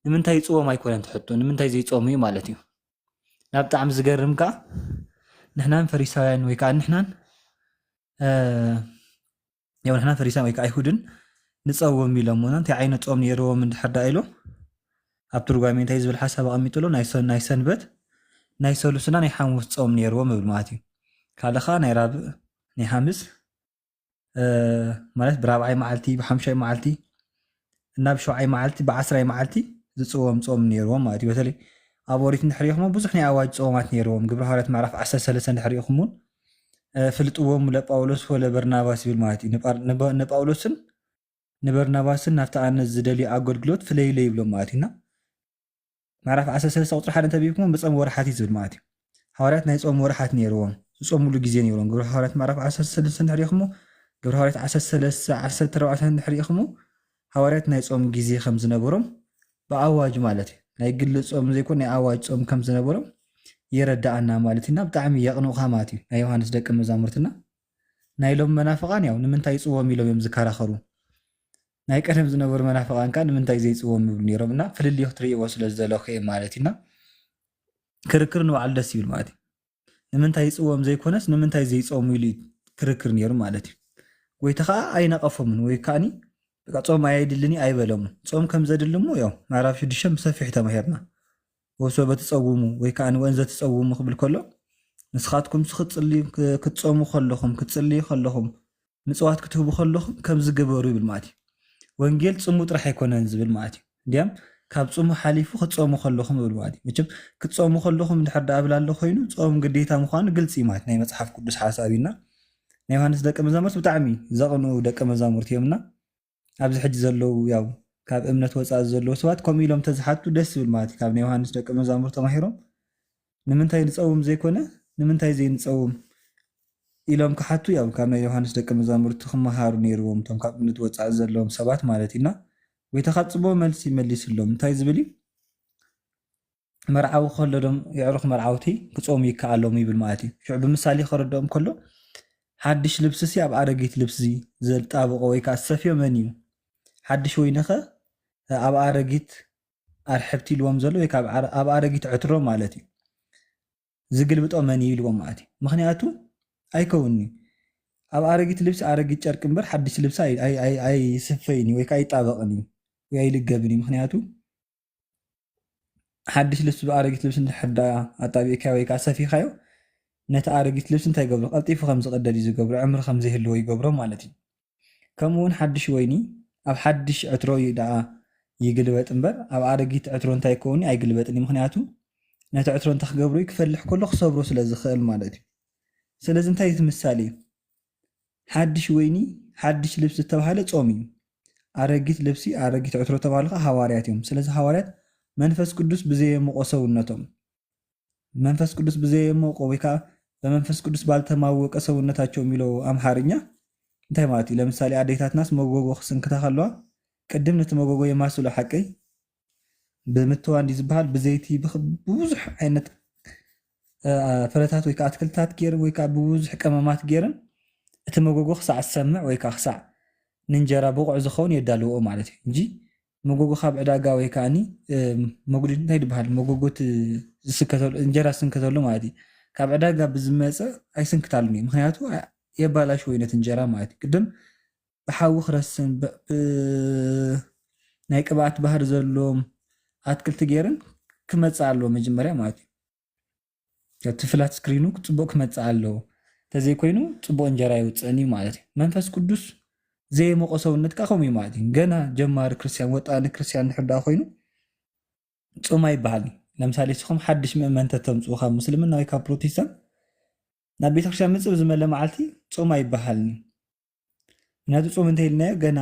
ንምንታይ ይጽዎም ኣይኮነን ትሕቶ፣ ንምንታይ ዘይጾሙ እዩ ማለት እዩ። ናብ ብጣዕሚ ዝገርም ከኣ ንሕናን ፈሪሳውያን ወይ ከኣ ንሕናን፣ እ፣ ያው ንሕና ፈሪሳውያን ወይ ከኣ ኣይሁድን ንጸውም ኢሎምና። እንታይ ዓይነት ጾም ነይርዎም እንድሕር ደኣ ኢሎም ኣብ ትርጓሜ እንታይ ዝብል ሓሳብ ኣቐሚጡ ኣሎ? ናይ ሰ-፣ ናይ ሰንበት፣ ናይ ሰሉስና ናይ ሓሙስ ጾም ነይርዎም ይብል ማለት እዩ። ካልእ ከኣ ናይ ራብዕ፣ ናይ ሓምስ፣ እ፣ ማለት ብራብዓይ መዓልቲ፣ ብሓምሻይ መዓልቲ፣ እና ብሸውዓይ መዓልቲ፣ ብዓስራይ መዓልቲ ዝጽዎም ጾም ነይርዎም ማለት እዩ። በተለይ ኣብ ኦሪት እንድሕር ኢኹም ብዙሕ ናይ ኣዋጅ ጸወማት ነይርዎም። ግብረ ሃዋርያት ምዕራፍ ዓሰርተ ሰለስተ እንድሕር ኢኹም እውን፣ እ፣ "ፍልጥዎም ለጳውሎስ ወለበርናባስ" ይብል ማለት እዩ። ንጳር-፣ ንበ-፣ ንጳውሎስን ንበርናባስን ናብቲ ኣነ ዝደልዮ ኣገልግሎት ፍለይለይ ይብሎም ማለት እዩ። እና ምዕራፍ ዓሰርተ ሰለስተ ቁጽሪ ሓደ እንተቢብኩም ብጾም ወርሓት እዩ ዝብል ማለት እዩ። ሃዋርያት ናይ ጾም ወርሓት ነይርዎም፣ ዝጾምሉ ግዜ ነይርዎም። ግብረ ሃዋርያት ምዕራፍ ዓሰርተ ሰለስተ እንድሕር ኢኹም፣ ግብረ ሃዋርያት ዓሰርተ ሰለስተ፣ ዓሰርተ ኣርባዕተ እንድሕር ኢኹም፣ ሃዋርያት ናይ ጾም ግዜ ከም ዝነበሮም ብኣዋጅ ማለት እዩ። ናይ ግሊ ጾም ዘይኮነ ናይ ኣዋጅ ጾም ከም ዝነበሮም የረዳኣና ማለት እዩ። እና ብጣዕሚ የቕንኡኻ ማለት እዩ ናይ ዮሃንስ ደቀ መዛሙርትና። ናይ ሎም መናፍቓን ያው ንምንታይ ይጽዎም ኢሎም እዮም ዝከራኸሩ። ናይ ቀደም ዝነበሩ መናፍቓን ከኣ ንምንታይ ዘይጽዎም ይብሉ ነይሮም። እና ፍልልዩ ክትርእይዎ ስለ ዝደለኹ እየ ማለት እዩ። እና ክርክር ንባዕሉ ደስ ይብል ማለት እዩ። ንምንታይ ይጽዎም ዘይኮነስ ንምንታይ ዘይጾሙ ኢሉ እዩ ክርክር ነይሩ ማለት እዩ። ጎይታ ከኣ ኣይነቐፎምን ወይ ከኣኒ በቃ ጾም ኣየድልን እዩ ኣይበሎምን። ጾም ከም ዘድሊ እሞ ያው ምዕራፍ ሽዱሽተ ብሰፊሑ ተማሂርና። "ወሶበ ትጸውሙ" ወይ ከኣ "ወእንዘ ትጸውሙ" ክብል ከሎ፣ "ንስኻትኩም ክትጽልዩ፣ ክ-፣ ክትጾሙ ከለኹም፣ ክትጽልዩ ከለኹም፣ ምጽዋት ክትህቡ ከለኹም ከምዚ ግበሩ" ይብል ማለት እዩ። ወንጌል ጽሙ ጥራሕ ኣይኮነን ዝብል ማለት እዩ። እንዲያም ካብ ጽሙ ሓሊፉ ክትጾሙ ከለኹም ይብል ማለት እዩ። መቸም ክትጾሙ ከለኹም እንድሕር ደኣ እብል ኣሎ ኮይኑ፣ ጾም ግዴታ ምዃኑ ግልጺ እዩ ማለት ናይ መጽሓፍ ቅዱስ ሓሳብ እዩ። እና ናይ ዮሃንስ ደቀ መዛሙርት ብጣዕሚ ዘቕንኡ ደቀ መዛሙርት እዮም። እና ኣብዚ ሕጂ ዘለዉ ያው ካብ እምነት ወጻኢ ዘለዉ ሰባት ከምኡ ኢሎም ተዝሓቱ ደስ ዝብል ማለት እዩ። ካብ ናይ ዮሃንስ ደቀ መዛሙርት ተማሂሮም ንምንታይ ንጸውም ዘይኮነ ንምንታይ ዘይንጸውም ኢሎም ክሓቱ ያው ካብ ናይ ዮሃንስ ደቀ መዛሙርቲ ክመሃሩ ነይርዎም፣ እቶም ካብ እምነት ወጻኢ ዘለዎም ሰባት ማለት እዩ። እና ጎይታ ካብ ጽቡቕ መልሲ መሊስሎም። እንታይ ዝብል እዩ? መርዓዊ ከሎ ዶም የዕሩኽ መርዓውቲ ክጾሙ ይከኣሎም ይብል ማለት እዩ። ሽዑ ብምሳሌ ከረድኦም ከሎ፣ ሓድሽ ልብስሲ ኣብ ኣረጊት ልብሲ ዘጣብቆ ወይ ከኣ ዝሰፍዮ መን እዩ? ሓድሽ ወይንኸ ኣብ ኣረጊት ኣርሕብቲ ኢልዎም ዘሎ ወይ ከኣ ኣብ ኣረ-፣ ኣብ ኣረጊት ዕትሮ ማለት እዩ። ዝግልብጦ መን እዩ ኢልዎም ማለት እዩ። ምኽንያቱ ኣይከውንኒ። ኣብ ኣረጊት ልብሲ ኣረጊት ጨርቂ እምበር ሓድሽ ልብሲ ኣይ-፣ ኣይ-፣ ኣይ-፣ ኣይስፈይን እዩ ወይ ከኣ ኣይጣበቕን እዩ ወይ ኣይልገብን እዩ። ምኽንያቱ ሓድሽ ልብሲ ብኣረጊት ልብሲ እንድሕር ደኣ ኣጣቢቕካዮ ወይ ከኣ ሰፊኻዮ፣ ነቲ ኣረጊት ልብሲ እንታይ ይገብሮ? ቀልጢፉ ከም ዝቐደድ እዩ ዝገብሮ፣ ዕምሪ ከም ዘይህልዎ ይገብሮ ማለት እዩ። ከምኡ እውን ሓድሽ ወይኒ ኣብ ሓድሽ ዕትሮ እዩ ደኣ ይግልበጥ እምበር፣ ኣብ ኣረጊት ዕትሮ እንታይ ይከውን እዩ? ኣይግልበጥን እዩ። ምኽንያቱ ነቲ ዕትሮ እንታይ ክገብሮ እዩ? ክፈልሕ ከሎ ክሰብሮ ስለ ዝኽእል ማለት እዩ። ስለዚ እንታይ እዩ እቲ ምሳሌ? ሓድሽ ወይኒ፣ ሓድሽ ልብሲ ዝተባህለ ጾም እዩ። ኣረጊት ልብሲ፣ ኣረጊት ዕትሮ ዝተባህሉ ከኣ ሃዋርያት እዮም። ስለዚ ሃዋርያት መንፈስ ቅዱስ ብዘየሞቆ ሰውነቶም፣ መንፈስ ቅዱስ ብዘየሞቆ ወይ ከኣ በመንፈስ ቅዱስ ባልተማወቀ ሰውነታቸው የሚለው ኣምሓርኛ እንታይ ማለት እዩ? ለምሳሌ ኣዴታትናስ መጎጎ ክስንክታ ከለዋ ቅድም ነቲ መጎጎ የማስሎ፣ ሓቀይ? ብምትዋ እንዲ ዝበሃል ብዘይቲ ብኽ-፣ ብብዙሕ ዓይነት፣ እ፣ ፍረታት ወይ ከኣ ኣትክልትታት ገይረን ወይ ከኣ ብብዙሕ ቀመማት ገይረን እቲ መጎጎ ክሳዕ ዝሰምዕ ወይ ከኣ ክሳዕ ንእንጀራ ብቑዕ ዝኸውን የዳልውኦ ማለት እዩ እንጂ መጎጎ ካብ ዕዳጋ ወይ ከኣኒ፣ እ፣ መጉዲ እንታይ ዝበሃል መጎጎ እቲ ዝስከተሉ፣ እንጀራ ዝስንከተሉ ማለት እዩ። ካብ ዕዳጋ ብዝመጸ ኣይስንክታሉን እዩ። ምኽንያቱ የባላሽዎ እዩ ነቲ እንጀራ ማለት እዩ። ቅድም ብሓዊ ክረስን ብ-፣ ብ-፣ ናይ ቅብኣት ባህሪ ዘለዎም ኣትክልቲ ገይረን ክመጽእ ኣለዎ መጀመርያ ማለት እዩ። እቲ ፍላት ስክሪኑ ጽቡቕ ክመጽእ ኣለዎ። እንተዘይኮይኑ ጽቡቕ እንጀራ ኣይውጽእን እዩ ማለት እዩ። መንፈስ ቅዱስ ዘየሞቆ ሰውነት ከኣ ከምኡ እዩ ማለት እዩ። ገና ጀማሪ ክርስትያን፣ ወጣኒ ክርስትያን እንድሕር ደኣ ኮይኑ ጾም ኣይበሃልን። ለምሳሌ ንስኹም ሓድሽ ምእመን ተተምጽኡ ካብ ምስልምና ወይ ካብ ፕሮቴስታንት ናብ ቤተክርስትያን ምጽእ ዝመለ መዓልቲ ጾም ኣይበሃልን። ምክንያቱ ጾም እንተኢልናዮ ገና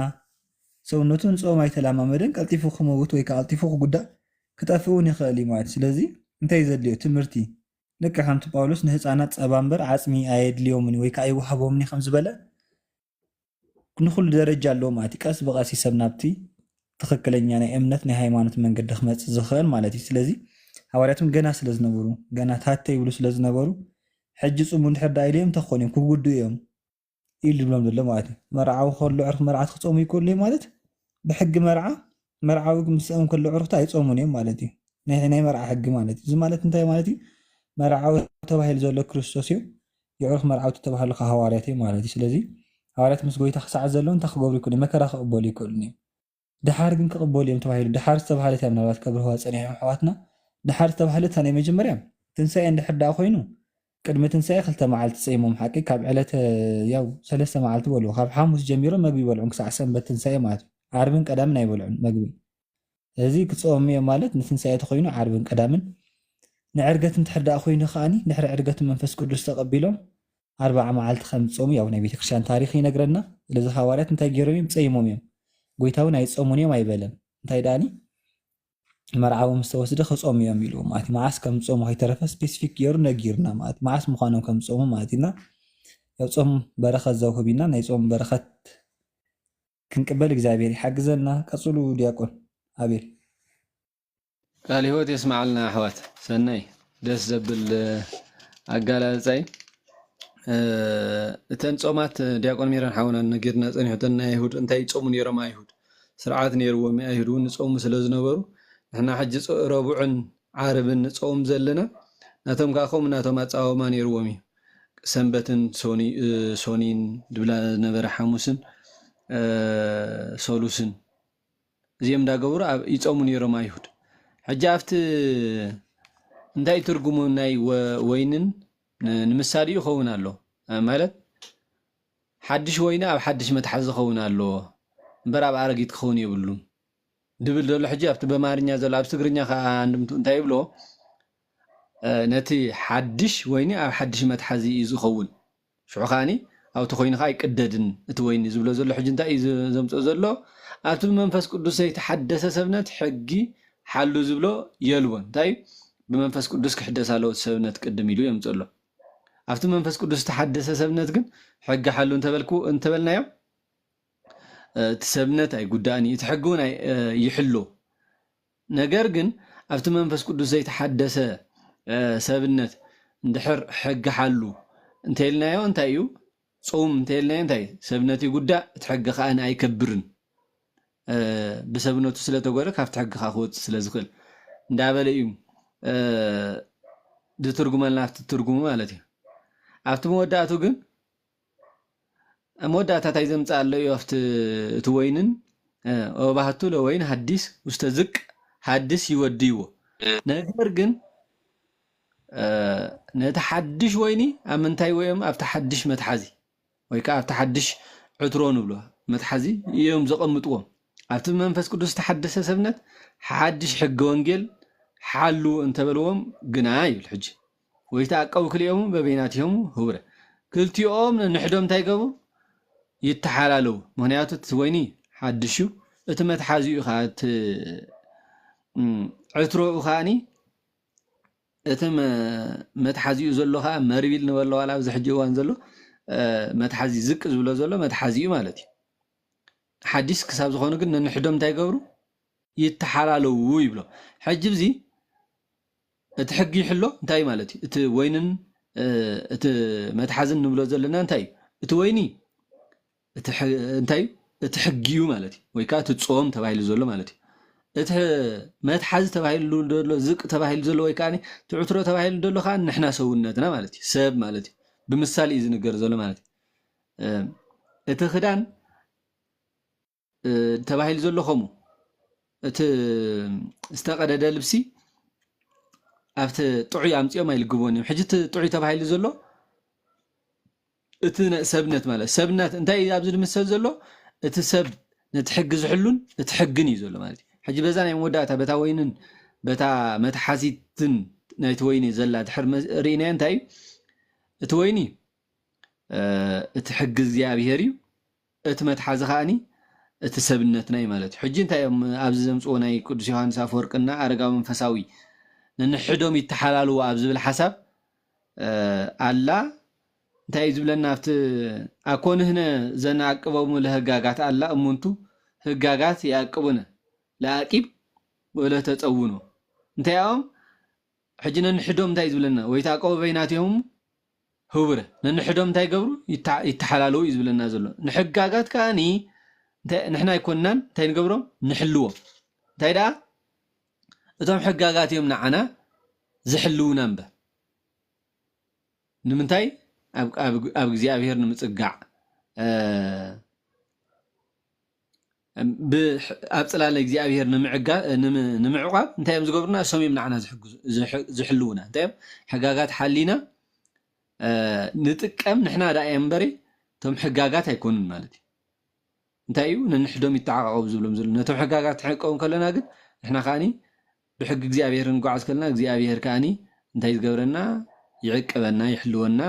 ሰውነቱ ንጾም ኣይተለማመደን፣ ቀልጢፉ ክመውት ወይ ከኣ ቀልጢፉ ክጉዳእ ክጠፍእ እውን ይኽእል እዩ ማለት እዩ። ስለዚ እንታይ እዩ ዘድልዮ? ትምህርቲ። ልክዕ ከምቲ ጳውሎስ ንህፃናት ጸባ እምበር ዓጽሚ ኣየድልዮምን ወይ ከኣ ኣይወሃቦምን እዩ ከም ዝበለ ንኹሉ ደረጃ ኣለዎ ማለት እዩ። ቀስ ብቐስ እዩ ሰብ ናብቲ ትኽክለኛ ናይ እምነት ናይ ሃይማኖት መንገዲ ክመጽእ ዝኽእል ማለት እዩ። ስለዚ ሃዋርያት እውን ገና ስለ ዝነበሩ፣ ገና ታተ ይብሉ ስለ ዝነበሩ፣ ሕጂ ጽሙ እንድሕር ደኣ ኢለዮም እንተኾኑ እዮም ክጉድኡ እዮም ኢሉ ዝብሎም ዘሎ ማለት እዩ። መርዓዊ ከሎ ዕርፊ መርዓት ክጾሙ ይክእሉ እዮም ማለት ብሕጊ መርዓ፣ መርዓዊ ምስኦም ከሎ ዕርፍቲ ኣይጾሙን እዮም ማለት እዩ። ናይ፣ ናይ መርዓ ሕጊ ማለት እዩ። እዚ ማለት እንታይ ማለት እዩ? መርዓዊ ተባሂሉ ዘሎ ክርስቶስ እዩ። የዕሩኽ መርዓውቲ ተባህሉ ከ ሃዋርያት እዮም ማለት እዩ። ስለዚ ሃዋርያት ምስ ጎይታ ክሳዕ ዘለዉ እንታይ ክገብሩ ይክእሉ እዮም? መከራ ክቕበሉ ይክእሉ እዮም። ደሓር ግን ክቕበሉ እዮም ተባሂሉ። ደሓር ዝተባህለት እያ ምናልባት ከብርህዋ ጸኒሖም ኣሕዋትና። ደሓር ዝተባህለት እታ ናይ መጀመርያ ትንሳኤ እንድሕር ደኣ ኮይኑ ቅድሚ ትንሳኤ ክልተ መዓልቲ ጸይሞም ሓቂ ካብ ዕለተ ያው ሰለስተ መዓልቲ በልዎ። ካብ ሓሙስ ጀሚሮም መግቢ ይበልዑን ክሳዕ ሰንበት ትንሳኤ ማለት እዩ። ዓርብን ቀዳምን ኣይበልዑን መግቢ። እዚ ክጸሙ እዮም ማለት ንትንሳኤ ተኾይኑ ዓርብን ቀዳምን ንዕርገት እንድሕር ደኣ ኮይኑ ከኣኒ ድሕሪ ዕርገት መንፈስ ቅዱስ ተቐቢሎም ኣርባዓ መዓልቲ ከም ዝጾሙ ያው ናይ ቤተክርስትያን ታሪኽ ይነግረና። ስለዚ ሃዋርያት እንታይ ገይሮም እዮም? ጸይሞም እዮም። ጎይታ እውን ኣይጸሙን እዮም ኣይበለን። እንታይ ደኣኒ መርዓቦም ዝተወስደ ክጾሙ እዮም ኢሉ ማለት እዩ። መዓስ ከም ዝጾሙ ከይተረፈ ስፔሲፊክ ገይሩ ነጊርና ማለት እዩ። መዓስ ምዃኖም ከም ዝጾሙ ማለት እዩ። እና ያው ጾም በረኸት ዘውህብ ኢና። ናይ ጾም በረኸት ክንቅበል እግዚኣብሔር ይሓግዘና። ቀጽሉ ዲያቆን ኣቤል። ቃል ህይወት የስማዓልና ኣሕዋት። ሰናይ ደስ ዘብል ኣጋላልጻይ። እተን ጾማት ዲያቆን ሜሮን ሓውና ነጊርና ጸኒሑ፣ እተን ናይ ኣይሁድ እንታይ ይጾሙ ነይሮም? ኣይሁድ ስርዓት ነይርዎም፣ ኣይሁድ እውን ንጾሙ ስለ ዝነበሩ ንሕና ሕጂ ጾ- ረቡዕን ዓርብን ንጾም ዘለና ናቶም ከዓ ከምኡ ናቶም ኣጻዋውማ ነይርዎም እዩ። ሰንበትን ሶኒ- እ፣ ሶኒን ድብላ ዝነበረ ሓሙስን እ፣ ሰሉስን እዚኦም እንዳገበሩ ኣብ ይጾሙ ነይሮም ኣይሁድ። ሕጂ ኣብቲ እንታይ ትርጉሙ ናይ ወ- ወይንን ን- ንምሳሌኡ ይኸውን ኣሎ እ፣ ማለት ሓድሽ ወይኒ ኣብ ሓድሽ መትሓዚ ክኸውን ኣለዎ እምበር ኣብ ኣረጊት ክኸውን የብሉን ድብል ዘሎ። ሕጂ ኣብቲ በማርኛ ዘሎ ኣብ ትግርኛ ከዓ ኣንድምቱ እንታይ ይብሎ? እ፣ ነቲ ሓድሽ ወይኒ ኣብ ሓድሽ መትሓዚ እዩ ዝኸውን። ሽዑ ከዓኒ ኣብቲ ኮይኑ ከዓ ኣይቅደድን እቲ ወይኒ ዝብሎ ዘሎ። ሕጂ እንታይ እዩ ዝ- ዘምፅኦ ዘሎ? ኣብቲ ብመንፈስ ቅዱስ ዘይተሓደሰ ሰብነት ሕጊ ሓሉ ዝብሎ የልቦን። እንታይ እዩ? ብመንፈስ ቅዱስ ክሕደስ ኣለዎ እቲ ሰብነት ቅድም ኢሉ የምፅእ ኣሎ። ኣብቲ መንፈስ ቅዱስ ዝተሓደሰ ሰብነት ግን ሕጊ ሓሉ እንተበልኩ እንተበልናዮ እ፣ እቲ ሰብነት ኣይጉዳእን እዩ፣ እቲ ሕጊ እውን ኣይ- እ፣ ይሕሎ። ነገር ግን ኣብቲ መንፈስ ቅዱስ ዘይተሓደሰ እ፣ ሰብነት እንድሕር ሕጊ ሓሉ እንተኢልናዮ እንታይ እዩ? ጾም እንተኢልናዮ እንታይ እዩ? ሰብነት ይጉዳእ፣ እቲ ሕጊ ከዓ ኣይከብርን። እ፣ ብሰብነቱ ስለተጎደ ካብቲ ሕጊ ከዓ ክወፅእ ስለ ዝኽእል እንዳበለ እዩ እ፣ ዝትርጉመልና ኣብቲ ትርጉሙ ማለት እዩ። ኣብቲ መወዳእቱ ግን ኣብ መወዳእታ እንታይ ዘምፅእ ኣሎ እዩ ኣብቲ እቲ ወይንን እ፣ ወባህቱ ለወይን ሀዲስ ውስተ ዝቅ ሀዲስ ይወድይዎ። ነገር ግን እ፣ ነቲ ሓድሽ ወይኒ ኣብ ምንታይ ወይም ኣብቲ ሓድሽ መትሓዚ ወይ ከዓ ኣብቲ ሓድሽ ዕትሮ ንብሎ መትሓዚ እዮም ዘቐምጥዎም። ኣብቲ ብመንፈስ ቅዱስ ዝተሓደሰ ሰብነት ሓድሽ ሕገ ወንጌል ሓሉ እንተበልዎም ግና ይብል። ሕጂ ወይ ተኣቀቡ ክልኤሙ በበይናቲሆሙ ህቡረ፣ ክልቲኦም ነንሕዶም እንታይ ይገብሩ? ይተሓላለዉ። ምክንያቱ እቲ ወይኒ ሓድሽ እዩ፣ እቲ መትሓዚኡ ከዓ እቲ እም፣ ዕትሮኡ ከዓኒ እቲ መ- መትሓዚኡ ዘሎ ከዓ መርቢል ንበሎ ዋላ ኣብዚ ሕጂ እዋን ዘሎ እ፣ መትሓዚ ዝቅ ዝብሎ ዘሎ መትሓዚኡ ማለት እዩ። ሓዲስ ክሳብ ዝኾኑ ግን ነንሕዶም እንታይ ይገብሩ? ይተሓላለዉ ይብሎ። ሕጂ ብዚ እቲ ሕጊ ይሕሎ እንታይ ማለት እዩ? እቲ ወይንን እ፣ እቲ መትሓዝን ንብሎ ዘለና እንታይ እዩ? እቲ ወይኒ እቲ ሕ- እንታይ እዩ? እቲ ሕጊ እዩ ማለት እዩ፣ ወይ ከዓ እቲ ጾም ተባሂሉ ዘሎ ማለት እዩ። እቲ ሕ- መትሓዚ ተባሂሉ ዘሎ ዝቅ ተባሂሉ ዘሎ ወይ ከዓ እቲ ዕትሮ ተባሂሉ ዘሎ ከዓ ንሕና ሰውነትና ማለት እዩ፣ ሰብ ማለት እዩ። ብምሳሌ እዩ ዝንገር ዘሎ ማለት እዩ። እ፣ እቲ ክዳን እ፣ ተባሂሉ ዘሎ ከምኡ እቲ ዝተቀደደ ልብሲ ኣብቲ ጥዑይ ኣምፂኦም ኣይልግብዎን እዮም። ሕጂ እቲ ጥዑይ ተባሂሉ ዘሎ እቲ ነ- ሰብነት ማለት ሰብነት እንታይ እዩ ኣብዚ ዝምሰል ዘሎ? እቲ ሰብ ነቲ ሕጊ ዝሕሉን እቲ ሕግን እዩ ዘሎ ማለት እዩ። ሕጂ በዛ ናይ መወዳእታ በታ ወይንን በታ መትሓዚትን ናይቲ ወይኒ ዘላ ድሕር መ- ርኢናዮ እንታይ እዩ እቲ ወይኒ እ፣ እቲ ሕጊ እግዚኣብሄር እዩ፣ እቲ መትሓዚ ከዓኒ እቲ ሰብነትና እዩ ማለት እዩ። ሕጂ እንታይ እዮም ኣብዚ ዘምፅዎ ናይ ቅዱስ ዮሃንስ ኣፈወርቅና ኣረጋዊ መንፈሳዊ ነንሕዶም ይተሓላልዎ ኣብ ዝብል ሓሳብ እ፣ ኣላ እንታይ እዩ ዝብለና ኣብቲ ኣኮንህነ ዘንዓቅቦሙ ለህጋጋት ኣላ እሙንቱ ህጋጋት ይኣቅቡነ ለኣቂብ ወለ ተፀውኖ እንታይ እዮም ሕጂ ነንሕዶም እንታይ ዝብለና ወይ ተኣቀቡ በይናቲሆም ህቡረ ነንሕዶም እንታይ ገብሩ ይታ- ይተሓላለዉ እዩ ዝብለና ዘሎ ንሕጋጋት ከዓኒ እንታይ- ንሕና ኣይኮንናን እንታይ ንገብሮም ንሕልዎም እንታይ ደኣ እቶም ሕጋጋት እዮም ንዓና ዝሕልውና እምበር ንምንታይ ኣብ- ኣብ- ኣብ እግዚኣብሔር ንምፅጋዕ እ፣ ብ- ኣብ ፅላለ እግዚኣብሔር ንምዕጋ- ንም- ንምዕቋብ እንታይ እዮም ዝገብሩና እሶም እዮም ንዓና ዝሕግዙ- ዝሕ- ዝሕልውና እንታይ እዮም ሕጋጋት ሓሊና እ፣ ንጥቀም ንሕና ደኣ እዮም እምበሪ እቶም ሕጋጋት ኣይኮኑን ማለት እዩ እንታይ እዩ ነንሕዶም ይተዓቃቀቡ ዝብሎም ዘሎ ነቶም ሕጋጋት ትሕቀቡ ከለና ግን ንሕና ከዓኒ ብሕጊ እግዚኣብሔር ንጓዓዝ ከለና እግዚኣብሔር ከዓኒ እንታይ ዝገብረና? ይዕቅበና፣ ይሕልወና።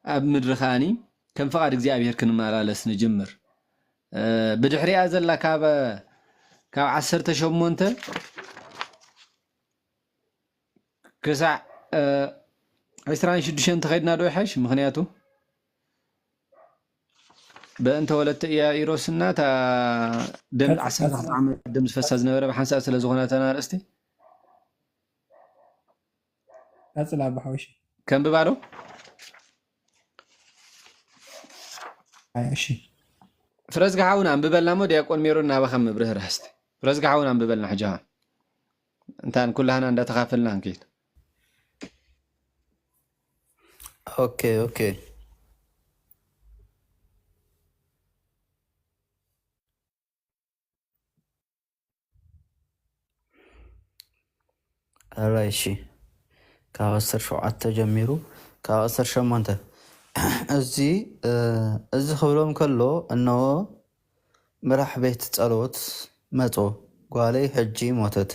ኣብ ምድሪ ከኣኒ ከም ፍቓድ እግዚኣብሔር ክንመላለስ ንጅምር። እ፣ ብድሕሪኣ ዘላ ካብ፣ ካብ ዓሰርተ ሸሞንተ ክሳዕ፣ እ፣ ዕስራን ሽዱሽተን እንተኸይድና ዶ ይሓይሽ? ምኽንያቱ በእንተ ወለተ ኢያኢሮስና እታ ደም ቀጽ-፣ ዓሰርተ ክልተ ቀጽ-፣ ዓመት ደም ዝፈሳ ዝነበረ ብሓንሳእ ስለ ዝኾነ እተን ኣርእስቲ ቀጽል ኣባ ሓወሽ። ከንብባ ዶ? ኣይ፣ እሺ። ፍረዝጊ ሓውና ኣንብበልና እሞ ዲያቆን ሜሮን ናባኻ ምብርህ ራህስቲ። ፍረዝጊ ሓውና ኣንብበልና ሕጂ ኸዓ። እንታን ኩላህና እንዳተኻፈልና ንከይድ። ኦኬ፣ ኦኬ። ኣራይ፣ እሺ። ካብ ዓሰርተ ሸውዓተ ጀሚሩ፣ ካብ ዓሰርተ ሸሞንተ። እዚ፣ እ፣ እዚ ክብሎም ከሎ፣ እነሆ ምራሕ ቤት ጸሎት መጾ፣ ጓለይ ሕጂ ሞተት፣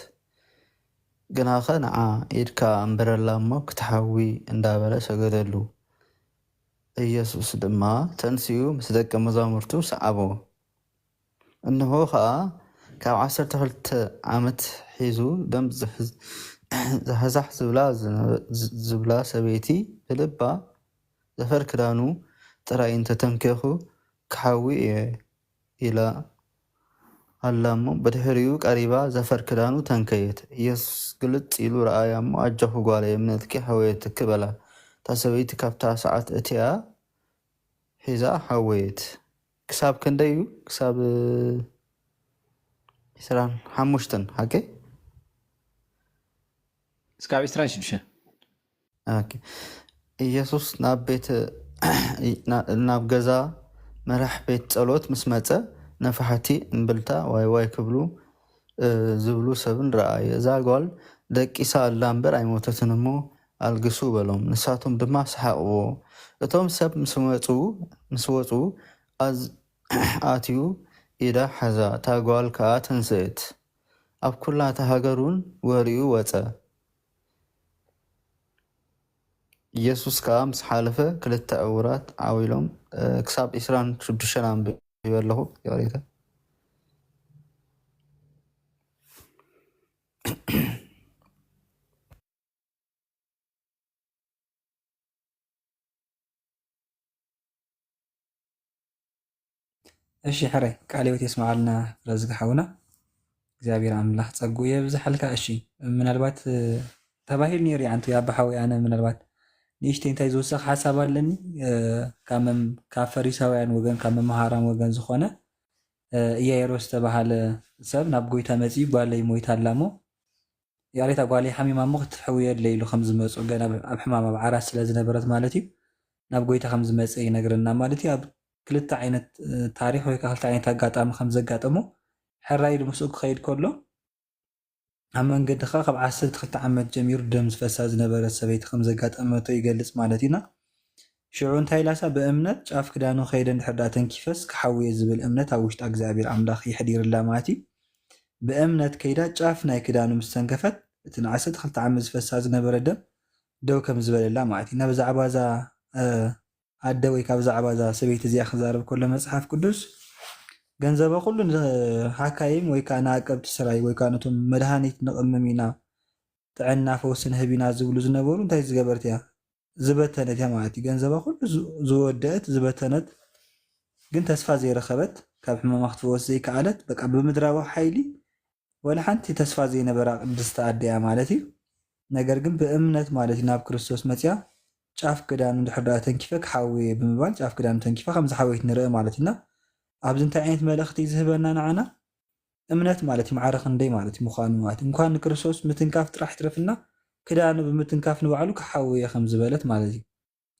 ግናኸ ንዓ ኢድካ ኣንብረላ እሞ ክትሓዊ እንዳበለ ሰገደሉ። ኢየሱስ ድማ ተንሲኡ ምስ ደቀ መዛሙርቱ ሰዓቦ። እንሆ ኸኣ ካብ ዓሰርተ ክልተ ዓመት ሒዙ ደም ዝሕዝ-፣ ዝሕዛሕ ዝብላ ዝነ-፣ ዝ-፣ ዝብላ ሰበይቲ ብልባ ዘፈር ክዳኑ ጥራይ እንተተንኬኹ ክሓዊ እየ ኢላ ኣላ እሞ፣ ብድሕሪኡ ቀሪባ ዘፈር ክዳኑ ተንከየት። ኢየሱስ ግልጽ ኢሉ ረኣያ እሞ፣ ኣጆኺ ጓለይ፣ እምነትኪ ሓወየትኪ በላ። እታ ሰበይቲ ካብታ ሰዓት እቲኣ ሒዛ ሓወየት። ክሳብ ክንደይ እዩ? ክሳብ ዕስራን ሓሙሽተን፣ ሓቀይ? እስካብ ዕስራን ሽዱሽተን። ኦኬ። ኢየሱስ ናብ ቤት፣ ና-፣ ናብ ገዛ መራሕ ቤት ጸሎት ምስ መጸ፣ ነፋሕቲ እምብልታ ዋይ ዋይ ክብሉ፣ እ፣ ዝብሉ ሰብን ረኣየ። እዛ ጓል ደቂሳ ኣላ እምበር ኣይሞተትን እሞ፣ ኣልግሱ በሎም። ንሳቶም ድማ ሰሓቕዎ። እቶም ሰብ ምስ መጹ፣ ምስ ወጹ፣ ኣዝ-፣ ኣትዩ ኢዳ ሓዛ። እታ ጓል ከኣ ተንስእት። ኣብ ኩላ እታ ሃገር እውን ወሬኡ ወጸ። ኢየሱስ ከኣ ምስ ሓለፈ፣ ክልተ ዕዉራት ዓው ኢሎም፣ እ፣ ክሳብ ዕስራን ሽዱሽተን ኣንቢበ ኣለኹ፣ ይቕሬታ። እሺ፣ ሕራይ ቃለ ህይወት የስምዓልና ፍረዝጊ ሓውና። እግዚኣብሔር ኣምላኽ ጸግኡ የብዝሓልካ። እሺ፣ ምናልባት፣ እ፣ ተባሂሉ ነይሩ ይዓንቱ የኣባ ሓወይ፣ ኣነ ምናልባት ንእሽተይ እንታይ ዝውሰኽ ሓሳብ ኣለኒ፣ እ፣ ካብ መም-፣ ካብ ፈሪሳውያን ወገን፣ ካብ መምሃራን ወገን ዝኾነ፣ እ፣ ኢያይሮስ ዝተባሃለ ሰብ ናብ ጎይታ መጺኡ፣ "ጓለይ ሞይታ ኣላ እሞ፣ ያሬታ ጓለይ ሓሚማ እሞ ክትሕውየለይ" ኢሉ ከም ዝመጹ፣ ገና ኣብ፣ ኣብ ሕማም ኣብ ዓራት ስለ ዝነበረት ማለት እዩ፣ ናብ ጎይታ ከም ዝመጸ ይነግረና ማለት እዩ። ኣብ ክልተ ዓይነት፣ እ፣ ታሪኽ ወይ ከዓ ክልተ ዓይነት ኣጋጣሚ ከም ዘጋጠሞ፣ ሕራይ ኢሉ ምስኡ ክኸይድ ከሎ፣ ኣብ መንገዲ ኸኣ ካብ ዓሰርተ ክልተ ዓመት ጀሚሩ ደም ዝፈሳ ዝነበረት ሰበይቲ ከም ዘጋጠመቶ ይገልጽ ማለት እዩና። ሽዑ እንታይ ኢላሳ፣ ብእምነት ጫፍ ክዳኑ ከይደ እንድሕር ደኣ ተንኪፈስ ክሓውየ ዝብል እምነት ኣብ ውሽጣ እግዚኣብሔር ኣምላኽ የሕዲርላ ማለት እዩ። ብእምነት ከይዳ ጫፍ ናይ ክዳኑ ምስ ተንከፈት፣ እቲ ንዓሰርተ ክልተ ዓመት ዝፈሳ ዝነበረ ደም ደው ከም ዝበለላ ማለት እዩ። እና ብዛዕባ እዛ፣ እ፣ ኣደ ወይ ካብ ብዛዕባ እዛ ሰበይቲ እዚኣ ክዛረብ ከሎ መጽሓፍ ቅዱስ፣ "ገንዘበ ኩሉ ንሓካይም ወይ ከኣ ንኣቀብቲ ስራይ ወይ ከኣ ነቶም መድሃኒት ንቕምም ኢና፣ ጥዕና ፈውሲ ንህብ ኢና" ዝብሉ ዝነበሩ እንታይ ዝገበረት እያ? ዝበተነት እያ ማለት እዩ። ገንዘባ ኩሉ ዝ-፣ ዝወደአት፣ ዝበተነት፣ ግን ተስፋ ዘይረኸበት፣ ካብ ሕማማ ክትፍወስ ዘይከኣለት፣ በቃ ብምድራዊ ሓይሊ ወላ ሓንቲ ተስፋ ዘይነበራ ቅድስቲ ኣደ እያ ማለት እዩ። ነገር ግን ብእምነት ማለት እዩ ናብ ክርስቶስ መጽያ፣ ጫፍ ክዳኑ እንድሕር ደኣ ተንኪፈ ክሓዊ እየ ብምባል ጫፍ ክዳኑ ተንኪፋ ከም ዝሓወየት ንርኢ ማለት እዩ። እና ኣብዚ እንታይ ዓይነት መልእኽቲ እዩ ዝህበና ንዓና? እምነት ማለት እዩ ማዕረ ክንደይ ማለት እዩ ምዃኑ ማለት እዩ። እንኳን ንክርስቶስ ምትንካፍ ጥራሕ ይትረፍና ክዳኑ ብምትንካፍ ንባዕሉ ክሓዊ እየ ከም ዝበለት ማለት እዩ።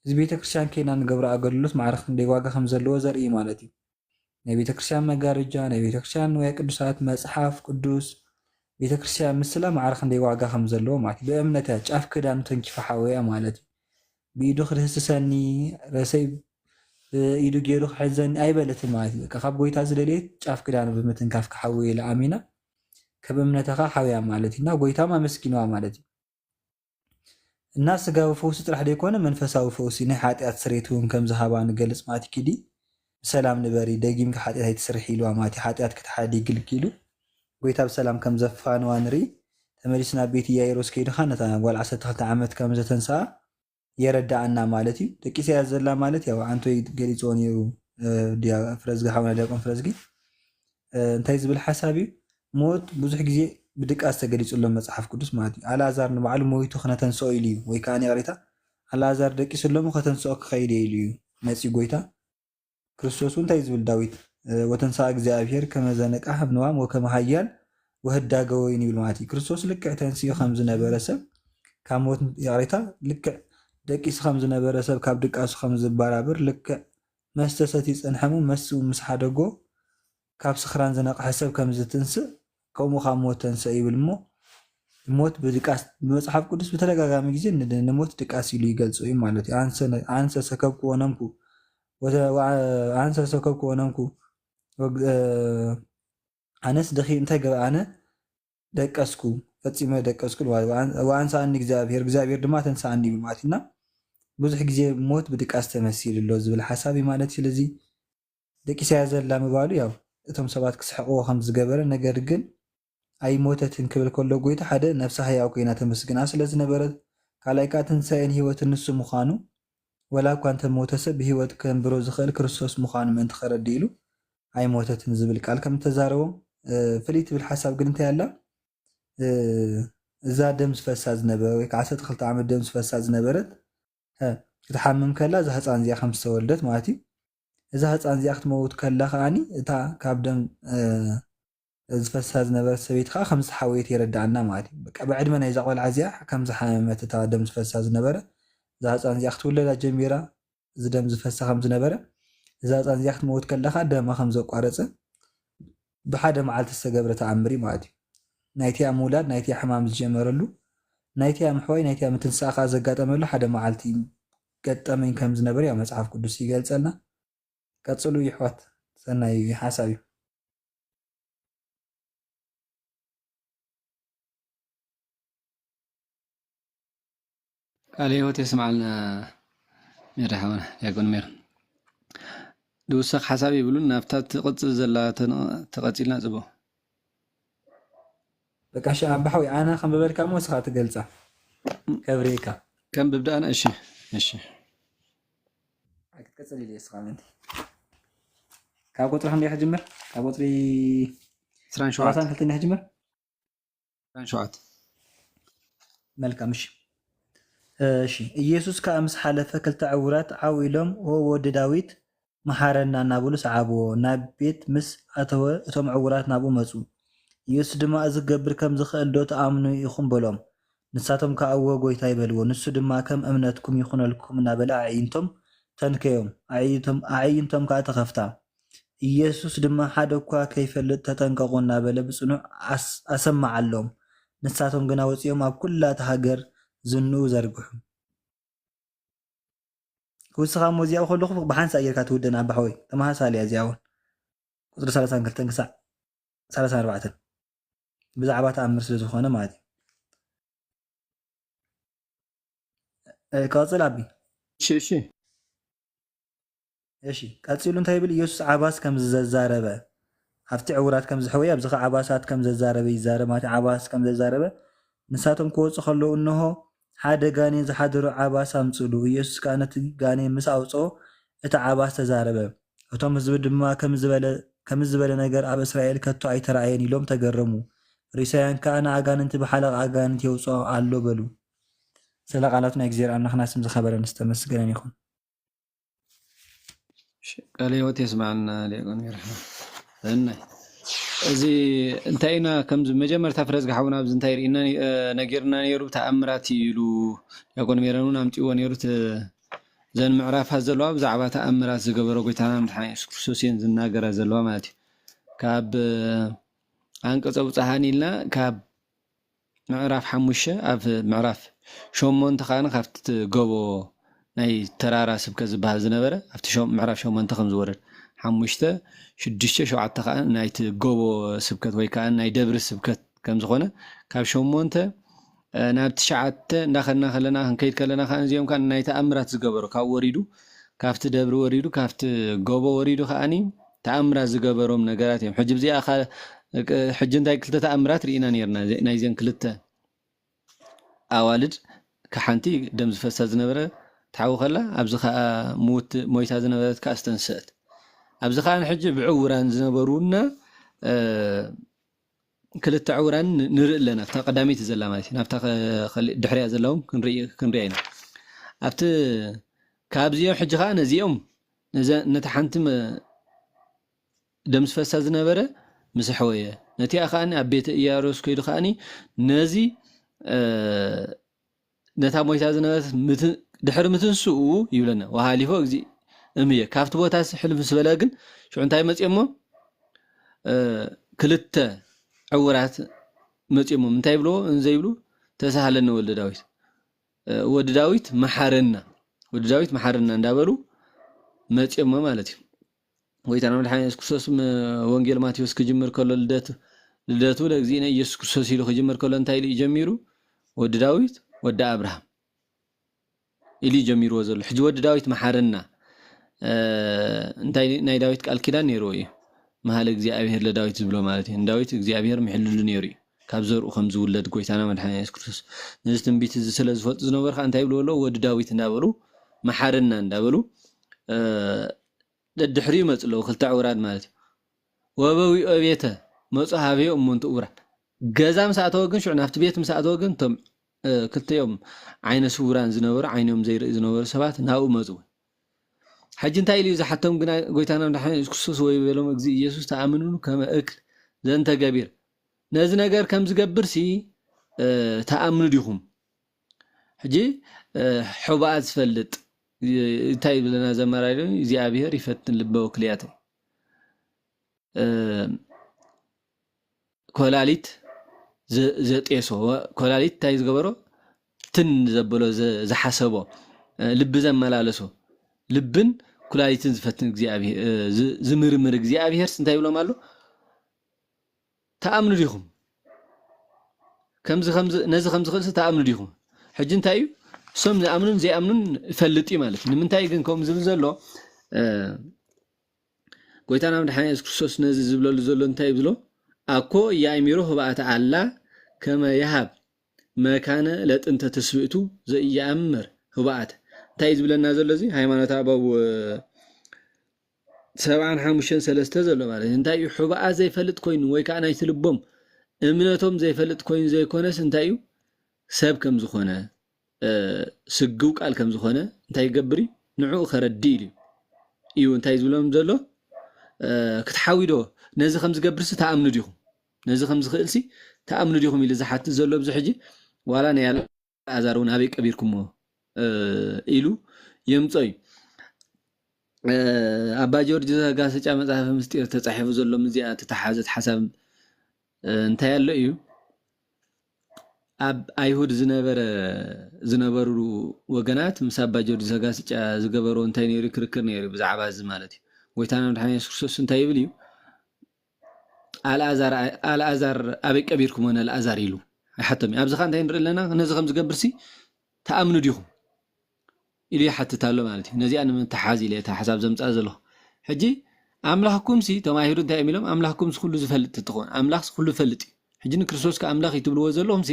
እዚ ቤተክርስትያን ከይና ንገብሮ ኣገልግሎት ማዕረ ክንደይ ዋጋ ከም ዘለዎ ዘርኢ ማለት እዩ። ናይ ቤተክርስትያን መጋረጃ፣ ናይ ቤተክርስትያን ንዋየ ቅዱሳት፣ መጽሓፍ ቅዱስ፣ ቤተክርስትያን ምስላ ማዕረ ክንደይ ዋጋ ከም ዘለዎ ማለት እዩ። ብእምነት እያ ጫፍ ክዳኑ ተንኪፋ ሓወያ ማለት እዩ። ብኢዱ ክድህስሰኒ፣ ረሰይ ብኢዱ ገይሩ ክሕዘኒ ኣይበለትን ማለት እዩ። በቃ ካብ ጎይታ ዝደልየት ጫፍ ክዳኑ ብምትንካፍ ክሓዊ ኢላ ኣሚና፣ ከም እምነታ ከኣ ሓውያ ማለት እዩ። እና ጎይታ ኣመስጊንዋ ማለት እዩ። እና ስጋዊ ፈውሲ ጥራሕ ዘይኮነ መንፈሳዊ ፈውሲ ናይ ሓጢኣት ስሬት እውን ከም ዝሃባ ንገልጽ ማለት እዩ። ኪዲ ብሰላም ንበሪ፣ ደጊምኪ ሓጢኣት ኣይትስርሒ ኢልዋ ማለት እዩ። ሓጢኣት ክትሓዲ ይግልኪ ኢሉ ጎይታ ብሰላም ከም ዘፋንዋ ንርኢ። ተመሊሱ ናብ ቤት ኢያይሮስ ከይድኻ ነታ ጓል ዓሰርተ ክልተ ዓመት ከም ዘተንስኣ የረድኣና ማለት እዩ። ደቂሰያ ዘላ ማለት ያው ኣንቶይ ገሊፅዎ ነይሩ፣ እ፣ ዲያ-፣ ፍረዝጊ ሓውና ዲያቆን ፍረዝጊ፣ እ፣ እንታይ ዝብል ሓሳብ እዩ? ሞት ብዙሕ ግዜ ብድቃስ ተገሊፁ ኣሎ መፅሓፍ ቅዱስ ማለት እዩ። ኣልኣዛር ንባዕሉ ሞይቱ ክነተንስኦ ኢሉ እዩ፣ ወይ ከዓ ይቕሬታ፣ ኣልኣዛር ደቂሱ ኣሎ እሞ ከተንስኦ ክኸይድ እየ ኢሉ እዩ መፂኡ ጎይታ። ክርስቶስ እውን እንታይ ዝብል ዳዊት፣ እ፣ ወተንስኣ እግዚኣብሔር ከመ ዘነቃ ህብንዋም ወከመ ሃያል ወህዳገ ወይን ይብል ማለት እዩ። ክርስቶስ ልክዕ ተንስኡ ከም ዝነበረ ሰብ ካብ ሞት፣ ይቕሬታ፣ ልክዕ ደቂሱ ከም ዝነበረ ሰብ ካብ ድቃሱ ከም ዝበራብር፣ ልክዕ መስተ ሰትዩ ዝጸንሐ እውን መስኡ ምስ ሓደጎ ካብ ስኽራን ዝነቕሐ ሰብ ከም ዝትንስእ ከምኡ ካብ ሞት ተንስአ ይብል እሞ ሞት ብድቃስ ብመጽሓፍ ቅዱስ ብተደጋጋሚ ግዜ ን-፣ ንሞት ድቃስ ኢሉ ይገልጾ እዩ ማለት እዩ። ኣንሰ፣ ኣንሰ ሰከብኩ ወነምኩ ወተ-፣ ወ-፣ ኣንሰ ሰከብኩ ወነምኩ ወግ-፣ እ፣ ኣነስ ደኺ እንታይ ገበ ኣነ ደቀስኩ፣ ፈጺመ ደቀስኩ ማለት እዩ። ወኣን-፣ ወኣንሳኣኒ እግዚኣብሔር፣ እግዚኣብሔር ድማ ተንሳኣኒ ይብል ማለት እዩ። እና ብዙሕ ግዜ ሞት ብድቃስ ተመሲሉ ኣሎ ዝብል ሓሳብ እዩ ማለት እዩ። ስለዚ ደቂሳያ ዘላ ምባሉ ያው እቶም ሰባት ክስሕቕዎ ከም ዝገበረ፣ ነገር ግን ኣይሞተትን ክብል ከሎ ጎይታ ሓደ ነፍሳ ህያው ኮይና ተመስግና ስለ ዝነበረት፣ ካልኣይ ከኣ ትንሳኤን ህይወትን ንሱ ምዃኑ፣ ወላ እኳ እንተሞተ ሰብ ብህይወት ከንብሮ ዝኽእል ክርስቶስ ምዃኑ ምእንቲ ከረድእ ኢሉ ኣይሞተትን ዝብል ቃል ከም እተዛረቦም፣ እ፣ ፍልይ ትብል ሓሳብ ግን እንታይ ኣላ? እ፣ እዛ ደም ዝፈሳ ዝነበረ ወይ ከዓ ዓሰርተ ክልተ ዓመት ደም ዝፈሳ ዝነበረት፣ እ፣ ክትሓምም ከላ እዛ ህፃን እዚኣ ከም ዝተወልደት ማለት እዩ። እዛ ህፃን እዚኣ ክትመውት ከላ ከዓኒ እታ ካብ ደም፣ እ፣ ዝፈሳ ዝነበረት ሰበይቲ ከዓ ከም ዝተሓወየት የረድኣና ማለት እዩ። በቃ ብዕድመ ናይዛ ቆልዓ እዚኣ ከም ዝሓመመት እታ ደም ዝፈሳ ዝነበረ፣ እዛ ህፃን እዚኣ ክትውለዳ ጀሚራ እዚ ደም ዝፈሳ ከም ዝነበረ፣ እዛ ህፃን እዚኣ ክትመውት ከላ ከዓ ደማ ከም ዘቋረፀ ብሓደ መዓልቲ ዝተገብረ ተኣምር እዩ ማለት እዩ። ናይቲኣ ምውላድ፣ ናይቲኣ ሕማም ዝጀመረሉ፣ ናይቲኣ ምሕዋይ፣ ናይቲኣ ምትንሳእ ከዓ ዘጋጠመሉ ሓደ መዓልቲ ገጠመኝ ከም ዝነበረ ያው መጽሓፍ ቅዱስ ይገልጸልና። ቀጽሉ ይሕዋት፣ ሰናይ ሓሳብ እዩ። ቃለ ሕይወት የስምዓልና ሜሪ ሓውና ዲያቆን ሜሮን። ዝውሰኽ ሓሳብ የብሉን፣ ናብታ ትቕጽል ዘላ ተን-፣ ተቐጺልና ጽቡቕ። በቃ እሺ፣ ኣባ ሓወይ፣ ኣነ ከንብበልካ እሞ ንስኻ ትገልጻ። ከብርየካ። ከንብብ ደኣ ኣነ፣ እሺ፣ እሺ። ኣይ፣ ክትቀጽል ኢለ እስኻ ምእንቲ። ካብ ቁጽሪ ክንደይ ክጅምር? ካብ ቁጽሪ ዕስራን ሸውዓተን። ሰላሳን ክልተን ክጅምር? ዕስራን ሸውዓተን። መልካም፣ እሺ። እሺ። ኢየሱስ ከኣ ምስ ሓለፈ ክልተ ዕዉራት ዓው ኢሎም፣ "ኦ ወዲ ዳዊት፣ መሓረና" እናበሉ ሰዓብዎ። ናብ ቤት ምስ ኣተወ፣ እቶም ዕዉራት ናብኡ መጹ። ኢየሱስ ድማ፣ "እዚ ክገብር ከም ዝኽእል ዶ ትኣምኑ ኢኹም?" በሎም። ንሳቶም ከኣ፣ "እወ፣ ጐይታይ" በልዎ። ንሱ ድማ፣ "ከም እምነትኩም ይኹነልኩም" እናበለ ኣዕይንቶም ተንከዮም። ኣዕይንቶም፣ ኣዕይንቶም ከኣ ተኸፍታ። ኢየሱስ ድማ፣ "ሓደ እኳ ከይፈልጥ ተጠንቀቑ" እናበለ ብጽኑዕ ኣስ-፣ ኣሰምዓሎም። ንሳቶም ግና ወጺኦም ኣብ ኵላ እታ ሃገር ዝንኡ ዘርግሑ። ክውስኻ እሞ እዚኣ ከለኹ ብሓንሳእ ጌርካ ትውደን ኣባ ሓወይ። ተመሳሳሊ እያ እዚኣ እውን። ቁጽሪ ሰላሳን ክልተን ክሳዕ ሰላሳን ኣርባዕተን። ብዛዕባ ተኣምር ስለ ዝኾነ ማለት እዩ። እ፣ ቀጽል ኣቢ። እሺ፣ እሺ። እሺ፣ ቀጺሉ እንታይ ይብል? ኢየሱስ ዓባስ ከም ዘዛረበ፣ ኣብቲ ዕዉራት ከም ዝሕወየ፣ ኣብዚ ኸዓ ዓባሳት ከም ዘዛረበ ይዛረብ ማለት እዩ። ዓባስ ከም ዘዛረበ፣ ንሳቶም ክወጹ ከለዉ፣ እንሆ፣ ሓደ ጋኔን ዝሓደሮ ዓባስ ኣምጽእሉ። ኢየሱስ ከኣ ነቲ ጋኔን ምስ ኣውጽኦ፣ እቲ ዓባስ ተዛረበ። እቶም ህዝቢ ድማ፣ "ከምዚ ዝበለ፣ ከምዚ ዝበለ ነገር ኣብ እስራኤል ከቶ ኣይተራእየን" ኢሎም ተገረሙ። ፈሪሳውያን ከኣ፣ "ንኣጋንንቲ ብሓለቓ ኣጋንንት የውጽኦ ኣሎ" በሉ። ስለ ቃላቱ ናይ እግዚኣብሔር ኣምላኽና ስም ዝኸበረን ዝተመስገነን ይኹን። እሺ፣ ቃለ ሕይወት የስምዓልና ዲያቆን ይርሓ። ሰናይ። እዚ እንታይ ኢና ከምዚ መጀመርታ ፍረዝጊ ሓውና ኣብዚ እንታይ ርኢና ነ-፣ እ፣ ነጊርና ነይሩ፣ ተኣምራት እዩ ኢሉ ዲያቆን ሜሮን እውን ኣምጺእዎ ነይሩ። እቲ፣ እዘን ምዕራፋት ዘለዋ ብዛዕባ ተኣምራት ዝገበሮ ጎይታና መድሓኒና የሱስ ክርስቶስ እየን ዝናገራ ዘለዋ ማለት እዩ። ካብ፣ እ፣ ኣንቀጸ ብጽሓን ኢልና ካብ ምዕራፍ ሓሙሽተ ኣብ ምዕራፍ ሸሞንተ ከኣ ካብቲ ጎቦ ናይ ተራራ ስብከት ዝበሃል ዝነበረ ኣብቲ ሸ-፣ ምዕራፍ ሸሞንተ ከም ዝወረድ፣ ሓሙሽተ፣ ሽዱሽተ፣ ሸውዓተ ከኣ ናይቲ ጎቦ ስብከት ወይ ከኣ ናይ ደብሪ ስብከት ከም ዝኾነ፣ ካብ ሸሞንተ ናብ ትሽዓተ እንዳኸድና ከለና፣ ክንከይድ ከለና ከዓ እዚኦም ከዓ ናይ ተኣምራት ዝገበሩ፣ ካብኡ ወሪዱ፣ ካብቲ ደብሪ ወሪዱ፣ ካብቲ ጎቦ ወሪዱ ከዓኒ ተኣምራት ዝገበሮም ነገራት እዮም። ሕጂ ብዚኣ ኸ-፣ ሕጂ እንታይ ክልተ ተኣምራት ርኢና ነርና፣ ናይዘን ክልተ ኣዋልድ፣ ሓንቲ ደም ዝፈሳ ዝነበረ ትሓዊ ከላ፣ ኣብዚ ከዓ ምውት ሞይታ ዝነበረት ከዓ ዝተንስአት። ኣብዚ ከዓ ሕጂ ብዕውራን ዝነበሩና፣ እ፣ ክልተ ዕውራን ን-፣ ንርኢ ኣለና። ኣብታ ቀዳመይቲ ዘላ ማለት እዩ። ናብታ ከ-፣ ከሊ-፣ ድሕሪያ ዘላ እውን ክንርኢ፣ ክንሪኣ ኢና። ኣብቲ፣ ካብዚኦም ሕጂ ከዓ ነዚኦም፣ ነዘ-፣ ነታ ሓንቲ መ-፣ ደም ዝፈሳ ዝነበረ ምስ ኣሕወየ፣ ነቲኣ ከዓኒ ኣብ ቤተ ኢያኢሮስ ከይዱ ከዓኒ ነዚ፣ እ፣ ነታ ሞይታ ዝነበረት ምት-፣ ድሕሪ ምትንስኡ ይብለና፣ ወሃሊፎ እግዚእ እምየ፣ ካብቲ ቦታስ ሕልፍ ምስ በለ ግን ሽዑ እንታይ መፅኦሞ? እ፣ ክልተ ዕውራት መፅኦሞ። እንታይ ይብልዎ? እንዘይብሉ፣ "ተሳሃለኒ ወልደ ዳዊት፣ እ፣ ወዲ ዳዊት መሓረና፣ ወዲ ዳዊት መሓረና" እንዳበሉ መፅኦሞ ማለት እዩ። ጎይታና መድሓኒ የሱስ ክርስቶስ ም-፣ ወንጌል ማቴዎስ ክጅምር ከሎ፣ ልደት፣ ልደቱ ለእግዚእነ ኢየሱስ ክርስቶስ ኢሉ ክጅምር ከሎ እንታይ ኢሉ እዩ ጀሚሩ? "ወዲ ዳዊት፣ ወዲ ኣብርሃም" ኢሉ እዩ ጀሚርዎ ዘሎ። ሕጂ "ወዲ ዳዊት መሓረና", እ፣ እንታይ ናይ ዳዊት ቃል ኪዳን ነይርዎ እዩ። "መሃለ እግዚኣብሔር ለዳዊት" ዝብሎ ማለት እዩ። ንዳዊት እግዚኣብሔር ምሒሉሉ ነይሩ እዩ። ካብ ዘርኡ ከም ዝውለድ ጎይታና መድሓኒ የሱስ ክርስቶስ። ነዚ ትንቢት እዚ ስለ ዝፈልጡ ዝነበሩ ከዓ እንታይ ይብልዎ ኣለዉ? "ወዲ ዳዊት" እንዳበሉ፣ "መሓረና" እንዳበሉ፣ እ፣ ደድሕሪኡ ይመፁ ኣለዉ፣ ክልተ ዕውራን ማለት እዩ። "ወበዊኦ ቤተ መፁ ሀቤ እሙንቱ እውራን።" ገዛ ምስ ኣተወ ግን፣ ሽዑ ናብቲ ቤት ምስ ኣተወ ግን፣ እቶም፣ እ፣ ክልቲኦም ዓይነ ስውራን ዝነበሩ፣ ዓይኖም ዘይርኢ ዝነበሩ ሰባት ናብኡ መፁ። ሕጂ እንታይ ኢሉ እዩ ዝሓቶም ግና ጎይታና መድሓኒ የሱስ ክርስቶስ? "ወይቤሎም እግዚእ ኢየሱስ ተኣምኑኑ ከመ እክል ዘንተ ገቢር።" ነዚ ነገር ከም ዝገብርሲ፣ እ፣ ተኣምኑ ዲኹም? ሕጂ፣ እ፣ ሕቡኣት ዝፈልጥ፣ እ፣ እንታይ ይብለና ዘማራይ ዶ? "እግዚኣብሔር ይፈትን ልበ ወክልያተ"። እ፣ ኮላሊት ዘ-፣ ዘጤሶ፣ ወ-፣ ኮላሊት እንታይ ዝገበሮ? ትን ዘበሎ፣ ዘ-፣ ዝሓሰቦ፣ እ፣ ልቢ ዘመላለሶ፣ ልብን ኩላሊትን ዝፈትን እግዚኣብሔር፣ እ፣ ዝ-፣ ዝምርምር እግዚኣብሔርስ እንታይ ይብሎም ኣሎ? "ተኣምኑ ዲኹም? ከምዚ፣ ከምዚ፣ ነዚ ከም ዝኽእልሲ ተኣምኑ ዲኹም?" ሕጂ እንታይ እዩ? እሶም ዝኣምኑን ዘይኣምኑን ይፈልጥ እዩ ማለት እዩ። ንምንታይ ግን ከምኡ ዝብል ዘሎ? እ፣ ጎይታና መድሓኒ የሱስ ክርስቶስ ነዚ ዝብለሉ ዘሎ እንታይ እዩ ዝብሎ? "ኣኮ ኢያእሚሮ ህብኣተ ኣላ ከመ የሃብ መካነ ለጥንተ ትስብእቱ ዘኢየኣምር ህብኣተ።" እንታይ እዩ ዝብለና ዘሎ እዚ? ሃይማኖተ ኣበው፣ እ፣ ሰብዓን ሓሙሽተን ሰለስተ ዘሎ ማለት እዩ። እንታይ እዩ? ሕቡኣት ዘይፈልጥ ኮይኑ ወይ ከዓ ናይቲ ልቦም እምነቶም ዘይፈልጥ ኮይኑ ዘይኮነስ እንታይ እዩ? ሰብ ከም ዝኾነ፣ እ፣ ስግው ቃል ከም ዝኾነ እንታይ ይገብር እዩ? ንዕኡ ከረድእ ኢሉ እዩ። እዩ እንታይ ዝብሎም ዘሎ? እ፣ "ክትሓዊ ዶ? ነዚ ከም ዝገብርሲ ተኣምኑ ዲኹም? ነዚ ከም ዝኽእልሲ ተኣምኑ ዲኹም?" ኢሉ ዝሓትት ዘሎ ኣብዚ ሕጂ። ዋላ ናይ ኣልኣዛር እውን ኣበይ ቀቢርኩሞ፣ እ፣ ኢሉ የምጾ እዩ። እ፣ ኣባ ጊዮርጊስ ዘጋስጫ መጽሓፈ ምስጢር ተጻሒፉ ዘሎ ምስዚኣ እተተሓዘት ሓሳብ፣ እ፣ እንታይ ኣሎ እዩ? ኣብ ኣይሁድ ዝነበረ፣ ዝነበሩ ወገናት ምስ ኣባ ጊዮርጊስ ዘጋስጫ ዝገበርዎ እንታይ ነይሩ? ክርክር ነይሩ ብዛዕባ እዚ ማለት እዩ። ጎይታና መድሓኒ የሱስ ክርስቶስ እንታይ ይብል እዩ? "ኣልኣዛር፣ ኣልኣዛር ኣበይ ቀቢርኩሞ ንኣልኣዛር?" ኢሉ ኣይሓቶም እዩ። ኣብዚ ኸኣ እንታይ ንርኢ ኣለና? "ነዚ ከም ዝገብርሲ ተኣምኑ ዲኹም?" ኢሉ ይሓትት ኣሎ ማለት እዩ። ነዚኣ ንምትሓዝ ኢለ እታ ሓሳብ ዘምጽኣ ዘለኹ። ሕጂ ኣምላኽኩምሲ፣ እቶም ኣይሁድ እንታይ እዮም ኢሎም? "ኣምላኽኩምሲ ኩሉ ዝፈልጥ እንትኾን፣ ኣምላኽሲ ኩሉ ይፈልጥ እዩ። ሕጂ ንክርስቶስ ከ ኣምላኽ እዩ ትብልዎ ዘለኹምሲ፣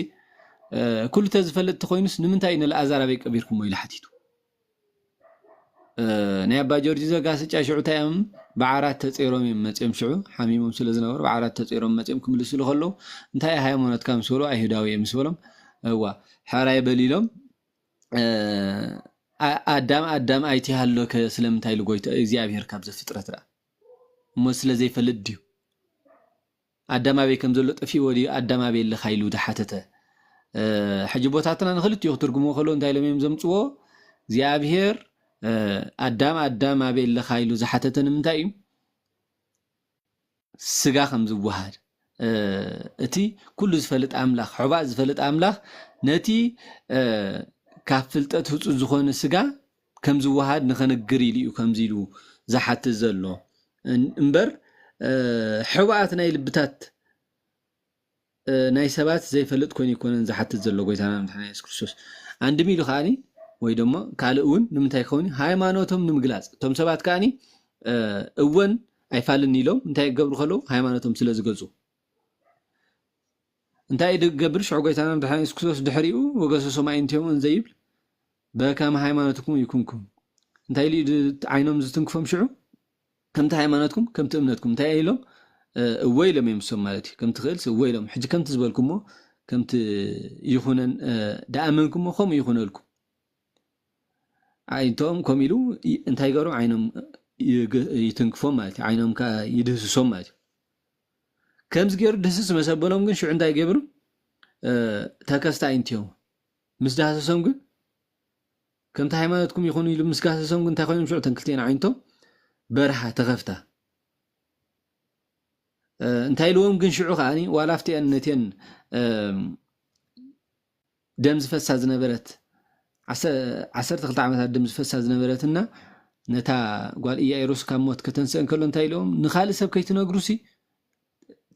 እ፣ ኩሉ ተዝፈልጥ እንተኾይኑስ ንምንታይ እዩ ንኣልኣዛር ኣበይ ቀቢርኩሞ?" ኢሉ ሓቲቱ። እ፣ ናይ ኣባ ጊዮርጊስ ዘጋስጫ ሽዑ እንታይ እዮም? ብዓራት ተጸይሮም እዮም መጺኦም። ሽዑ ሓሚሞም ስለ ዝነበሩ ብዓራት ተጸይሮም መጺኦም ክምልስሉ ከለዉ፣ "እንታይ ሃይማኖትካ?" ምስ በሉ፣ "ኣይሁዳዊ እየ" ምስ በሎም፣ "እዋ፣ ሕራይ በል" ኢሎም፣ እ፣ "ኣ-፣ ኣዳም፣ ኣዳም ኣይትሃሎከ ስለምንታይ ኢሉ ጎይታ እግዚኣብሔር ካብ ዘፍጥረት ደኣ? እሞ ስለ ዘይፈልጥ ድዩ? ኣዳም ኣበይ ከም ዘሎ ጠፊእዎ ድዩ? ኣዳም ኣበይ ኣለኻ?" ኢሉ ዝሓተተ። እ፣ ሕጂ ቦታትና ንኽልቲኡ ክትርጉምዎ ከለዉ እንታይ ኢሎም እዮም ዘምጽዎ? እግዚኣብሔር፣ እ፣ ኣዳም፣ ኣዳም ኣበይ ኣለኻ? ኢሉ ዝሓተተ ንምንታይ እዩ? ስጋ ከም ዝወሃድ፣ እ፣ እቲ ኩሉ ዝፈልጥ ኣምላኽ፣ ሕባእ ዝፈልጥ ኣምላኽ ነቲ፣ እ፣ ካብ ፍልጠት ህጹጽ ዝኾነ ስጋ ከም ዝወሃድ ንኸንግር ኢሉ እዩ ከምዚ ኢሉ ዝሓትት ዘሎ። እን-፣ እምበር፣ እ፣ ሕቡኣት ናይ ልብታት እ፣ ናይ ሰባት ዘይፈልጥ ኮይኑ ኣይኮነን ዝሓትት ዘሎ ጎይታና መድሓኒና የሱስ ክርስቶስ። ኣንድም ኢሉ ከኣኒ፣ ወይ ደሞ ካልእ እውን ንምንታይ ክኸውን እዩ? ሃይማኖቶም ንምግላጽ። እቶም ሰባት ከኣኒ፣ እ፣ እወን ኣይፋልን ኢሎም እንታይ ክገብሩ ከለዉ? ሃይማኖቶም ስለ ዝገልጹ። እንታይ እዩ ዝገብር? ሽዑ ጎይታና መድሓኒና የሱስ ክርስቶስ ድሕሪኡ፣ "ወገሰሶም ኣዕይንቲሆም" እንዘይብል፣ "በከመ ሃይማኖትኩም ይኩንኩም።" እንታይ ኢሉ እዩ ድ-፣ ዓይኖም ዝትንክፎም ሽዑ? "ከምቲ ሃይማኖትኩም፣ ከምቲ እምነትኩም።" እንታይ ኢሎም? እ፣ "እወ" ኢሎም እዮም እሶም ማለት እዩ። ከምቲ ክእልስ እወ ኢሎም። ሕጂ ከምቲ ዝበልኩሞ፣ ከምቲ ይኹነን፣ እ፣ ደኣመንኩሞ፣ ከምኡ ይኹነልኩም። ኣዒንቶም ከምኡ ኢሉ ይ-፣ እንታይ ይገብሮም? ዓይኖም ይግ-፣ ይትንክፎም ማለት እዩ። ዓይኖም ከኣ ይድህስሶም ማለት እዩ። ከምዚ ገይሩ ድህስስ መሰ በሎም ግን ሽዑ እንታይ ገብሩ? እ፣ ተከስተ ኣዒንቲሆም። ምስ ዳህሰሶም ግን ከምቲ ሃይማኖትኩም ይኹን ኢሉ ምስ ጋሰሶም ግን እንታይ ኮይኖም ሽዑ? እተን ክልቲኤን ኣዒንቶም በርሃ፣ ተኸፍታ። እ፣ እንታይ ኢልዎም ግን ሽዑ ከኣኒ ዋላ ኣብቲአን ነቲአን፣ እም፣ ደም ዝፈሳ ዝነበረት ዓሰ-፣ ዓሰርተ ክልተ ዓመታት ደም ዝፈሳ ዝነበረትና ነታ ጓል ኢያኢሮስ ካብ ሞት ከተንስእ እንከሎ እንታይ ኢልዎም? "ንኻልእ ሰብ ከይትነግሩሲ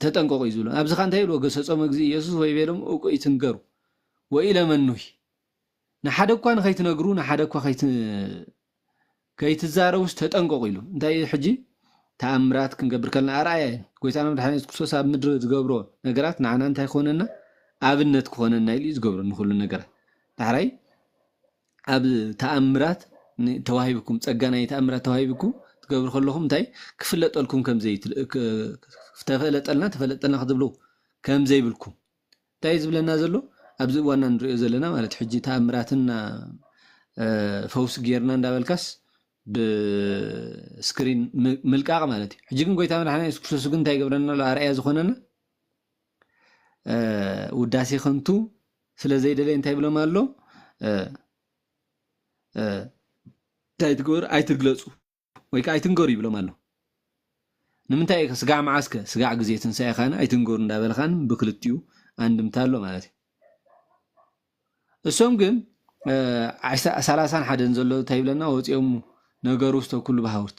ተጠንቀቑ" እዩ ዝብሎም። ኣብዚ ኸኣ እንታይ ኢልዎ? "ገሰጾም እግዚእ ኢየሱስ ወይቤሎም እውቁ ኢትንገሩ ወኢለመኑሂ" ንሓደ እኳ ንኸይትነግሩ፣ ንሓደ እኳ ከይት-፣ ከይትዛረቡስ ተጠንቀቑ ኢሉ። እንታይ እዩ ሕጂ? ተኣምራት ክንገብር ከለና ኣርኣያ እዩ። ጎይታና መድሓኒና የሱስ ክርስቶስ ኣብ ምድሪ ዝገብሮ ነገራት ንዓና እንታይ ክኾነና? ኣብነት ክኾነና ኢሉ እዩ ዝገብሮ ንኹሉ ነገራት። ዳሕራይ ኣብ ተኣምራት ን-፣ ተዋሂብኩም፣ ጸጋ ናይ ተኣምራት ተዋሂብኩም ትገብሩ ከለኹም እንታይ ክፍለጠልኩም ከም ዘይትል-፣ ክ-፣ ተፈለጠልና፣ ተፈለጠልና ክትብሉ ከም ዘይብልኩም። እንታይ እዩ ዝብለና ዘሎ? ኣብዚ እዋንና ንሪኦ ዘለና ማለት ሕጂ ተኣምራትና፣ እ፣ ፈውሲ ጌርና እንዳበልካስ ብስክሪን ም-፣ ምልቃቕ ማለት እዩ። ሕጂ ግን ጎይታ መድሓኒና የሱስ ክርስቶስ ግን እንታይ ይገብረና ኣሎ? ኣርኣያ ዝኾነና፣ እ፣ ውዳሴ ከንቱ ስለ ዘይደለየ እንታይ ይብሎም ኣሎ? እ፣ እ፣ እንታይ ትግበሩ? ኣይትግለጹ ወይ ከዓ ኣይትንገሩ ይብሎም ኣሎ። ንምንታይ እዩ? ስጋዕ መዓስከ? ስጋዕ ግዜ ትንሳኤ ኻን ኣይትንገሩ እንዳበለ ኻን ብክልቲኡ ኣንድምታ ኣሎ ማለት እዩ። እሶም ግን፣ እ፣ ዓሳ-፣ ሰላሳን ሓደን ዘሎ እንታይ ይብለና? ወፂኦም ነገሩ ውስተ ኩሉ ባሕውርት።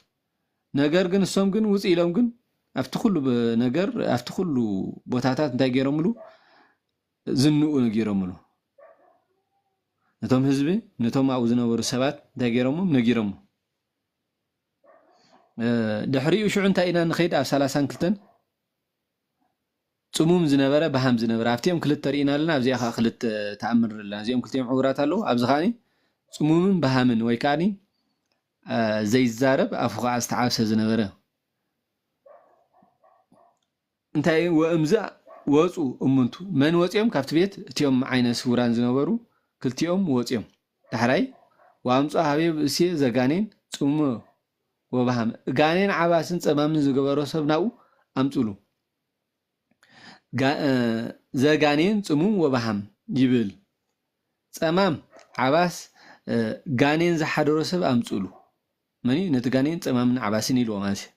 ነገር ግን እሶም ግን ውፅ ኢሎም ግን ኣብቲ ኩሉ ብ-፣ ነገር፣ ኣብቲ ኩሉ ቦታታት እንታይ ገይሮምሉ? ዝንኡ ነጊሮምሉ። ነቶም ህዝቢ፣ ነቶም ኣብኡ ዝነበሩ ሰባት እንታይ ገይሮሞም? ነጊሮሞ። እ፣ ድሕሪኡ ሽዑ እንታይ ኢና ንኸይድ? ኣብ ሰላሳን ክልተን ጽሙም ዝነበረ፣ በሃም ዝነበረ፣ ኣብቲኦም ክልተ ርኢና ኣለና፣ ኣብዚኣ ኸኣ ክልተ ተኣምር ኣለና። እዚኦም ክልቲኦም ዕዉራት ኣለዉ፣ ኣብዚ ኸኣኒ ጽሙምን በሃምን ወይ ከኣኒ፣ እ፣ ዘይዛረብ፣ ኣፉ ኸኣ ዝተዓብሰ ዝነበረ። እንታይ ወእምዝ ወጹ እሙንቱ፣ መን ወጺኦም? ካብቲ ቤት እቲኦም ዓይነ ስውራን ዝነበሩ ክልቲኦም ወጺኦም። ዳሕራይ ወኣምጹ ሀቤ ብእሴ ዘጋኔን ጽሙመ ወበሃም፣ ጋኔን ዓባስን ጸማምን ዝገበሮ ሰብ ናብኡ ኣምጹሉ። ጋ-፣ እ፣ ዘጋኔን ጽሙም ወበሃም ይብል። ጸማም ዓባስ፣ እ፣ ጋኔን ዝሓደሮ ሰብ ኣምጹሉ። መን እዩ? ነቲ ጋኔን ጸማምን ዓባስን ኢልዎ ማለት እዩ።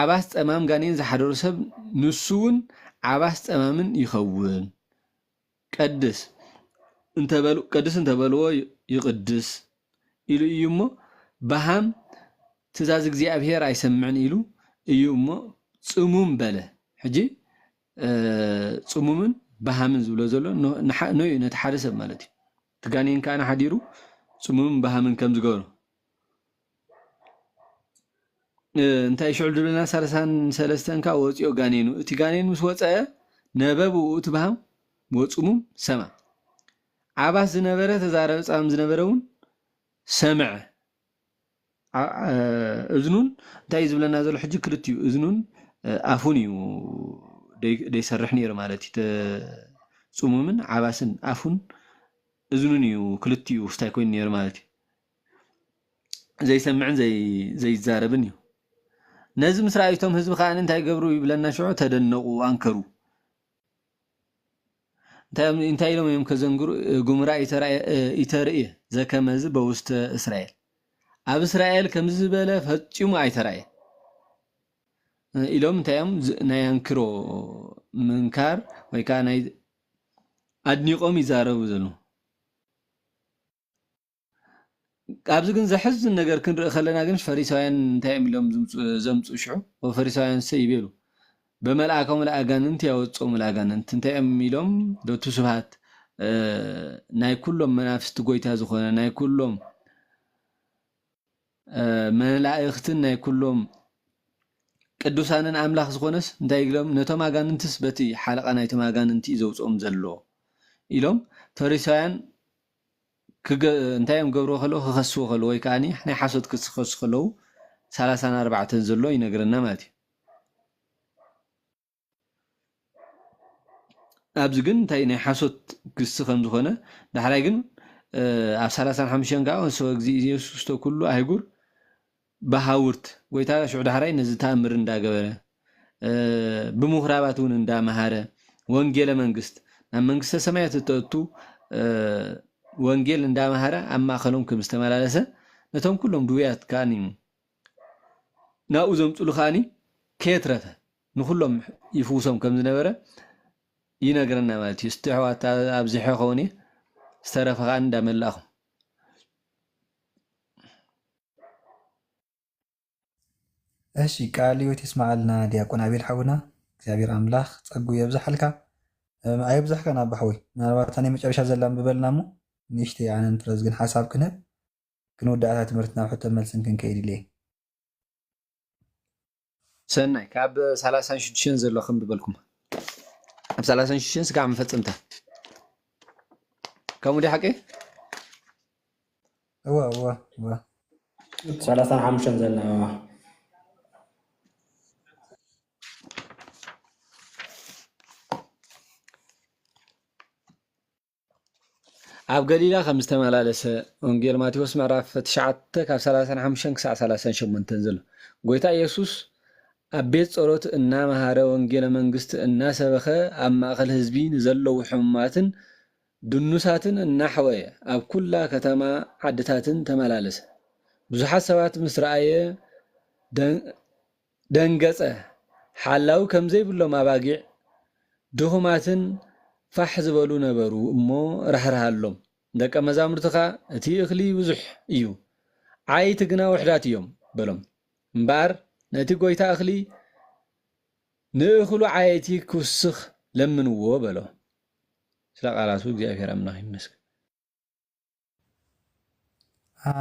ዓባስ ጸማም ጋኔን ዝሓደሮ ሰብ ንሱ እውን ዓባስ ጸማምን ይኸውን። ቀድስ እንተበሉ-፣ ቀድስ እንተበልዎ ይቕድስ ኢሉ እዩ እሞ፣ በሃም ትእዛዝ እግዚኣብሔር ኣይሰምዕን ኢሉ እዩ እሞ ጽሙም በለ። ሕጂ፣ እ፣ ጽሙምን በሃምን ዝብሎ ዘሎ ኖ-፣ ንሓ-፣ ኖ እዩ ነቲ ሓደ ሰብ ማለት እዩ። እቲ ጋኔን ከኣ ንሓዲሩ ጽሙምን በሃምን ከም ዝገበሮ። እ፣ እንታይ ሽዑ ዝብለና? ሰላሳን ሰለስተን ከኣ ወፂኦ ጋኔኑ። እቲ ጋኔን ምስ ወፀ ነበብ ውእቱ በሃም ወጽሙም ሰማ። ዓባስ ዝነበረ ተዛረበ፣ ጻም ዝነበረ እውን ሰምዐ። ዓ-፣ እ፣ እዝኑን እንታይ እዩ ዝብለና ዘሎ ሕጂ? ክልቲኡ እዝኑን፣ እ፣ ኣፉን እዩ ደይ-፣ ደይሰርሕ ነይሩ ማለት እዩ። ተ-፣ ጽሙምን ዓባስን ኣፉን እዝኑን እዩ፣ ክልቲኡ ውስታይ ኮይኑ ነይሩ ማለት እዩ። ዘይሰምዕን ዘይ-፣ ዘይዛረብን እዩ። ነዚ ምስ ረኣዩ እቶም ህዝቢ ከኣ እንታይ ገብሩ ይብለና ሽዑ? ተደነቑ፣ ኣንከሩ። እንታይ እዮም፣ እንታይ ኢሎም እዮም ከዘንግሩ? ግሙራ ኢተራእየ-፣ ኢተርእየ ዘከመዚ በውስተ እስራኤል። ኣብ እስራኤል ከምዚ ዝበለ ፈጺሙ ኣይተራእየ ኢሎም እንታይ እዮም ዝ-፣ ናይ ኣንክሮ ምንካር ወይ ከኣ ናይ ኣድኒቖም ይዛረቡ ዘለዉ። ኣብዚ ግን ዘሕዝን ነገር ክንርኢ ከለና ግን ፈሪሳውያን እንታይ እዮም ኢሎም ዝምጹ-፣ ዘምጽኡ ሽዑ? ወፈሪሳውያንሰ ይቤሉ፣ በመልኣኮም ለአጋንንት ያወጾሙ ለአጋንንት እንታይ እዮም ኢሎም ዶቱ ስብሃት፣ እ፣ ናይ ኩሎም መናፍስቲ ጎይታ ዝኾነ ናይ ኩሎም፣ እ፣ መላእኽትን ናይ ኩሎም ቅዱሳንን ኣምላኽ ዝኾነስ እንታይ ኢሎም ነቶም ኣጋንንትስ በቲ ሓለቓ ናይቶም ኣጋንንቲ እዩ ዘውፅኦም ዘሎ ኢሎም ፈሪሳውያን ክገ-፣ እንታይ እዮም ገብርዎ ከለዉ ክኸስዎ ከለዉ ወይ ከዓ ናይ ሓሶት ክስ ክኸሱ ከለዉ ሰላሳን ኣርባዕተን ዘሎ ይነግረና ማለት እዩ። ኣብዚ ግን እንታይ ናይ ሓሶት ክሲ ከም ዝኾነ ዳሕራይ ግን፣ እ፣ ኣብ ሰላሳን ሓሙሽተን ከዓ ወሰወ እግዚእ ኢየሱስ ውስተ ኩሉ ኣህጉር በሃውርት ጎይታ ሽዑ ዳሕራይ ነዚ ተኣምር እንዳገበረ፣ እ፣ ብምኹራባት እውን እንዳመሃረ ወንጌለ መንግስት ናብ መንግስተ ሰማያት እተእቱ፣ እ፣ ወንጌል እንዳመሃረ ኣብ ማእኸሎም ከም ዝተመላለሰ ነቶም ኩሎም ድውያት ከዓኒ ናብኡ ዘምፅሉ ከዓኒ ከየትረፈ ንኩሎም ይፍውሶም ከም ዝነበረ ይነግረና ማለት እዩ። እስቲ ኣሕዋት ኣብዚሐ ከውን እየ፣ ዝተረፈ ከዓኒ እንዳመላእኹም። እሺ፣ ቃል ህይወት የስማዓልና ዲያቆን ኣቤል ሓውና፣ እግዚኣብሔር ኣምላኽ ጸጉ የብዝሓልካ። እም፣ ኣየብዝሕካን ኣባ ሓወይ፣ ምናልባት ናይ መጨረሻ ዘላ ኣንብበልና እሞ ንእሽተይ ኣነ ንፍረዝ ግን ሓሳብ ክንህብ ክንውዳእ እታ ትምህርትና ሕቶ መልስን ክንከይድ ኢለ እየ። ሰናይ፣ ካብ ሰላሳን ሽዱሽተን ዘሎ ክንብበልኩም። ኣብ ሰላሳን ሽዱሽተን ስጋዕ መፈጸምታ። ከምኡ ድዩ ሓቂ? እወ እወ እወ። ሰላሳን ሓሙሽተን ዘላ እወ። ኣብ ገሊላ ከም ዝተመላለሰ ወንጌል ማቴዎስ ምዕራፍ ትሽዓተ ካብ ሰላሳን ሓሙሽተን ክሳዕ ሰላሳን ሸሞንተን ዘሎ። ጎይታ ኢየሱስ ኣብ ቤት ጸሎት እናመሃረ ወንጌለ መንግስት እናሰበኸ ኣብ ማእከል ህዝቢ ንዘለዉ ሕሙማትን ድኑሳትን እናሕወየ ኣብ ኩላ ከተማ ዓድታትን ተመላለሰ። ብዙሓት ሰባት ምስ ረኣየ ደን-፣ ደንገጸ። ሓላዊ ከም ዘይብሎም ኣባጊዕ ድኹማትን ፋሕ ዝበሉ ነበሩ እሞ ራህርሃሎም። ደቀ መዛሙርትኻ እቲ እኽሊ ብዙሕ እዩ፣ ዓይቲ ግና ውሕዳት እዮም በሎም። እምበኣር ነቲ ጎይታ እኽሊ ንእኽሉ ዓየይቲ ክውስኽ ለምንዎ በሎ። ስለ ቃላቱ እግዚኣብሔር ኣምላኽ ይመስገን።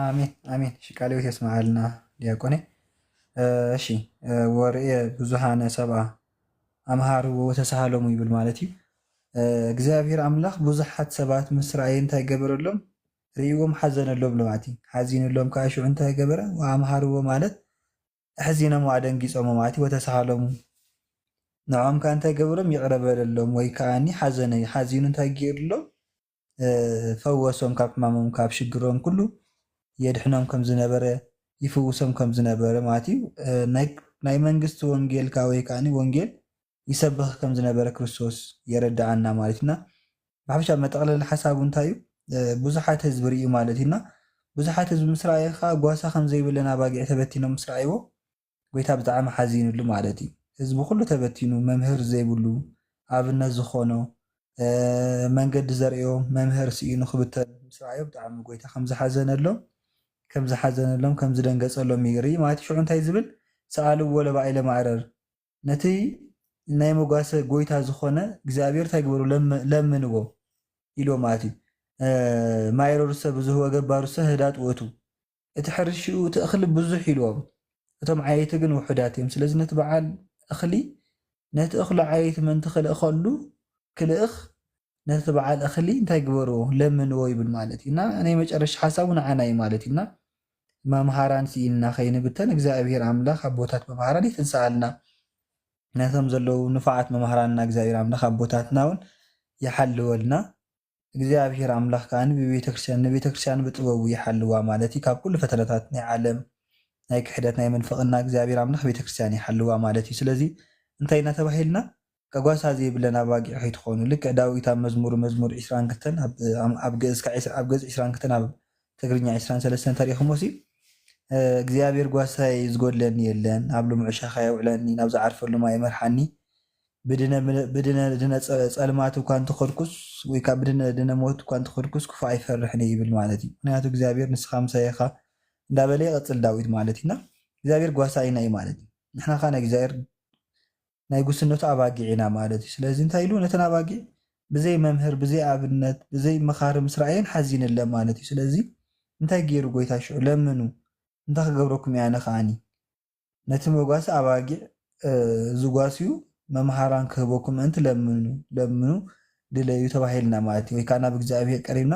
ኣሜን ኣሜን። እሺ፣ ቃለ ሕይወት የስምዓልና ዲያቆኔ። እ፣ እሺ፣ እ፣ ወርእየ ብዙሃነ ሰብኣ ኣምሃርዎ ወተሳሃሎሙ ይብል ማለት እዩ። እ፣ እግዚኣብሔር ኣምላኽ ብዙሓት ሰባት ምስ ረኣየ እንታይ ገበረሎም? ርእይዎም ሓዘነሎም ማለት እዩ። ሓዚኑሎም ከዓ ሽዑ እንታይ ገበረ? ወኣምሃርዎ ማለት ኣሕዚኖም ወኣደንጊጾም ማለት እዩ። ወተሳሃሎሙ ንዖም ከዓ እንታይ ገበሮም? ይቕረ በለሎም ወይ ከዓኒ ሓዘነ ሓዚኑ እንታይ ገይሩሎም? እ፣ ፈወሶም ካብ ሕማሞም ካብ ሽግሮም ኩሉ የድሕኖም ከም ዝነበረ ይፍውሶም ከም ዝነበረ ማለት እዩ። እ፣ ናይ ናይ መንግስቲ ወንጌል ከዓ ወይ ከዓኒ ወንጌል ይሰብኽ ከም ዝነበረ ክርስቶስ የረድኣና ማለት እና ብሓፈሻ መጠቕለሊ ሓሳቡ እንታይ እዩ? እ፣ ብዙሓት ህዝቢ ርእዩ ማለት እዩ እና ብዙሓት ህዝቢ ምስ ረኣየ ከዓ ጓሳ ከም ዘይብለን ኣባጊዕ ተበቲኖም ምስ ረኣይዎ ጎይታ ብጣዕሚ ሓዚኑሉ ማለት እዩ። ህዝቢ ኩሉ ተበቲኑ መምህር ዘይብሉ ኣብነት ዝኾኖ እ፣ መንገዲ ዘርእዮ መምህር ስኢኑ ክብተን ምስ ረኣዮ ብጣዕሚ ጎይታ ከም ዝሓዘነሎም ከም ዝሓዘነሎም ከም ዝደንገጸሎም ይርኢ ማለት እዩ። ሽዑ እንታይ ዝብል ሰኣልዎ ለባኢለ ማዕረር ነቲ ናይ መጓሰ ጎይታ ዝኾነ እግዚኣብሔር እንታይ ግበሩ ለምንዎ ኢልዎ ማለት እዩ። ማይረሩሰ ብዙህ ወገባሩሰ ህዳጥ ውእቱ እቲ ሕርሽኡ እቲ እኽሊ ብዙሕ ኢልዎም እቶም ዓየይቲ ግን ውሑዳት እዮም። ስለዚ ነቲ በዓል እኽሊ ነቲ እኽሉ ዓየይቲ ምእንቲ ክልእኸሉ ክልእኽ ነቲ በዓል እኽሊ እንታይ ግበርዎ ለምንዎ ይብል ማለት እዩ። እና ናይ መጨረሻ ሓሳቡ ንዓና እዩ ማለት እዩ። እና መምሃራን ስኢንና ከይንብተን እግዚኣብሔር ኣምላኽ ኣቦታት መምሃራን ይትንስኣልና። ነቶም ዘለዉ ንፉዓት መምሃራንና እግዚኣብሔር ኣምላኽ ኣቦታትና እውን ይሓልወልና። እግዚኣብሔር ኣምላኽ ከኣ ብቤተክርስትያን ንቤተክርስትያን ብጥበቡ ይሓልዋ ማለት እዩ። ካብ ኩሉ ፈተነታት ናይ ዓለም ናይ ክሕደት ናይ ምንፍቕና እግዚኣብሔር ኣምላኽ ቤተክርስትያን ይሓልዋ ማለት እዩ። ስለዚ እንታይ ኢና ተባሂልና? ከጓሳ ዘይብለን ኣባጊዕ ከይትኾኑ። ልክዕ ዳዊት ኣብ መዝሙሩ መዝሙር ዕስራን ክልተን ኣብ ኣብ ገጽ ዕስራን ክልተን ኣብ ትግርኛ ዕስራን ሰለስተን ተሪእኹሞ ሲ እግዚኣብሔር ጓሳይ ዝጎድለኒ የለን፣ ኣብ ልሙዕ ሻኻ የውዕለኒ፣ ናብ ዝዓርፈሉ ማይ ይመርሓኒ፣ ብድነ ብድነ ድነ ጸልማት እኳ እንተኸድኩስ ወይ ካብ ብድነ ድነ ሞት እኳ እንተኸድኩስ ክፉእ ኣይፈርሕን እየ ይብል ማለት እዩ። ምክንያቱ እግዚኣብሔር ንስኻ ምሳይ ኢኻ እንዳበለ ይቐጽል ዳዊት ማለት እዩ። እና እግዚኣብሔር ጓሳይና እዩ ማለት እዩ። ንሕና ኸዓ ናይ እግዚኣብሔር ናይ ጉስነቱ ኣባጊዕ ኢና ማለት እዩ። ስለዚ እንታይ ኢሉ? ነተን ኣባጊዕ ብዘይ መምህር፣ ብዘይ ኣብነት፣ ብዘይ መኻሪ ምስ ረኣየን ሓዚንለን ማለት እዩ። ስለዚ እንታይ ገይሩ ጎይታ ሽዑ? ለምኑ፣ እንታይ ክገብረኩም እየ ኣነ ከዓኒ? ነቲ መጓሲ ኣባጊዕ ዝጓስዩ መምሃራን ክህበኩም ምእንቲ ለምኑ፣ ለምኑ ድለዩ ተባሂልና ማለት እዩ። ወይ ከዓ ናብ እግዚኣብሔር ቀሪብና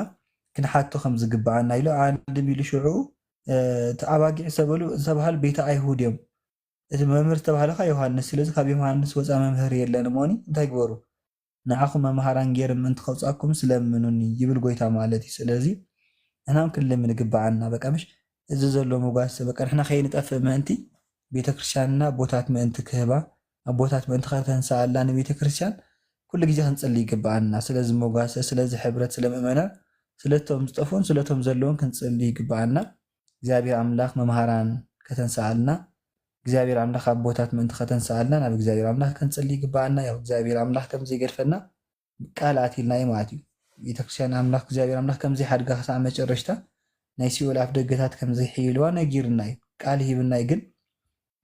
ክንሓቶ ከም ዝግብኣና ኢሉ ኣንድም ኢሉ ሽዑ እቲ ኣባጊዕ ዝተበሉ ዝተባሃሉ ቤተ ኣይሁድ እዮም። እቲ መምህር ዝተባህለ ከዓ ዮሃንስ። ስለዚ ካብ ዮሃንስ ወፃ መምህር የለን እሞኒ እንታይ ግበሩ? ንዓኹም መምሃራን ገይረ ምእንቲ ከውፃኩም ስለምኑኒ ይብል ጎይታ ማለት እዩ። ስለዚ ንሕናም ክንልምን ይግብኣና። በቃ ምሽ እዚ ዘሎ መጓሰ በቃ ንሕና ከይንጠፍእ ምእንቲ ቤተክርስትያንና ኣቦታት ምእንቲ ክህባ ኣቦታት ምእንቲ ከተንስኣላ ንቤተክርስትያን ኩሉ ግዜ ክንፅሊ ይግብኣና። ስለዚ መጓሰ ስለዚ ሕብረት ስለ ምእመናን ስለቶም ዝጠፍኡን ስለቶም ዘለውን ክንፅሊ ይግብኣና። እግዚኣብሔር ኣምላኽ መምሃራን ከተንስኣልና እግዚኣብሔር ኣምላኽ ኣቦታት ምእንቲ ከተንስኣልና ናብ እግዚኣብሔር ኣምላኽ ክንፅሊ ይግብኣና። ያው እግዚኣብሔር ኣምላኽ ከም ዘይገድፈና ቃል ኣትልና እዩ ማለት እዩ። ቤተክርስትያን ኣምላኽ እግዚኣብሔር ኣምላኽ ከም ዘይሓድጋ ክሳዕ መጨረሽታ ናይ ሲኦል ኣፍ ደገታት ከም ዘይሕይልዋ ነጊርና እዩ። ቃል ሂብና እዩ። ግን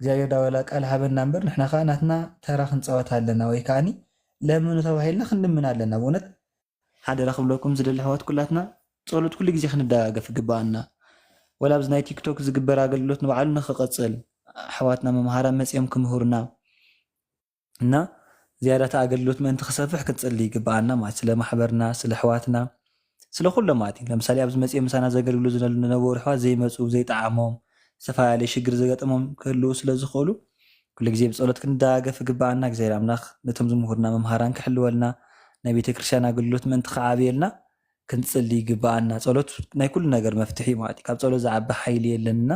እግዚኣብሔር ዳወላ ቃል ሃበና እምበር ንሕና ከዓ ናትና ተራ ክንፃወት ኣለና ወይ ከዓኒ ለምኑ ተባሂልና ክንልምን ኣለና። ብእውነት ሓደራ ክብለኩም ዝደሊ ኣሕዋት ኩላትና ጸሎት ኩሉ ግዜ ክንደጋገፍ ይግበኣና። ወላ ኣብዚ ናይ ቲክቶክ ዝግበር ኣገልግሎት ንባዕሉ ንክቕጽል ኣሕዋትና መምሃራን መጺኦም ክምህሩና እና ዝያዳ እቲ ኣገልግሎት ምእንቲ ክሰፍሕ ክንጽሊ ይግበኣና ማለት ስለ ማሕበርና ስለ ኣሕዋትና ስለ ኩሎም ማለት እዩ። ለምሳሌ ኣብዚ መጺኦም ምሳና ዘገልግሉ ዝነበሩ ኣሕዋት ዘይመጹ ዘይጠዓሞም ዝተፈላለየ ሽግር ዝገጠሞም ክህልዉ ስለ ዝኽእሉ ኩሉ ግዜ ብጸሎት ክንደጋገፍ ይግበኣና። እግዚኣብሔር ኣምላኽ ነቶም ዝምህሩና መምሃራን ክሕልወልና ናይ ቤተ ክርስቲያን ኣገልግሎት ምእንቲ ክዓብየልና ክንጽሊ ይግበኣና። ጸሎት ናይ ኩሉ ነገር መፍትሒ እዩ ማለት እዩ። ካብ ጸሎት ዝዓቢ ሓይሊ የለንና።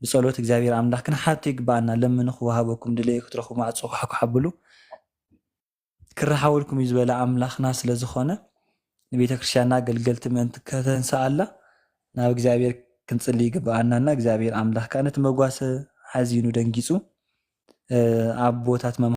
ብጸሎት እግዚኣብሔር ኣምላኽ ክንሓቶ ይግበኣና። ለምኑ ክወሃበኩም፣ ድለዩ ክትረኽቡ፣ ማዕጾ ኳሕኳሕ ኣብሉ ክረሓወልኩም እዩ ዝበለ ኣምላኽና ስለ ዝኾነ ንቤተ ክርስቲያንና ኣገልገልቲ ምእንቲ ከተንስኣላ ናብ እግዚኣብሔር ክንጽሊ ይግበኣናና። እግዚኣብሔር ኣምላኽ ከኣ ነቲ መጓሰ ሓዚኑ ደንጊጹ ኣብ ቦታት